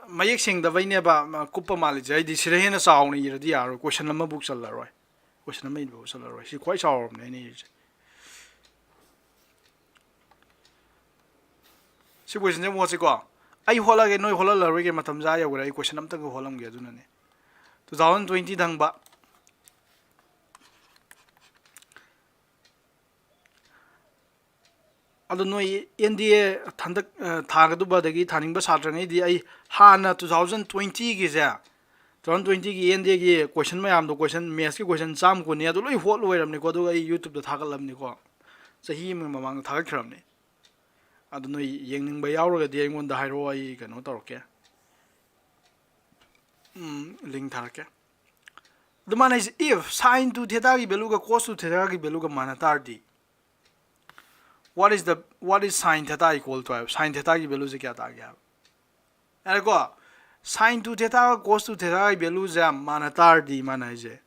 ꯃꯌꯦꯛ ꯁꯦꯡꯗꯕꯩꯅꯦꯕ, ꯀꯨꯞꯄ ꯃꯥꯜꯂꯤꯁꯦ꯫ ꯍꯥꯏꯗꯤ ꯁꯤꯗ ꯍꯦꯟꯅ ꯆꯥꯎꯅ ꯏꯔꯗꯤ ꯌꯥꯔꯣꯏ, ꯀꯣꯏꯁꯟ ꯑꯃꯐꯥꯎ ꯆꯜꯂꯔꯣꯏ, ꯀꯣꯏꯁꯟ ꯑꯃ ꯏꯕꯐꯥꯎ ꯆꯜꯂꯔꯣꯏ꯫ ꯁꯤ ꯈ꯭ꯋꯥꯏ ꯆꯥꯎꯔꯕꯅꯦ ꯑꯩꯅ ꯏꯔꯤꯁꯦ꯫ ꯁꯤ ꯀꯣꯏꯁꯟꯁꯦ ꯑꯃꯨꯛ ꯍꯣꯠꯁꯤꯀꯣ꯫ ꯑꯩ ꯍꯣꯠꯂꯒꯦ, ꯅꯣꯏ ꯍꯣꯠꯍꯜꯂꯔꯣꯏꯒꯦ, ꯃꯇꯝꯁꯦ ꯑꯥ ꯌꯧꯈ꯭ꯔꯦ꯫ ꯑꯩ ꯀꯣꯏꯁꯟ ꯑꯝꯇꯪꯒ ꯍꯣꯠꯂꯝꯒꯦ꯫ ꯑꯗꯨꯅꯅꯦ, ꯇꯨ ꯊꯥꯎꯖꯟ ꯇ꯭ꯋꯦꯟꯇꯤꯗ ꯍꯪꯕ꯫ ꯑꯗꯣ ꯅꯣꯏ ꯑꯦꯟ ꯗꯤ ꯑꯦ ꯍꯟꯗꯛ, ꯑ, ꯊꯥꯒꯗꯕ ꯑꯗꯒꯤ ꯊꯥꯅꯤꯡꯕ ꯁꯥꯇ꯭ꯔꯉꯩꯗꯤ ꯑꯩ ꯍꯥꯟꯅ ꯇꯨ ꯊꯥꯎꯖꯟ ꯇ꯭ꯋꯦꯟꯇꯤꯒꯤꯁꯦ, ꯇꯨ ꯊꯥꯎꯖꯟ ꯇ꯭ꯋꯦꯟꯇꯤꯒꯤ ꯑꯦꯟ ꯗꯤ ꯑꯦꯒꯤ ꯀꯣꯏꯁꯟ ꯃꯌꯥꯝꯗꯣ, ꯀꯣꯏꯁꯟ ꯃꯦꯠꯁꯀꯤ ꯀꯣꯏꯁꯟ ꯆꯥꯝꯃ ꯀꯨꯟꯅꯤ, ꯑꯗꯨ ꯂꯣꯏ ꯍꯣꯠ ꯂꯣꯏꯔꯕꯅꯤꯀꯣ꯫ ꯑꯗꯨꯒ ꯑꯩ ꯌꯨꯇ꯭ꯌꯨꯕꯇ ꯊꯥꯒꯠꯂꯕꯅꯤꯀꯣ, ꯆꯍꯤ ꯑꯃꯒꯤ ꯃꯃꯥꯡꯗ ꯊꯥꯒꯠꯈ꯭ꯔꯕꯅꯤ꯫ ꯑꯗꯨ ꯅꯣꯏ ꯌꯦꯡꯅꯤꯡꯕ ꯌꯥꯎꯔꯒꯗꯤ ꯑꯩꯉꯣꯟꯗ ꯍꯥꯏꯔꯛꯑꯣ, ꯑꯩ ꯀꯩꯅꯣ ꯇꯧꯔꯛꯀꯦ, ꯎꯝ, ꯂꯤꯡ ꯊꯥꯔꯛꯀꯦ꯫ ꯑꯗꯨ ꯃꯥꯅ ꯍꯥꯏꯁꯦ, if sine two theta ꯒꯤ value ꯒ cos two theta ꯒꯤ value ꯒ ꯃꯥꯟꯅ ꯇꯥꯔꯗꯤ, what is the, what is sine theta equal to ꯍꯥꯏꯕ, sine theta ꯒꯤ value ꯁꯦ ꯀꯌꯥ ꯇꯥꯒꯦ ꯍꯥꯏꯕ꯫ ꯌꯥꯔꯦꯀꯣ? Sine two theta ꯒ cos two theta ꯒꯤ value ꯁꯦ ꯃꯥꯟꯅ ꯇꯥꯔꯗꯤ, ꯃꯥꯅ ꯍꯥꯏꯁꯦ,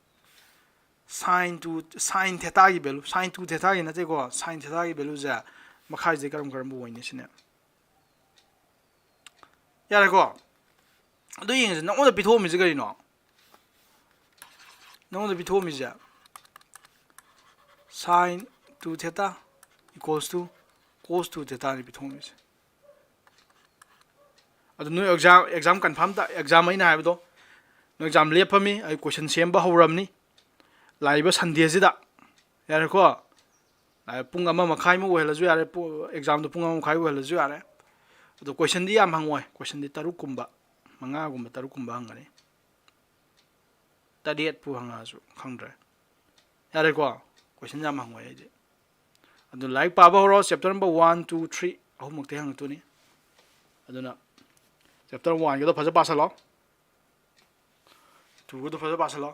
sine two, sine theta ꯒꯤ value, sine two theta ꯒꯤ ꯅꯠꯇꯦꯀꯣ, sine theta ꯒꯤ value ꯁꯦ ꯃꯈꯥꯏꯁꯦ ꯀꯔꯝ ꯀꯔꯝꯕ ꯑꯣꯏꯅꯤ ꯁꯤꯅꯦ꯫ ꯌꯥꯔꯦꯀꯣ? ꯑꯗꯨ ꯌꯦꯡꯉꯁꯤ, ꯅꯉꯣꯟꯗ ꯄꯤꯊꯣꯛꯑꯝꯃꯤꯁꯦ ꯀꯔꯤꯅꯣ? ꯅꯉꯣꯟꯗ ꯄꯤꯊꯣꯛꯑꯝꯃꯤꯁꯦ sine two theta equals to cos two theta ꯅꯤ ꯄꯤꯊꯣꯛꯑꯝꯃꯤꯁꯦ꯫ ꯑꯗꯨ ꯅꯣꯏ ꯑꯦꯛꯖꯥꯝ, ꯑꯦꯛꯖꯥꯝ ꯀꯟꯐꯥꯔꯝ ꯇꯥ-, ꯑꯦꯛꯖꯥꯝ ꯑꯩꯅ ꯍꯥꯏꯕꯗꯣ, ꯅꯣꯏ ꯑꯦꯛꯖꯥꯝ ꯂꯦꯞꯄꯝꯃꯤ, ꯑꯩ ꯀꯣꯏꯁꯟ ꯁꯦꯝꯕ ꯍꯧꯔꯝꯅꯤ ꯂꯥꯛꯏꯕ ꯁꯟꯗꯦꯁꯤꯗ꯫ ꯌꯥꯔꯦꯀꯣ? ꯂꯥꯛꯏ-, ꯄꯨꯡ ꯑꯃ ꯃꯈꯥꯏꯃꯨꯛ ꯑꯣꯏꯍꯜꯂꯁꯨ ꯌꯥꯔꯦ, ꯄꯨ-, ꯑꯦꯛꯖꯥꯝꯗꯣ ꯄꯨꯡ ꯑꯃ ꯃꯈꯥꯏ ꯑꯣꯏꯍꯜꯂꯁꯨ ꯌꯥꯔꯦ꯫ ꯑꯗꯣ ꯀꯣꯏꯁꯟꯗꯤ ꯌꯥꯝ ꯍꯪꯉꯣꯏ, ꯀꯣꯏꯁꯟꯗꯤ ꯇꯔꯨꯛꯀꯨꯝꯕ, ꯃꯉꯥꯒꯨꯝꯕ, ꯇꯔꯨꯛꯀꯨꯝꯕ ꯍꯪꯒꯅꯤ꯫ ꯇꯔꯦꯠꯄꯨ ꯍꯪꯉꯛꯑꯁꯨ ꯈꯪꯗ꯭ꯔꯦ꯫ ꯌꯥꯔꯦꯀꯣ? Question ꯌꯥꯝ ꯍꯪꯉꯣꯏ ꯑꯩꯗꯤ꯫ ꯑꯗꯨ ꯂꯥꯏꯔꯤꯛ ꯄꯥꯕ ꯍꯧꯔꯣ꯫ Chapter number one, two, three ꯑꯍꯨꯝꯃꯛꯇꯤ ꯍꯪꯉꯛꯇꯣꯏꯅꯤ꯫ ꯑꯗꯨꯅ chapter oneꯒꯤꯗꯣ ꯐꯖ ꯄꯥꯁꯜꯂꯣ꯫ Twoꯒꯤꯗꯣ ꯐꯖ ꯄꯥꯁꯜꯂꯣ꯫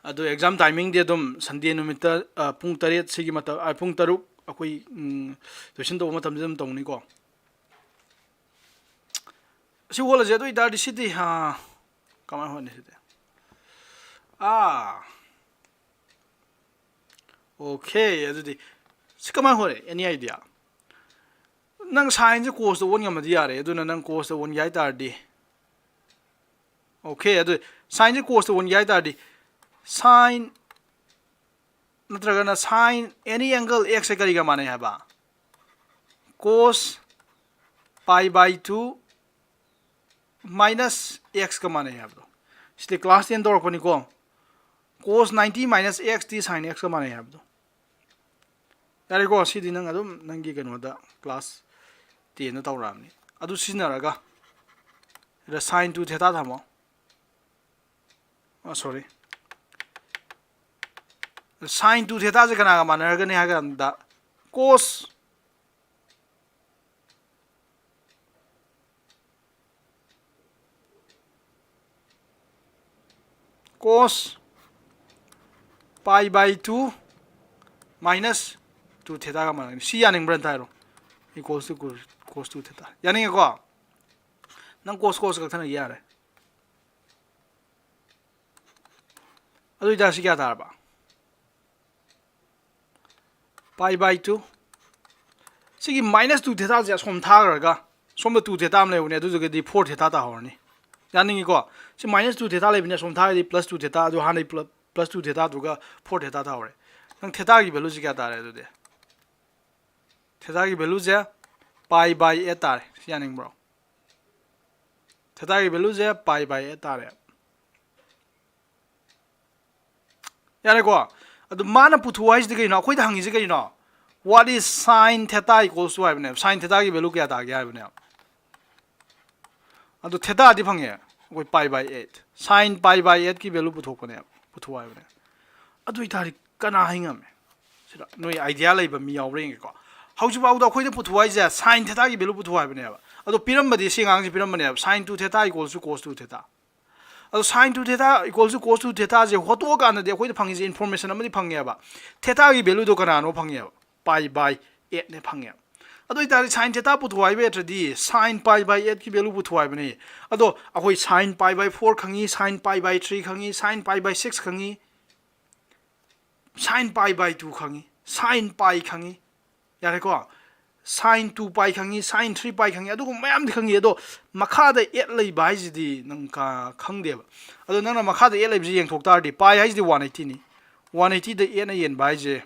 ꯑꯗꯨ exam timingꯗꯤ ꯑꯗꯨꯝ Sunday ꯅꯨꯃꯤꯠꯇ, ꯑ, ꯄꯨꯡ ꯇꯔꯦꯠ ꯁꯤꯒꯤ ꯃꯇꯝ, ꯑ, ꯄꯨꯡ ꯇꯔꯨꯛ ꯑꯩꯈꯣꯏ, ꯎꯝ, tuition ꯇꯧꯕ ꯃꯇꯝꯗ ꯑꯗꯨꯝ ꯇꯧꯅꯤꯀꯣ꯫ ꯁꯤ ꯍꯣꯠꯂꯁꯦ꯫ ꯑꯗꯨ ꯑꯣꯏꯇꯥꯔꯗꯤ ꯁꯤꯗꯤ, ꯑ, ꯀꯃꯥꯏꯅ ꯍꯣꯠꯅꯤ ꯁꯤꯗꯤ? ꯑꯥ꯫ Okay, ꯑꯗꯨꯗꯤ ꯁꯤ ꯀꯃꯥꯏꯅ ꯍꯣꯠꯅꯤ? Any idea? ꯅꯪ sineꯁꯦ cosꯇ ꯑꯣꯟ ꯉꯝꯃꯗꯤ ꯌꯥꯔꯦ꯫ ꯑꯗꯨꯅ ꯅꯪ cosꯇ ꯑꯣꯟꯒꯦ ꯍꯥꯏ ꯇꯥꯔꯗꯤ, okay, ꯑꯗꯨ sineꯁꯦ cosꯇ ꯑꯣꯟꯒꯦ ꯍꯥꯏ ꯇꯥꯔꯗꯤ, sine ꯅꯠꯇ꯭ꯔꯒꯅ sine any angle xꯁꯦ ꯀꯔꯤꯒ ꯃꯥꯟꯅꯩ ꯍꯥꯏꯕ? Cos pi by two minus xꯀ ꯃꯥꯟꯅꯩ ꯍꯥꯏꯕꯗꯣ꯫ ꯁꯤꯗꯤ class ten ꯇꯧꯔꯛꯄꯅꯤꯀꯣ꯫ Cos ninety minus xt sine xꯀ ꯃꯥꯟꯅꯩ ꯍꯥꯏꯕꯗꯣ꯫ ꯌꯥꯔꯦꯀꯣ, ꯁꯤꯗꯤ ꯅꯪ ꯑꯗꯨꯝ ꯅꯪꯒꯤ ꯀꯩꯅꯣꯗ class tenꯗ ꯇꯧꯔꯛꯑꯕꯅꯤ꯫ ꯑꯗꯨ ꯁꯤꯖꯤꯟꯅꯔꯒ sine two theta ꯊꯝꯃꯣ꯫ ꯑ, sorry, sine two thetaꯁꯦ ꯀꯅꯥꯒ ꯃꯥꯟꯅꯔꯒꯅꯤ ꯍꯥꯏ ꯀꯥꯟꯗ, cos cos pi by two minus two thetaꯒ ꯃꯥꯟꯅꯒꯅꯤ꯫ ꯁꯤ ꯌꯥꯅꯤꯡꯕ꯭ꯔꯥ ꯑꯝꯇ ꯍꯥꯏꯔꯣ? Equals to cos two theta꯫ ꯌꯥꯅꯤꯡꯉꯦꯀꯣ? ꯅꯪ cos cos ꯀꯛꯊꯠꯅꯒꯦ ꯌꯥꯔꯦ꯫ ꯑꯗꯨ ꯑꯣꯏꯇꯥꯔꯗꯤ ꯁꯤ ꯀꯌꯥ ꯇꯥꯔꯕ? Pi by two꯫ ꯁꯤꯒꯤ minus two thetaꯁꯦ ꯑꯁꯣꯝ ꯊꯥꯈ꯭ꯔꯒ, ꯁꯣꯝꯗ two theta ꯑꯃ ꯂꯩꯕꯅꯦ, ꯑꯗꯨꯗꯨꯒꯗꯤ four theta ꯇꯥꯍꯧꯔꯅꯤ꯫ ꯌꯥꯅꯤꯡꯉꯤꯀꯣ? ꯁꯤ minus two theta ꯂꯩꯕꯅꯦ, ꯑꯁꯣꯝ ꯊꯥꯈ꯭ꯔꯗꯤ plus two theta, ꯑꯗꯨ ꯍꯥꯟꯅꯩ plus two thetaꯗꯨꯒ four theta ꯇꯥꯍꯧꯔꯦ꯫ ꯅꯪ thetaꯒꯤ valueꯁꯦ ꯀꯌꯥ ꯇꯥꯔꯦ ꯑꯗꯨꯗꯤ? Thetaꯒꯤ valueꯁꯦ pi by eight ꯇꯥꯔꯦ꯫ ꯁꯤ ꯌꯥꯅꯤꯡꯕ꯭ꯔꯣ? Thetaꯒꯤ valueꯁꯦ pi by eight ꯇꯥꯔꯦ꯫ ꯌꯥꯔꯦꯀꯣ? ꯑꯗꯨ ꯃꯥꯅ ꯄꯨꯊꯣꯛꯑꯣ ꯍꯥꯏꯁꯤꯗꯤ ꯀꯩꯅꯣ? ꯑꯩꯈꯣꯏꯗ ꯍꯪꯉꯤꯁꯤ ꯀꯩꯅꯣ? What is sine theta equals to ꯍꯥꯏꯕꯅꯦꯕ꯫ Sine thetaꯒꯤ value ꯀꯌꯥ ꯇꯥꯒꯦ ꯍꯥꯏꯕꯅꯦꯕ꯫ ꯑꯗꯨ thetaꯗꯤ ꯐꯪꯉꯦ ꯑꯩꯈꯣꯏ, pi by eight꯫ Sine pi by eightꯀꯤ value ꯄꯨꯊꯣꯛꯄꯅꯦꯕ, ꯄꯨꯊꯣꯛꯑꯣ ꯍꯥꯏꯕꯅꯦ꯫ ꯑꯗꯨ ꯑꯣꯏꯇꯥꯔꯗꯤ ꯀꯅꯥ ꯍꯥꯏ ꯉꯝꯃꯦ? ꯁꯤꯗ ꯅꯣꯏ idea ꯂꯩꯕ ꯃꯤ ꯌꯥꯎꯕ꯭ꯔꯥ ꯌꯦꯡꯒꯦꯀꯣ꯫ ꯍꯧꯖꯤꯛꯐꯥꯎꯗ ꯑꯩꯈꯣꯏꯗ ꯄꯨꯊꯣꯛ ꯍꯥꯏꯁꯦ sine theta ꯒꯤ value ꯄꯨꯊꯣꯛ ꯍꯥꯏꯕꯅꯦꯕ꯫ ꯑꯗꯣ ꯄꯤꯔꯝꯕꯗꯤ ꯁꯤ ꯑꯉꯥꯡꯁꯦ ꯄꯤꯔꯝꯕꯅꯦꯕ, sine two theta equals to cos two theta꯫ ꯑꯗꯣ sine two theta equals to cos two theta ꯁꯦ ꯍꯣꯠꯇꯣꯛꯑꯀꯥꯟꯗꯗꯤ ꯑꯩꯈꯣꯏꯗ ꯐꯪꯉꯤꯁꯦ information ꯑꯃꯗꯤ ꯐꯪꯉꯦꯕ꯫ Theta ꯒꯤ value ꯗꯣ ꯀꯅꯥꯅꯣ ꯐꯪꯉꯦꯕ? Pi by eight ꯅꯦ ꯐꯪꯉꯦꯕ꯫ ꯑꯗꯨ ꯑꯣꯏꯇꯥꯔꯗꯤ sine theta ꯄꯨꯊꯣꯛ ꯍꯥꯏꯕ ꯌꯥꯗ꯭ꯔꯗꯤ sine pi by eight ꯀꯤ value ꯄꯨꯊꯣꯛ ꯍꯥꯏꯕꯅꯦ꯫ ꯑꯗꯣ ꯑꯩꯈꯣꯏ sine pi by four ꯈꯪꯉꯤ, sine pi by three ꯈꯪꯉꯤ, sine pi by six ꯈꯪꯉꯤ, sine pi by two ꯈꯪꯉꯤ, sine pi ꯈꯪꯉꯤ, ꯌꯥꯔꯦꯀꯣ? Sine two pi ꯈꯪꯉꯤ, sine three pi ꯈꯪꯉꯤ, ꯑꯗꯨꯒꯨꯝꯕ ꯃꯌꯥꯝꯗꯤ ꯈꯪꯉꯤ꯫ ꯑꯗꯣ ꯃꯈꯥꯗ eight ꯂꯩꯕ ꯍꯥꯏꯁꯤꯗꯤ ꯅꯪ ꯀ-, ꯈꯪꯗꯦꯕ꯫ ꯑꯗꯣ ꯅꯪꯅ ꯃꯈꯥꯗ eight ꯂꯩꯕꯁꯤ ꯌꯦꯡꯊꯣꯛ ꯇꯥꯔꯗꯤ, pi ꯍꯥꯏꯁꯤꯗꯤ one eighty ꯅꯤ, one eighty ꯗ eight ꯅ ꯌꯦꯟꯕ ꯍꯥꯏꯁꯦ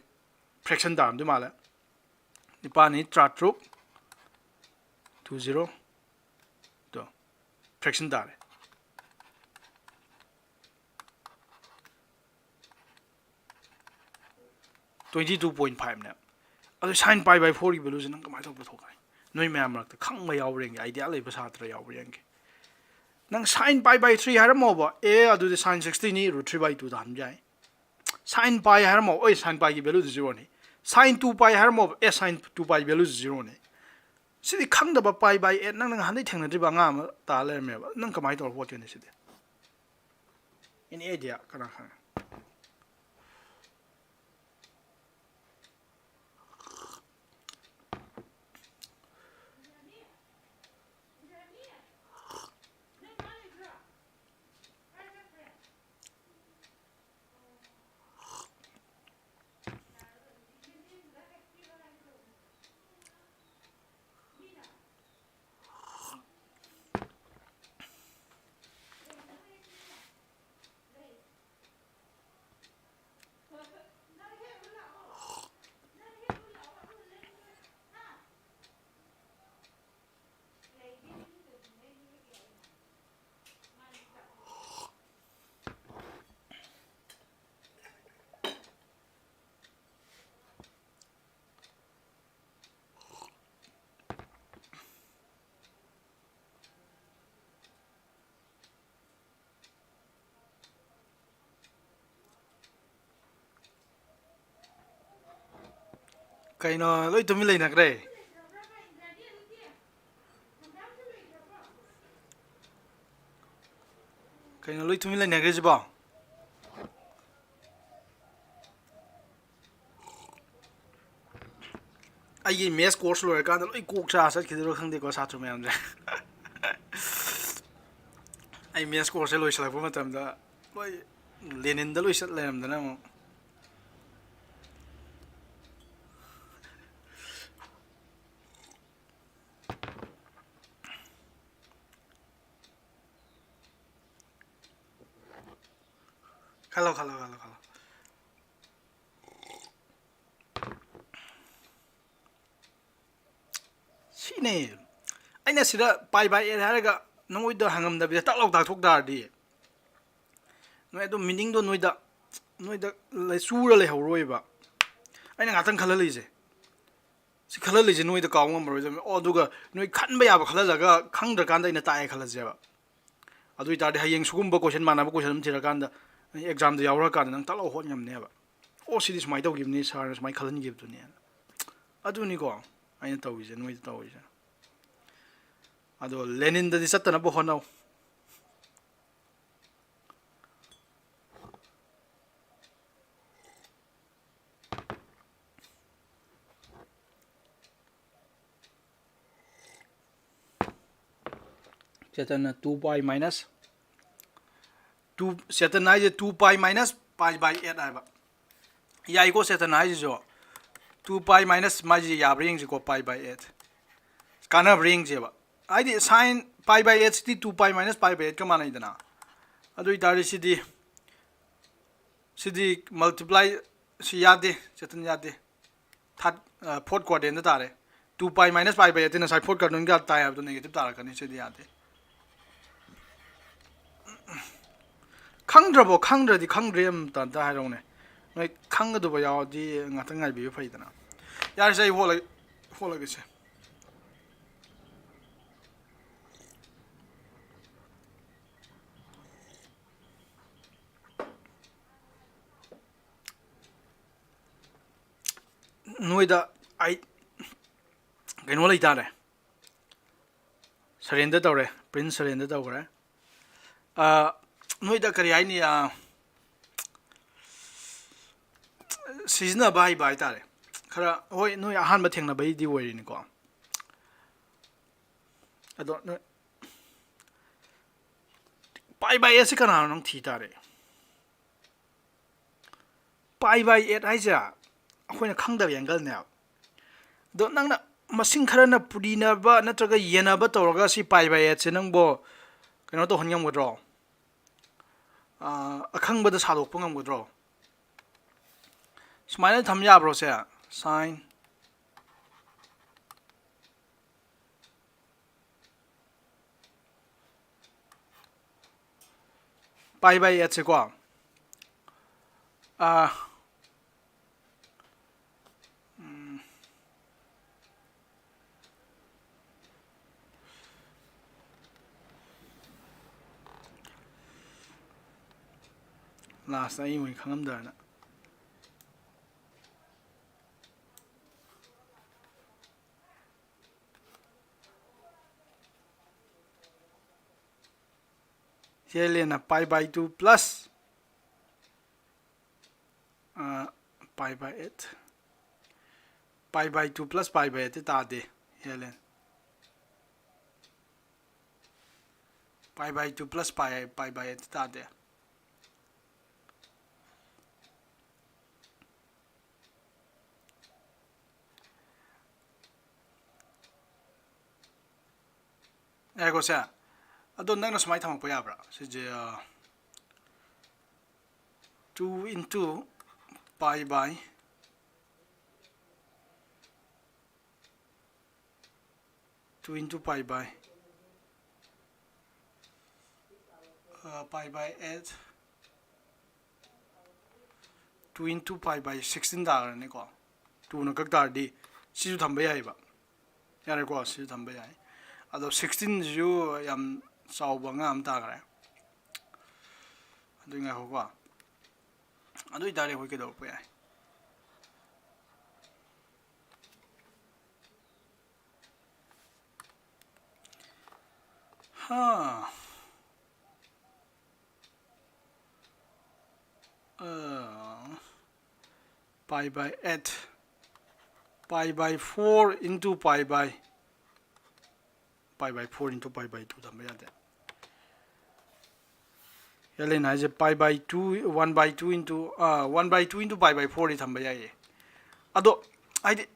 fraction ꯇꯥꯔꯝꯗꯣꯏ ꯃꯥꯜꯂꯦ꯫ ꯅꯤꯄꯥꯜꯅꯤ ꯇꯔꯥꯇꯔꯨꯛ, two zero, ꯗꯣ fraction ꯇꯥꯔꯦ꯫ Twenty two point five ꯅꯦ꯫ ꯑꯗꯨ sine pi by four ꯒꯤ value ꯁꯦ ꯅꯪ ꯀꯃꯥꯏꯅ ꯇꯧꯕ ꯊꯣꯛꯀꯅꯤ? ꯅꯣꯏ ꯃꯌꯥꯝ ꯃꯔꯛꯇ ꯈꯪꯕ ꯌꯥꯎꯕ꯭ꯔꯥ ꯌꯦꯡꯒꯦ, idea ꯂꯩꯕ ꯁꯥꯇ꯭ꯔ ꯌꯥꯎꯕ꯭ꯔꯥ ꯌꯦꯡꯒꯦ꯫ ꯅꯪ sine pi by three ꯍꯥꯏꯔꯝꯃꯣꯕ, ꯑꯦ ꯑꯗꯨꯗꯤ sine sixty ꯅꯤ, root three by two ꯇꯥꯍꯟꯕ ꯌꯥꯏ꯫ Sine pi ꯍꯥꯏꯔꯝꯃꯣ, ꯑꯣꯏ sine pi ꯒꯤ value ꯗꯨ zero ꯅꯤ꯫ Sine two pi ꯍꯥꯏꯔꯝꯃꯣ, ꯑꯦ sine two pi value ꯗꯨ zero ꯅꯤ꯫ ꯁꯤꯗꯤ ꯈꯪꯗꯕ pi by eight, ꯅꯪꯅ ꯅꯍꯥꯟꯗꯩ ꯊꯦꯡꯅꯗ꯭ꯔꯤꯕ ꯑꯉꯥꯡ ꯑꯃ ꯇꯥ ꯂꯩꯔꯝꯃꯦꯕ꯫ ꯅꯪ ꯀꯃꯥꯏꯅ ꯇꯧꯔ ꯍꯣꯠꯀꯅꯤ ꯁꯤꯗꯤ? Any idea? ꯀꯅꯥ ꯈꯪꯉꯦ? ꯀꯩꯅꯣ ꯂꯣꯏ ꯇꯨꯃꯤꯟ ꯂꯩꯅꯈ꯭ꯔꯦ? ꯀꯩꯅꯣ ꯂꯣꯏ ꯇꯨꯃꯤꯟ ꯂꯩꯅꯈ꯭ꯔꯤꯁꯤꯕꯣ? ꯑꯩꯒꯤ ꯃꯦꯠꯁ ꯀꯣꯔꯁ ꯂꯣꯏꯔꯀꯥꯟꯗ ꯂꯣꯏ ꯀꯣꯛ ꯆꯥ ꯆꯠꯈꯤꯗꯣꯏꯔꯣ ꯈꯪꯗꯦꯀꯣ, ꯁꯥꯇ꯭ꯔ ꯃꯌꯥꯝꯁꯦ꯫ ꯑꯩ ꯃꯦꯠꯁ ꯀꯣꯔꯁꯁꯦ ꯂꯣꯏꯁꯤꯜꯂꯛꯄ ꯃꯇꯝꯗ ꯂꯣꯏ ꯂꯦꯅꯤꯟꯗ ꯂꯣꯏ ꯆꯠ ꯂꯩꯔꯝꯗꯅ ꯑꯃꯨꯛ꯫ ꯈꯜꯂꯣ, ꯈꯜꯂꯣ, ꯈꯜꯂꯣ, ꯈꯜꯂꯣ꯫ ꯁꯤꯅꯦ꯫ ꯑꯩꯅ ꯁꯤꯗ pi by eight ꯍꯥꯏꯔꯒ ꯅꯉꯣꯏꯗ ꯍꯪꯉꯝꯗꯕꯤꯗ ꯇꯛ ꯂꯥꯎ ꯇꯥꯛꯊꯣꯛ ꯇꯥꯔꯗꯤ, ꯅꯣꯏ ꯑꯗꯨꯝ meaningꯗꯣ ꯅꯣꯏꯗ, ꯅꯣꯏꯗ ꯂꯩ-, ꯆꯨꯔ ꯂꯩꯍꯧꯔꯣꯏꯕ꯫ ꯑꯩꯅ ꯉꯥꯛꯇꯪ ꯈꯜꯍꯜꯂꯤꯁꯦ, ꯁꯤ ꯈꯜꯍꯜꯂꯤꯁꯦ ꯅꯣꯏꯗ ꯀꯥꯎ ꯉꯝꯃꯔꯣꯏꯗꯕꯅꯤ꯫ ꯑꯣ, ꯑꯗꯨꯒ ꯅꯣꯏ ꯈꯟꯕ ꯌꯥꯕ ꯈꯜꯍꯜꯂꯒ ꯈꯪꯗ꯭ꯔꯀꯥꯟꯗ ꯑꯩꯅ ꯇꯥꯛꯑꯦ ꯈꯜꯂꯁꯦꯕ꯫ ꯑꯗꯨ ꯑꯣꯏꯇꯥꯔꯗꯤ ꯍꯌꯦꯡ ꯁꯤꯒꯨꯝꯕ question, ꯃꯥꯟꯅꯕ question ꯑꯃ ꯊꯤꯔꯀꯥꯟꯗ examꯗ ꯌꯥꯎꯔꯀꯥꯟꯗ ꯅꯪ ꯇꯛ ꯂꯥꯎ ꯍꯣꯠ ꯉꯝꯅꯦꯕ꯫ ꯑꯣ, ꯁꯤꯗꯤ ꯁꯨꯃꯥꯏꯅ ꯇꯧꯈꯤꯕꯅꯤ, ꯁꯥꯔꯅ ꯁꯨꯃꯥꯏꯅ ꯈꯜꯍꯟꯈꯤꯕꯗꯨꯅꯤ꯫ ꯑꯗꯨꯅꯤꯀꯣ ꯑꯩꯅ ꯇꯧꯔꯤꯁꯦ, ꯅꯣꯏꯗ ꯇꯧꯔꯤꯁꯦ꯫ ꯑꯗꯣ ꯂꯦꯅꯤꯟꯗꯗꯤ ꯆꯠꯇꯅꯕ ꯍꯣꯠꯅꯧ꯫ ꯆꯦꯇꯟꯅ two pi minus two, Chetan ꯍꯥꯏꯁꯦ two pi minus pi by eight ꯍꯥꯏꯕ꯫ ꯌꯥꯏꯀꯣ, ꯆꯦꯇꯟ ꯍꯥꯏꯁꯤꯁꯨ꯫ Two pi minus ꯃꯥꯏꯁꯦ ꯌꯥꯕ꯭ꯔꯥ ꯌꯦꯡꯁꯤꯀꯣ, pi by eight꯫ ꯀꯥꯟꯅꯕ꯭ꯔꯥ ꯌꯦꯡꯁꯦꯕ꯫ ꯍꯥꯏꯗꯤ sine pi by eight CD two pi minus pi by eight ꯀ ꯃꯥꯟꯅꯩꯗꯅ꯫ ꯑꯗꯨ ꯑꯣꯏꯇꯥꯔꯗꯤ ꯁꯤꯗꯤ, ꯁꯤꯗꯤ multiply ꯁꯤ ꯌꯥꯗꯦ, ꯆꯦꯇꯟ ꯌꯥꯗꯦ꯫ Third, ꯑ, fourth quadrantꯗ ꯇꯥꯔꯦ꯫ Two pi minus pi by eight ꯉꯁꯥꯏ fourth quadrantꯒ ꯇꯥꯏ ꯍꯥꯏꯕꯗꯣ negative ꯇꯥꯔꯛꯀꯅꯤ, ꯁꯤꯗꯤ ꯌꯥꯗꯦ꯫ ꯈꯪꯗ꯭ꯔꯕꯣ? ꯈꯪꯗ꯭ꯔꯗꯤ ꯈꯪꯗ꯭ꯔꯦ ꯑꯝꯇ, ꯑꯝꯇ ꯍꯥꯏꯔꯛꯎꯅꯦ꯫ ꯅꯣꯏ ꯈꯪꯒꯗꯕ ꯌꯥꯎꯔꯗꯤ ꯉꯥꯛꯇꯪ ꯉꯥꯏꯕꯤꯕ ꯐꯩꯗꯅ꯫ ꯌꯥꯔꯦꯁꯦ, ꯑꯩ ꯍꯣꯠꯂꯒꯦ, ꯍꯣꯠꯂꯒꯦꯁꯦ꯫ ꯅꯣꯏꯗ ꯑꯩ ꯀꯩꯅꯣ ꯂꯩꯇꯥꯔꯦ, ꯁꯔꯦꯟꯗꯔ ꯇꯧꯔꯦ, ꯄ꯭ꯔꯤꯟꯁ ꯁꯔꯦꯟꯗꯔ ꯇꯧꯈ꯭ꯔꯦ꯫ ꯑ, ꯅꯣꯏꯗ ꯀꯔꯤ ꯍꯥꯏꯅꯤ, ꯑ, ꯁꯤꯖꯤꯟꯅꯕ ꯍꯩꯕ ꯍꯥꯏꯇꯥꯔꯦ꯫ ꯈꯔ, ꯍꯣꯏ, ꯅꯣꯏ ꯑꯍꯥꯟꯕ ꯊꯦꯡꯅꯕꯩꯗꯤ ꯑꯣꯏꯔꯤꯅꯤꯀꯣ꯫ ꯑꯗꯣ ꯅꯣꯏ ꯄꯥꯏ ꯕꯥꯏ ꯑꯦꯠꯁꯤ ꯀꯅꯥꯅꯣ ꯅꯪ ꯊꯤ ꯇꯥꯔꯦ꯫ ꯄꯥꯏ ꯕꯥꯏ ꯑꯦꯠ ꯍꯥꯏꯁꯦ ꯑꯩꯈꯣꯏꯅ ꯈꯪꯗꯕ ꯑꯦꯡꯒꯜꯅꯦꯕ꯫ ꯑꯗꯣ ꯅꯪꯅ ꯃꯁꯤꯡ ꯈꯔꯅ ꯄꯨꯔꯤꯅꯕ ꯅꯠꯇ꯭ꯔꯒ ꯌꯦꯟꯅꯕ ꯇꯧꯔꯒ ꯁꯤ ꯄꯥꯏ ꯕꯥꯏ ꯑꯦꯠꯁꯦ ꯅꯪꯕꯨ ꯀꯩꯅꯣ ꯇꯧꯍꯟ ꯉꯝꯒꯗ꯭ꯔꯣ? ꯑ, ꯑꯈꯪꯕꯗ ꯁꯥꯗꯣꯛꯄ ꯉꯝꯒꯗ꯭ꯔꯣ? ꯁꯨꯃꯥꯏꯅ ꯊꯝ ꯌꯥꯕ꯭ꯔꯣ ꯁꯦ? ꯁꯥꯏꯟ ꯄꯥꯏ ꯕꯥꯏ ꯑꯦꯠꯁꯦꯀꯣ꯫ ꯑꯥ, ꯎꯝ꯫ ꯂꯥꯁꯇ ꯑꯩ ꯑꯣꯏꯅ ꯈꯪꯉꯝꯗꯗꯅ꯫ ꯍꯦꯂꯦꯅ pi by two plus, ꯑ, pi by eight, pi by two plus pi by eight ꯇꯥꯗꯦ, Helen. Pi by two plus pi, pi by eight ꯇꯥꯗꯦ꯫ ꯉꯥꯏꯈꯣꯁꯦ꯫ ꯑꯗꯣ ꯅꯪꯅ ꯁꯨꯃꯥꯏꯅ ꯊꯝꯃꯛꯄ ꯌꯥꯕ꯭ꯔꯥ? ꯁꯤꯁꯦ, ꯑ, two into pi by, two into pi by, ꯑ, pi by eight, two into pi by sixteen ꯇꯥꯈ꯭ꯔꯅꯤꯀꯣ꯫ Twoꯅ ꯀꯛ ꯇꯥꯔꯗꯤ ꯁꯤꯁꯨ ꯊꯝꯕ ꯌꯥꯏꯑꯕ꯫ ꯌꯥꯔꯦꯀꯣ, ꯁꯤꯁꯨ ꯊꯝꯕ ꯌꯥꯏ꯫ ꯑꯗꯣ sixteenꯁꯤꯁꯨ ꯌꯥꯝ ꯆꯥꯎꯕ ꯑꯉꯥꯡ ꯑꯃ ꯇꯥꯈ꯭ꯔꯦ꯫ ꯑꯗꯨ ꯉꯥꯏꯈꯣꯀꯣ꯫ ꯑꯗꯨ ꯑꯣꯏꯇꯥꯔꯗꯤ ꯑꯩꯈꯣꯏ ꯀꯩꯗꯧꯔꯛꯄ ꯌꯥꯏ? ꯑꯥ, ꯑꯥ, pi by eight, pi by four into pi by, pi by four into pi by two ꯊꯝꯕ ꯌꯥꯗꯦ꯫ ꯑꯦꯜ ꯑꯦꯟ ꯍꯥꯏꯁꯦ pi by two, one by two into, uh, one by two into pi by fourꯗꯤ ꯊꯝꯕ ꯌꯥꯏꯌꯦ꯫ ꯑꯗꯣ ꯍꯥꯏꯗꯤ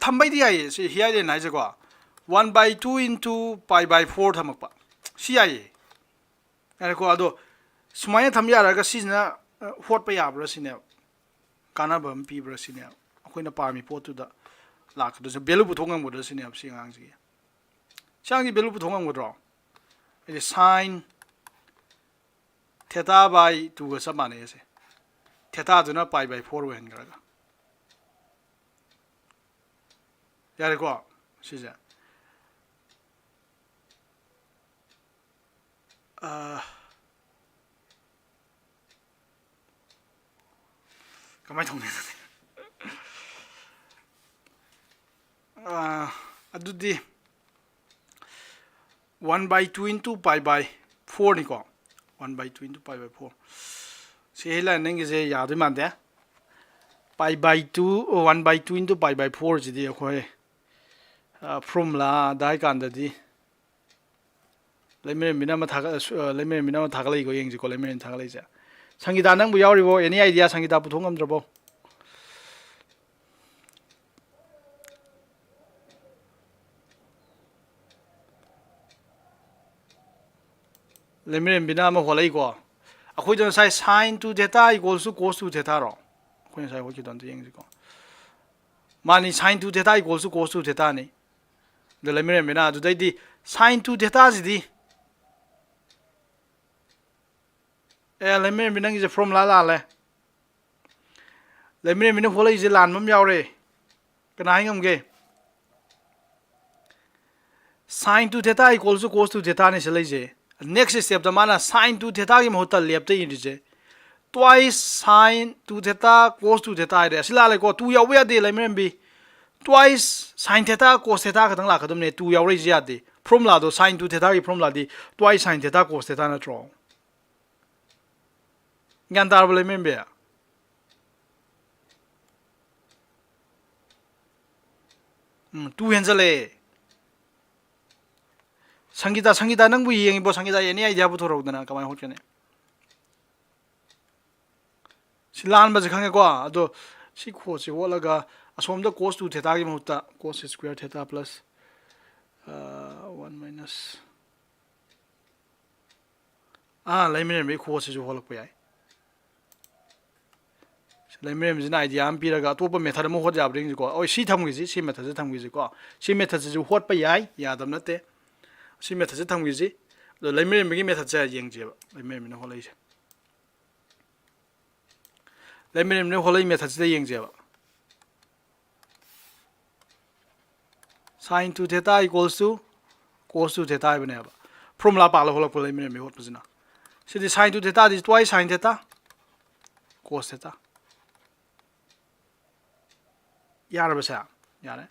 ꯊꯝꯕꯩꯗꯤ ꯌꯥꯏꯌꯦ꯫ ꯁꯤ ꯍꯤꯌꯥꯔ ꯑꯦꯟ ꯍꯥꯏꯁꯦꯀꯣ, one by two into pi by four ꯊꯝꯃꯛꯄ, ꯁꯤ ꯌꯥꯏꯌꯦ꯫ ꯌꯥꯔꯦꯀꯣ꯫ ꯑꯗꯣ ꯁꯨꯃꯥꯏꯅ ꯊꯝ ꯌꯥꯔꯒ ꯁꯤꯁꯤꯅ, ꯑ, ꯍꯣꯠꯄ ꯌꯥꯕ꯭ꯔꯥ ꯁꯤꯅꯦꯕ, ꯀꯥꯟꯅꯕ ꯑꯃ ꯄꯤꯕ꯭ꯔꯥ ꯁꯤꯅꯦꯕ, ꯑꯩꯈꯣꯏꯅ ꯄꯥꯝꯃꯤ ꯄꯣꯠꯇꯨꯗ ꯂꯥꯛꯀꯗꯣꯏꯁꯦ, ꯚꯦꯂꯨ ꯄꯨꯊꯣꯛ ꯉꯝꯒꯗ꯭ꯔꯥ ꯁꯤꯅꯦꯕ꯫ ꯁꯤ ꯑꯉꯥꯡꯁꯤꯒꯤ, ꯁꯤ ꯑꯉꯥꯡꯁꯤ ꯚꯦꯂꯨ ꯄꯨꯊꯣꯛ ꯉꯝꯒꯗ꯭ꯔꯣ? ꯍꯥꯏꯗꯤ ꯁꯥꯏꯟ ꯊꯦꯇꯥ ꯕꯥꯏ ꯇꯨꯒ ꯆꯞ ꯃꯥꯟꯅꯩ ꯑꯁꯦ꯫ ꯊꯦꯇꯥꯗꯨꯅ pi by four ꯑꯣꯏꯍꯟꯈ꯭ꯔꯒ꯫ ꯌꯥꯔꯦꯀꯣ? ꯁꯤꯁꯦ꯫ ꯑꯥ, ꯀꯃꯥꯏꯅ ꯇꯧꯅꯤ ꯑꯗꯨꯗꯤ? ꯑꯥ, ꯑꯗꯨꯗꯤ one by two into pi by fourꯅꯤꯀꯣ꯫ One by two into pi by four꯫ ꯁꯤ ꯍꯦꯗꯂꯥꯏꯟ ꯅꯪꯒꯤꯁꯦ ꯌꯥꯗꯣꯏ ꯃꯥꯟꯗꯦ꯫ Pi by two, one by two into pi by fourꯁꯤꯗꯤ ꯑꯩꯈꯣꯏ, ꯑ, ꯐꯣꯔꯃꯨꯂꯥꯗ ꯍꯥꯏ ꯀꯥꯟꯗꯗꯤ ꯂꯩꯃꯔꯦꯝꯕꯤꯅ ꯑꯃ ꯊꯥꯒꯠ-, ꯑ, ꯂꯩꯃꯔꯦꯝꯕꯤꯅ ꯑꯃ ꯊꯥꯒꯠꯂꯛꯏꯀꯣ, ꯌꯦꯡꯁꯤꯀꯣ, ꯂꯩꯃꯔꯦꯝꯕꯤꯅ ꯊꯥꯒꯠꯂꯛꯏꯁꯦ꯫ ꯁꯪꯒꯤꯇꯥ, ꯅꯪꯕꯨ ꯌꯥꯎꯔꯤꯕꯣ? Any idea? ꯁꯪꯒꯤꯇꯥ ꯄꯨꯊꯣꯛ ꯉꯝꯗ꯭ꯔꯕꯣ? ꯂꯩꯃꯔꯦꯝꯕꯤꯅ ꯑꯃ ꯍꯣꯠꯂꯛꯏꯀꯣ꯫ ꯑꯩꯈꯣꯏꯗ ꯉꯁꯥꯏ sine two theta equals to cos two theta ꯔꯣ? ꯑꯩꯈꯣꯏ ꯉꯁꯥꯏ ꯍꯣꯠꯈꯤꯗꯣ ꯑꯝꯇ ꯌꯦꯡꯁꯤꯀꯣ꯫ ꯃꯥꯅꯤ, sine two theta equals to cos two theta ꯅꯤ꯫ ꯑꯗꯣ ꯂꯩꯃꯔꯦꯝꯕꯤꯅ ꯑꯗꯨꯗꯩꯗꯤ sine two theta ꯁꯤꯗꯤ, ꯑꯦ, ꯂꯩꯃꯔꯦꯝꯕꯤ, ꯅꯪꯒꯤꯁꯦ ꯐꯣꯔꯃꯨꯂꯥ ꯂꯥꯜꯂꯦ꯫ ꯂꯩꯃꯔꯦꯝꯕꯤꯅ ꯍꯣꯠꯂꯛꯏꯁꯦ ꯂꯥꯟꯕ ꯑꯃ ꯌꯥꯎꯔꯦ꯫ ꯀꯅꯥ ꯍꯥꯏ ꯉꯝꯒꯦ? Sine two theta equals to cos two theta ꯅꯤ ꯁꯤ ꯂꯩꯁꯦ꯫ Next step ꯇ ꯃꯥꯅ sine two theta ꯒꯤ ꯃꯍꯨꯠꯇ ꯂꯦꯞꯇ ꯏꯔꯤꯁꯦ, twice sine two theta cos two theta ꯍꯥꯏꯔꯦ꯫ ꯑꯁꯤ ꯂꯥꯜꯂꯦꯀꯣ, two ꯌꯥꯎꯕ ꯌꯥꯗꯦ ꯂꯩꯃꯔꯦꯝꯕꯤ꯫ Twice sine theta cos theta ꯈꯛꯇꯪ ꯂꯥꯛꯀꯗꯕꯅꯦ, two ꯌꯥꯎꯔꯛꯏꯁꯦ ꯌꯥꯗꯦ꯫ ꯐꯣꯔꯃꯨꯂꯥꯗꯣ, sine two theta ꯒꯤ ꯐꯣꯔꯃꯨꯂꯥꯗꯤ twice sine theta cos theta ꯅꯠꯇ꯭ꯔꯣ? ꯒ꯭ꯌꯥꯟ ꯇꯥꯔꯕ, ꯂꯩꯃꯔꯦꯝꯕꯤ? ꯎꯝ, two ꯍꯦꯟꯖꯜꯂꯛꯑꯦ꯫ ꯁꯪꯒꯤꯇꯥ, ꯁꯪꯒꯤꯇꯥ, ꯅꯪꯕꯨ ꯌꯦꯡꯉꯤꯕꯣ? ꯁꯪꯒꯤꯇꯥ, any idea ꯄꯨꯊꯣꯔꯛꯎꯗꯅ, ꯀꯃꯥꯏꯅ ꯍꯣꯠꯀꯅꯤ? ꯁꯤ ꯂꯥꯟꯕꯁꯦ ꯈꯪꯉꯦꯀꯣ꯫ ꯑꯗꯣ ꯁꯤ cos ꯁꯤ ꯍꯣꯠꯂꯒ ꯑꯁꯣꯝꯗ cos two theta ꯒꯤ ꯃꯍꯨꯠꯇ cos square theta plus, ꯑ, one minus, ꯑꯥ, ꯂꯩꯃꯔꯦꯝꯕꯒꯤ cos ꯁꯤꯁꯨ ꯍꯣꯠꯂꯛꯄ ꯌꯥꯏ꯫ ꯂꯩꯃꯔꯦꯝꯕꯁꯤꯅ idea ꯑꯃ ꯄꯤꯔꯒ ꯑꯇꯣꯞꯄ method ꯑꯃ ꯍꯣꯠ ꯌꯥꯕ꯭ꯔꯥ ꯌꯦꯡꯁꯤꯀꯣ꯫ ꯍꯣꯏ, ꯁꯤ ꯊꯝꯈꯤꯁꯤ, ꯁꯤ method ꯁꯦ ꯊꯝꯈꯤꯁꯤꯀꯣ꯫ ꯁꯤ method ꯁꯤꯁꯨ ꯍꯣꯠꯄ ꯌꯥꯏ, ꯌꯥꯗꯕ ꯅꯠꯇꯦ꯫ ꯁꯤ method ꯁꯦ ꯊꯝꯈꯤꯁꯤ꯫ ꯑꯗꯣ ꯂꯩꯃꯔꯦꯝꯕꯒꯤ method ꯁꯦ ꯌꯦꯡꯁꯦꯕ, ꯂꯩꯃꯔꯦꯝꯕꯅ ꯍꯣꯠꯂꯛꯏꯁꯦ꯫ ꯂꯩꯃꯔꯦꯝꯕꯅ ꯍꯣꯠꯂꯛꯏ method ꯁꯤꯗ ꯌꯦꯡꯁꯦꯕ꯫ Sine two theta equals to cos two theta ꯍꯥꯏꯕꯅꯦꯕ꯫ ꯐꯣꯔꯃꯨꯂꯥ ꯄꯥꯜꯂ ꯍꯣꯠꯂꯛꯄ ꯂꯩꯃꯔꯦꯝꯕꯤ ꯍꯣꯠꯄꯁꯤꯅ꯫ ꯁꯤꯗꯤ sine two theta ꯗꯤ twice sine theta cos theta꯫ ꯌꯥꯔꯕꯁꯦ? ꯌꯥꯔꯦ꯫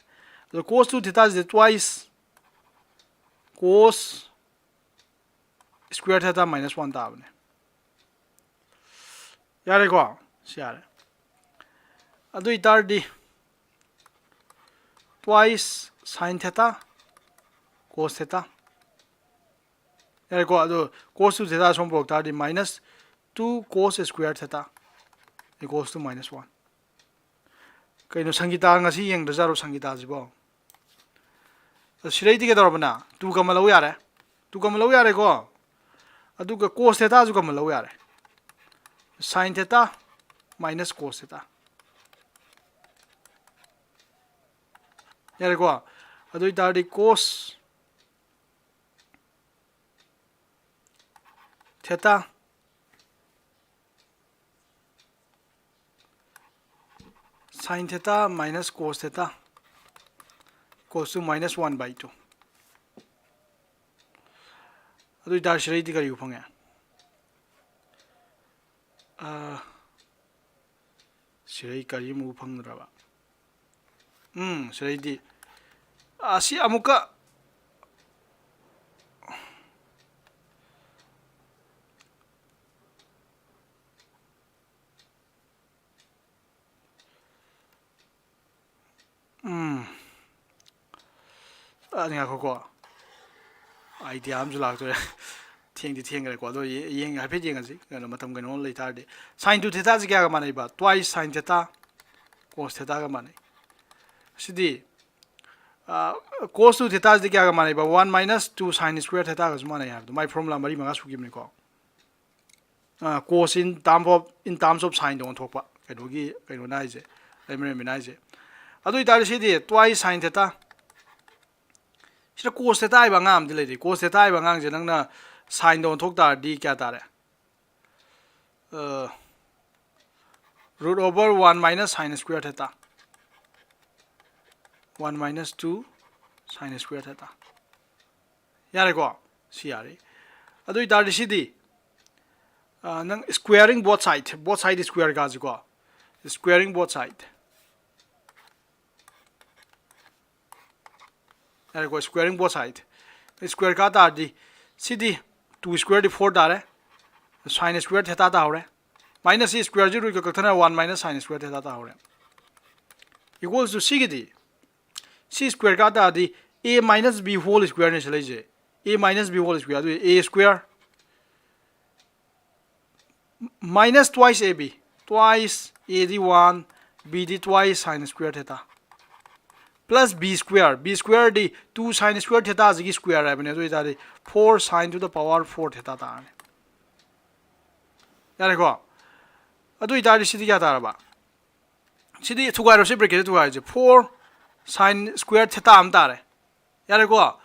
ꯑꯗꯣ cos two theta ꯁꯤꯗꯤ twice cos square theta minus one ꯇꯥꯕꯅꯦ꯫ ꯌꯥꯔꯦꯀꯣ? ꯁꯤ ꯌꯥꯔꯦ꯫ ꯑꯗꯨ ꯑꯣꯏꯇꯥꯔꯗꯤ twice sine theta cos theta꯫ ꯌꯥꯔꯦꯀꯣ? ꯑꯗꯣ cos two theta ꯁꯣꯝ ꯄꯨꯔꯛ ꯇꯥꯔꯗꯤ minus two cos square theta equals to minus one꯫ ꯀꯩꯅꯣ, ꯁꯪꯒꯤꯇꯥ ꯉꯁꯤ ꯌꯦꯡꯗ꯭ꯔꯖꯥꯔꯣ, ꯁꯪꯒꯤꯇꯥꯁꯤꯕꯣ? ꯑꯗꯣ ꯁꯤꯗꯩꯗꯤ ꯀꯩꯗꯧꯔꯕꯅ? Two common ꯂꯧ ꯌꯥꯔꯦ꯫ Two common ꯂꯧ ꯌꯥꯔꯦꯀꯣ? ꯑꯗꯨꯒ cos theta ꯁꯨ common ꯂꯧ ꯌꯥꯔꯦ꯫ Sine theta minus cos theta꯫ ꯌꯥꯔꯦꯀꯣ? ꯑꯗꯨ ꯑꯣꯏꯇꯥꯔꯗꯤ cos theta sine theta minus cos theta equals to minus one by two꯫ ꯑꯗꯨ ꯑꯣꯏꯇꯥꯔꯗꯤ ꯁꯤꯗꯩꯗꯤ ꯀꯔꯤ ꯎ ꯐꯪꯉꯦ? ꯑꯥ, ꯁꯤꯗꯩ ꯀꯔꯤ ꯑꯃ ꯎ ꯐꯪꯗ꯭ꯔꯕ? ꯎꯝ, ꯁꯤꯗꯩꯗꯤ, ꯑꯥ, ꯁꯤ ꯑꯃꯨꯛꯀ ꯑ, ꯉꯥꯏꯈꯣꯀꯣ, ꯑꯥꯏꯗꯤꯌꯥ ꯑꯃꯁꯨ ꯂꯥꯛꯇꯣꯔꯦ꯫ ꯊꯦꯡꯗꯤ ꯊꯦꯡꯈ꯭ꯔꯦꯀꯣ, ꯑꯗꯣ ꯌꯦ- ꯌꯦꯡ- ꯍꯥꯏꯐꯦꯠ ꯌꯦꯡꯉꯁꯤ, ꯀꯩꯅꯣ, ꯃꯇꯝ ꯀꯩꯅꯣ ꯂꯩꯇꯥꯔꯗꯤ꯫ Sine two theta ꯁꯤ ꯀꯌꯥꯒ ꯃꯥꯟꯅꯩꯕ? Twice sine theta cos theta ꯒ ꯃꯥꯟꯅꯩ꯫ ꯁꯤꯗꯤ, ꯑ, cos two theta ꯁꯤꯗꯤ ꯀꯌꯥꯒ ꯃꯥꯟꯅꯩꯕ? One minus two sine square theta ꯒꯁꯨ ꯃꯥꯟꯅꯩ ꯍꯥꯏꯕꯗꯣ, ꯃꯥꯏ formula ꯃꯔꯤ ꯃꯉꯥ ꯁꯨꯈꯤꯕꯅꯤꯀꯣ꯫ ꯑ, cos in term of, in terms of sine ꯗ ꯑꯣꯟꯊꯣꯛꯄ, ꯀꯩꯅꯣꯒꯤ, ꯀꯩꯅꯣꯅ ꯍꯥꯏꯁꯦ, ꯂꯩꯃꯔꯦꯟꯕꯤꯅ ꯍꯥꯏꯁꯦ꯫ ꯑꯗꯨ ꯑꯣꯏꯇꯥꯔꯗꯤ ꯁꯤꯗꯤ twice sine theta, ꯁꯤꯗ cos theta ꯍꯥꯏꯕ ꯑꯉꯥꯡ ꯑꯃꯗꯤ ꯂꯩꯔꯤ꯫ Cos theta ꯍꯥꯏꯕ ꯑꯉꯥꯡꯁꯦ ꯅꯪꯅ sine ꯗ ꯑꯣꯟꯊꯣꯛ ꯇꯥꯔꯗꯤ ꯀꯌꯥ ꯇꯥꯔꯦ? ꯑ, root over one minus sine square theta, one minus two sine square theta꯫ ꯌꯥꯔꯦꯀꯣ? ꯁꯤ ꯌꯥꯔꯦ꯫ ꯑꯗꯨ ꯑꯣꯏꯇꯥꯔꯗꯤ ꯁꯤꯗꯤ, ꯑ, ꯅꯪ squaring both side, both side square ꯀꯥꯁꯤꯀꯣ, squaring both side꯫ ꯌꯥꯔꯦꯀꯣ, squaring both side꯫ Square ꯀꯥ ꯇꯥꯔꯗꯤ ꯁꯤꯗꯤ two square ꯗꯤ four ꯇꯥꯔꯦ, sine square theta ꯇꯥꯍꯧꯔꯦ꯫ Minus ꯁꯤ square ꯁꯤ root ꯀ ꯀꯛꯊꯠꯅ one minus sine square theta ꯇꯥꯍꯧꯔꯦ꯫ Equals to ꯁꯤꯒꯤꯗꯤ, ꯁꯤ square ꯀꯥ ꯇꯥꯔꯗꯤ a minus b whole square ꯅꯦ ꯁꯤ ꯂꯩꯁꯦ꯫ A minus b whole square, ꯑꯗꯨꯗꯤ a square minus twice ab, twice a D one, b D twice sine square theta, plus b square, b square D two sine square theta ꯁꯤꯒꯤ square ꯍꯥꯏꯕꯅꯦ꯫ ꯑꯗꯨ ꯑꯣꯏꯇꯥꯔꯗꯤ four sine to the power four theta ꯇꯥꯔꯅꯤ꯫ ꯌꯥꯔꯦꯀꯣ? ꯑꯗꯨ ꯑꯣꯏꯇꯥꯔꯗꯤ ꯁꯤꯗꯤ ꯀꯌꯥ ꯇꯥꯔꯕ? ꯁꯤꯗꯤ ꯊꯨꯒꯥꯏꯔꯣ, ꯁꯤ bracket ꯊꯨꯒꯥꯏꯔꯁꯦ꯫ Four sine square theta ꯑꯃ ꯇꯥꯔꯦ꯫ ꯌꯥꯔꯦꯀꯣ?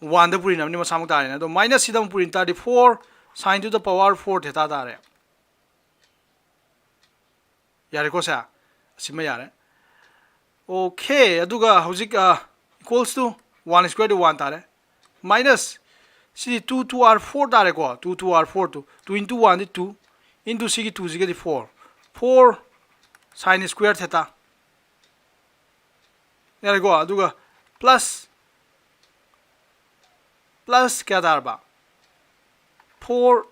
One ꯗ ꯄꯨꯔꯤꯅꯕꯅꯤ, ꯃꯁꯥꯃꯛ ꯇꯥꯔꯦꯅꯦ꯫ ꯑꯗꯣ minus ꯁꯤꯗ ꯑꯃꯨꯛ ꯄꯨꯔꯤꯅ ꯇꯥꯔꯗꯤ four sine to the power four theta ꯇꯥꯔꯦ꯫ ꯌꯥꯔꯦꯀꯣ ꯁꯦ? ꯑꯁꯤꯃ ꯌꯥꯔꯦ꯫ Okay, ꯑꯗꯨꯒ ꯍꯧꯖꯤꯛ, ꯑ, equals to one square D one ꯇꯥꯔꯦ꯫ Minus CD two two are four ꯇꯥꯔꯦꯀꯣ꯫ Two two are four, two, two into one D two, into ꯁꯤꯒꯤ two ꯁꯤꯒꯗꯤ four, four sine square theta꯫ ꯌꯥꯔꯦꯀꯣ? ꯑꯗꯨꯒ plus, plus ꯀꯌꯥ ꯇꯥꯔꯕ? Four,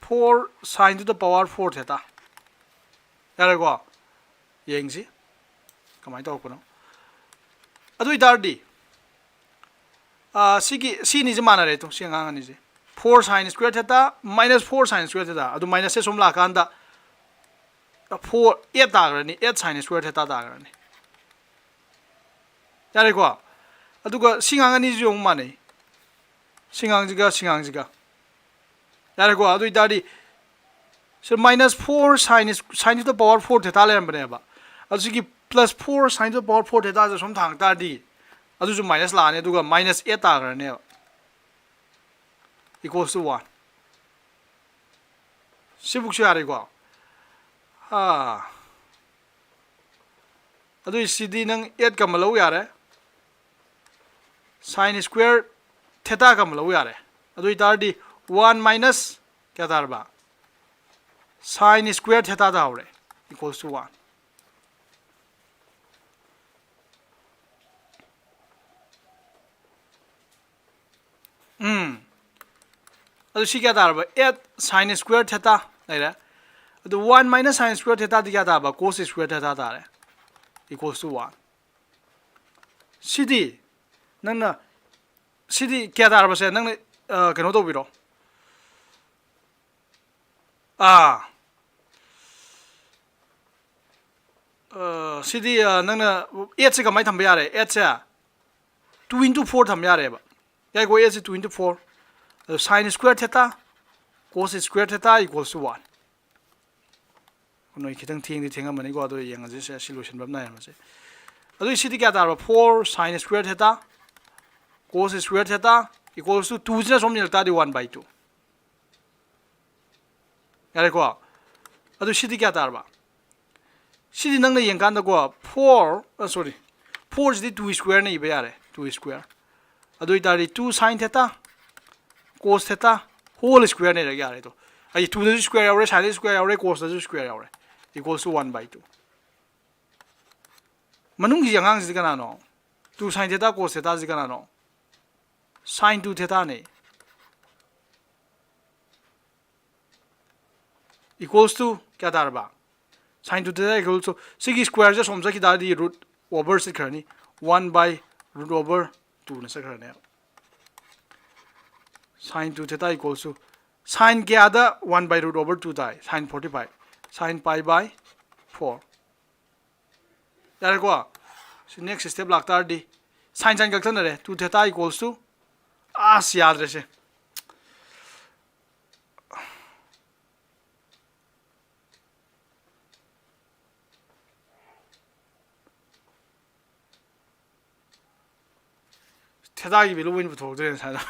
four sine to the power four theta꯫ ꯌꯥꯔꯦꯀꯣ? ꯌꯦꯡꯁꯤ ꯀꯃꯥꯏꯅ ꯇꯧꯔꯛꯄꯅꯣ꯫ ꯑꯗꯨ ꯑꯣꯏꯇꯥꯔꯗꯤ ꯑꯥ, ꯁꯤꯒꯤ ꯁꯤ ꯑꯅꯤꯁꯦ ꯃꯥꯟꯅꯔꯦ꯫ ꯇꯨ ꯁꯤ ꯑꯉꯥꯡ ꯑꯅꯤꯁꯦ, four sine square theta minus four sine square theta, ꯑꯗꯨ minus ꯁꯦ ꯁꯨꯝ ꯂꯥꯛꯀꯥꯟꯗ four eight ꯇꯥꯈ꯭ꯔꯅꯤ, eight sine square theta ꯇꯥꯈ꯭ꯔꯅꯤ꯫ ꯌꯥꯔꯦꯀꯣ? ꯑꯗꯨꯒ ꯁꯤ ꯑꯉꯥꯡ ꯑꯅꯤꯁꯤꯁꯨ ꯑꯃꯨꯛ ꯃꯥꯟꯅꯩ, ꯁꯤ ꯑꯉꯥꯡꯁꯤꯒ ꯁꯤ ꯑꯉꯥꯡꯁꯤꯒ꯫ ꯌꯥꯔꯦꯀꯣ? ꯑꯗꯨ ꯑꯣꯏꯇꯥꯔꯗꯤ ꯁꯤ minus four sine sine to the power four theta ꯂꯩꯔꯝꯕꯅꯦꯕ, ꯑꯗꯨ ꯁꯤꯒꯤ plus four sine to the power four theta ꯁꯦ ꯁꯨꯝ ꯊꯥꯡ ꯇꯥꯔꯗꯤ ꯑꯗꯨꯁꯨ minus ꯂꯥꯛꯑꯅꯤ, ꯑꯗꯨꯒ minus eight ꯇꯥꯈ꯭ꯔꯅꯦꯕ, equals to one꯫ ꯁꯤꯕꯨꯛꯁꯨ ꯌꯥꯔꯦꯀꯣ? ꯑꯥ, ꯑꯗꯨꯏ ꯁꯤꯗꯤ ꯅꯪ eight ꯀꯝꯕ ꯂꯧ ꯌꯥꯔꯦ, sine square theta ꯀꯝꯕ ꯂꯧ ꯌꯥꯔꯦ꯫ ꯑꯗꯨ ꯑꯣꯏꯇꯥꯔꯗꯤ one minus ꯀꯌꯥ ꯇꯥꯔꯕ? Sine square theta ꯇꯥꯍꯧꯔꯦ, equals to one꯫ ꯎꯝ꯫ ꯑꯗꯨ ꯁꯤ ꯀꯌꯥ ꯇꯥꯔꯕ? Eight sine square theta ꯂꯩꯔꯦ꯫ ꯑꯗꯨ one minus sine square theta ꯗꯤ ꯀꯌꯥ ꯇꯥꯕ? Cos square theta ꯇꯥꯔꯦ, equals to one꯫ ꯁꯤꯗꯤ ꯅꯪꯅ, ꯁꯤꯗꯤ ꯀꯌꯥ ꯇꯥꯔꯕꯁꯦ ꯅꯪꯅ, ꯑ, ꯀꯩꯅꯣ ꯇꯧꯕꯤꯔꯣ꯫ ꯑꯥ, ꯑ, ꯁꯤꯗꯤ, ꯑ, ꯅꯪꯅ eight ꯁꯦ ꯀꯃꯥꯏꯅ ꯊꯝꯕ ꯌꯥꯔꯦ? Eight ꯁꯦ two into four ꯊꯝꯕ ꯌꯥꯔꯦꯕ꯫ ꯌꯥꯏꯀꯣ? Eight ꯁꯦ two into four꯫ ꯑꯗꯣ sine square theta cos square theta equals to one꯫ ꯅꯣꯏ ꯈꯤꯇꯪ ꯊꯦꯡꯗꯤ ꯊꯦꯡꯉꯝꯃꯅꯤꯀꯣ, ꯑꯗꯣ ꯌꯦꯡꯉꯁꯤ ꯁꯦ, ꯁꯤ ꯂꯣꯏꯁꯤꯟꯕ ꯑꯃ ꯅꯥꯏꯔꯝꯃꯁꯦ꯫ ꯑꯗꯨꯏ ꯁꯤꯗꯤ ꯀꯌꯥ ꯇꯥꯔꯕ? Four sine square theta cos square theta equals to two ꯁꯤꯅ ꯁꯣꯝ ꯌꯦꯡꯉꯛ ꯇꯥꯔꯗꯤ one by two꯫ ꯌꯥꯔꯦꯀꯣ? ꯑꯗꯨ ꯁꯤꯗꯤ ꯀꯌꯥ ꯇꯥꯔꯕ? ꯁꯤꯗꯤ ꯅꯪꯅ ꯌꯦꯡꯀꯥꯟꯗꯀꯣ, four, ꯑ, sorry, four ꯁꯤꯗꯤ two square ꯅ ꯏꯕ ꯌꯥꯔꯦ, two square꯫ ꯑꯗꯨ ꯑꯣꯏꯇꯥꯔꯗꯤ two sine theta cos theta whole square ꯅ ꯏꯔꯒ ꯌꯥꯔꯦ꯫ ꯑꯗꯣ ꯑꯩ two ꯗꯁꯨ square ꯌꯥꯎꯔꯦ, sine ꯗꯁꯨ square ꯌꯥꯎꯔꯦ, cos ꯇꯁꯨ square ꯌꯥꯎꯔꯦ, equals to one by two꯫ ꯃꯅꯨꯡꯒꯤ ꯑꯉꯥꯡꯁꯤꯗꯤ ꯀꯅꯥꯅꯣ? Two sine theta cos theta ꯁꯤ ꯀꯅꯥꯅꯣ? Sine two theta ꯅꯦ꯫ Equals to ꯀꯌꯥ ꯇꯥꯔꯕ? Sine two theta equals to, ꯁꯤꯒꯤ square ꯁꯦ ꯁꯣꯝ ꯆꯠꯈꯤ ꯇꯥꯔꯗꯤ root over ꯆꯠꯈ꯭ꯔꯅꯤ, one by root over two ꯅ ꯆꯠꯈ꯭ꯔꯅꯦꯕ꯫ Sine two theta equals to, sine ꯀꯌꯥꯗ one by root over two ꯇꯥꯏ? Sine forty five, sine pi by four꯫ ꯌꯥꯔꯦꯀꯣ? ꯁꯤ next step ꯂꯥꯛꯇꯥꯔꯗꯤ sine sine ꯀꯛꯊꯠꯅꯔꯦ꯫ Two theta equals to, ꯑꯁ, ꯌꯥꯗ꯭ꯔꯦ ꯁꯦ꯫ Theta ꯒꯤ value ꯑꯣꯏꯅ ꯄꯨꯊꯣꯛꯇ꯭ꯔꯦ ꯉꯁꯥꯏꯗꯣ꯫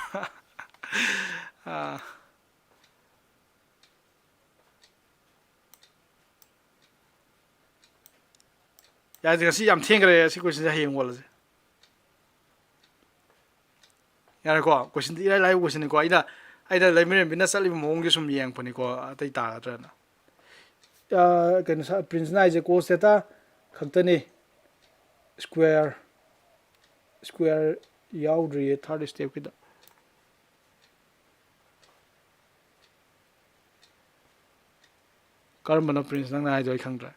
ꯑꯥ꯫ ꯌꯥꯔꯦ, ꯉꯁꯤ ꯌꯥꯝ ꯊꯦꯡꯈ꯭ꯔꯦ꯫ ꯑꯁꯤ question ꯁꯦ ꯍꯌꯦꯡ ꯍꯣꯜꯂꯁꯦ꯫ ꯌꯥꯔꯦꯀꯣ? Question ꯗꯤ ꯏꯔꯥꯏ ꯂꯥꯏꯕ question ꯅꯤꯀꯣ꯫ ꯑꯩꯅ, ꯑꯩꯅ ꯂꯩꯃꯔꯦꯝꯕꯤꯅ ꯆꯠꯂꯤꯕ ꯃꯑꯣꯡꯁꯦ ꯁꯨꯝ ꯌꯦꯡꯉꯛꯄꯅꯤꯀꯣ, ꯑꯇꯩ ꯇꯥꯒꯗ꯭ꯔꯅ꯫ ꯑꯥ, ꯀꯩꯅꯣ, ꯁꯥ-, ꯄ꯭ꯔꯤꯟꯁꯅ ꯍꯥꯏꯁꯦ cos theta ꯈꯛꯇꯅꯤ, square, square ꯌꯥꯎꯗ꯭ꯔꯤꯌꯦ third step ꯀꯤꯗ꯫ ꯀꯔꯝꯕꯅꯣ ꯄ꯭ꯔꯤꯟꯁ ꯅꯪꯅ ꯍꯥꯏꯗꯣ? ꯑꯩ ꯈꯪꯗ꯭ꯔꯦ꯫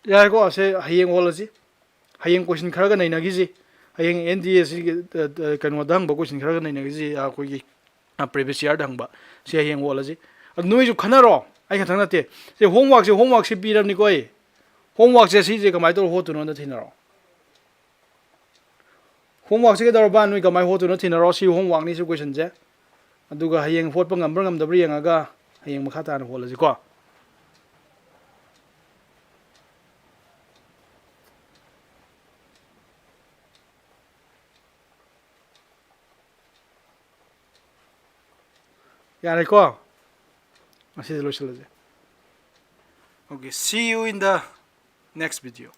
ꯌꯥꯔꯦꯀꯣ, ꯑꯁꯦ ꯍꯌꯦꯡ ꯍꯣꯜꯂꯁꯤ꯫ ꯍꯌꯦꯡ question ꯈꯔꯒ ꯅꯩꯅꯈꯤꯁꯤ꯫ ꯍꯌꯦꯡ N D A ꯁꯤꯒꯤ, ꯑ, ꯑ, ꯀꯩꯅꯣꯗ ꯍꯪꯕ question ꯈꯔꯒ ꯅꯩꯅꯈꯤꯁꯤ, ꯑ, ꯑꯩꯈꯣꯏꯒꯤ, ꯑ, previous year ꯗ ꯍꯪꯕ꯫ ꯁꯤ ꯍꯌꯦꯡ ꯍꯣꯜꯂꯁꯤ꯫ ꯑꯗꯨ ꯅꯣꯏꯁꯨ ꯈꯟꯅꯔꯣ, ꯑꯩ ꯈꯛꯇꯪ ꯅꯠꯇꯦ꯫ ꯁꯤ homework ꯁꯦ, homework ꯁꯦ ꯄꯤꯔꯕꯅꯤꯀꯣ ꯑꯩ꯫ Homework ꯁꯦ ꯁꯤꯁꯦ ꯀꯃꯥꯏꯅ ꯇꯧꯔ ꯍꯣꯠꯇꯣꯏꯅꯣ ꯑꯝꯇ ꯊꯤꯅꯔꯣ꯫ Homework ꯁꯦ ꯀꯩꯗꯧꯔꯕ? ꯅꯣꯏ ꯀꯃꯥꯏꯅ ꯍꯣꯠꯇꯣꯏꯅꯣ ꯊꯤꯅꯔꯣ꯫ ꯁꯤ homework ꯅꯤ, ꯁꯤ question ꯁꯦ꯫ ꯑꯗꯨꯒ ꯍꯌꯦꯡ ꯍꯣꯠꯄ ꯉꯝꯕ꯭ꯔꯥ ꯉꯝꯗꯕ꯭ꯔꯥ ꯌꯦꯡꯉꯒ ꯍꯌꯦꯡ ꯃꯈꯥ ꯇꯥꯅ ꯍꯣꯠꯂꯁꯤꯀꯣ꯫ ꯌꯥꯔꯦꯀꯣ? ꯉꯁꯤꯗꯤ ꯂꯣꯏꯁꯤꯜꯂꯁꯦ꯫ Okay, see you in the next video.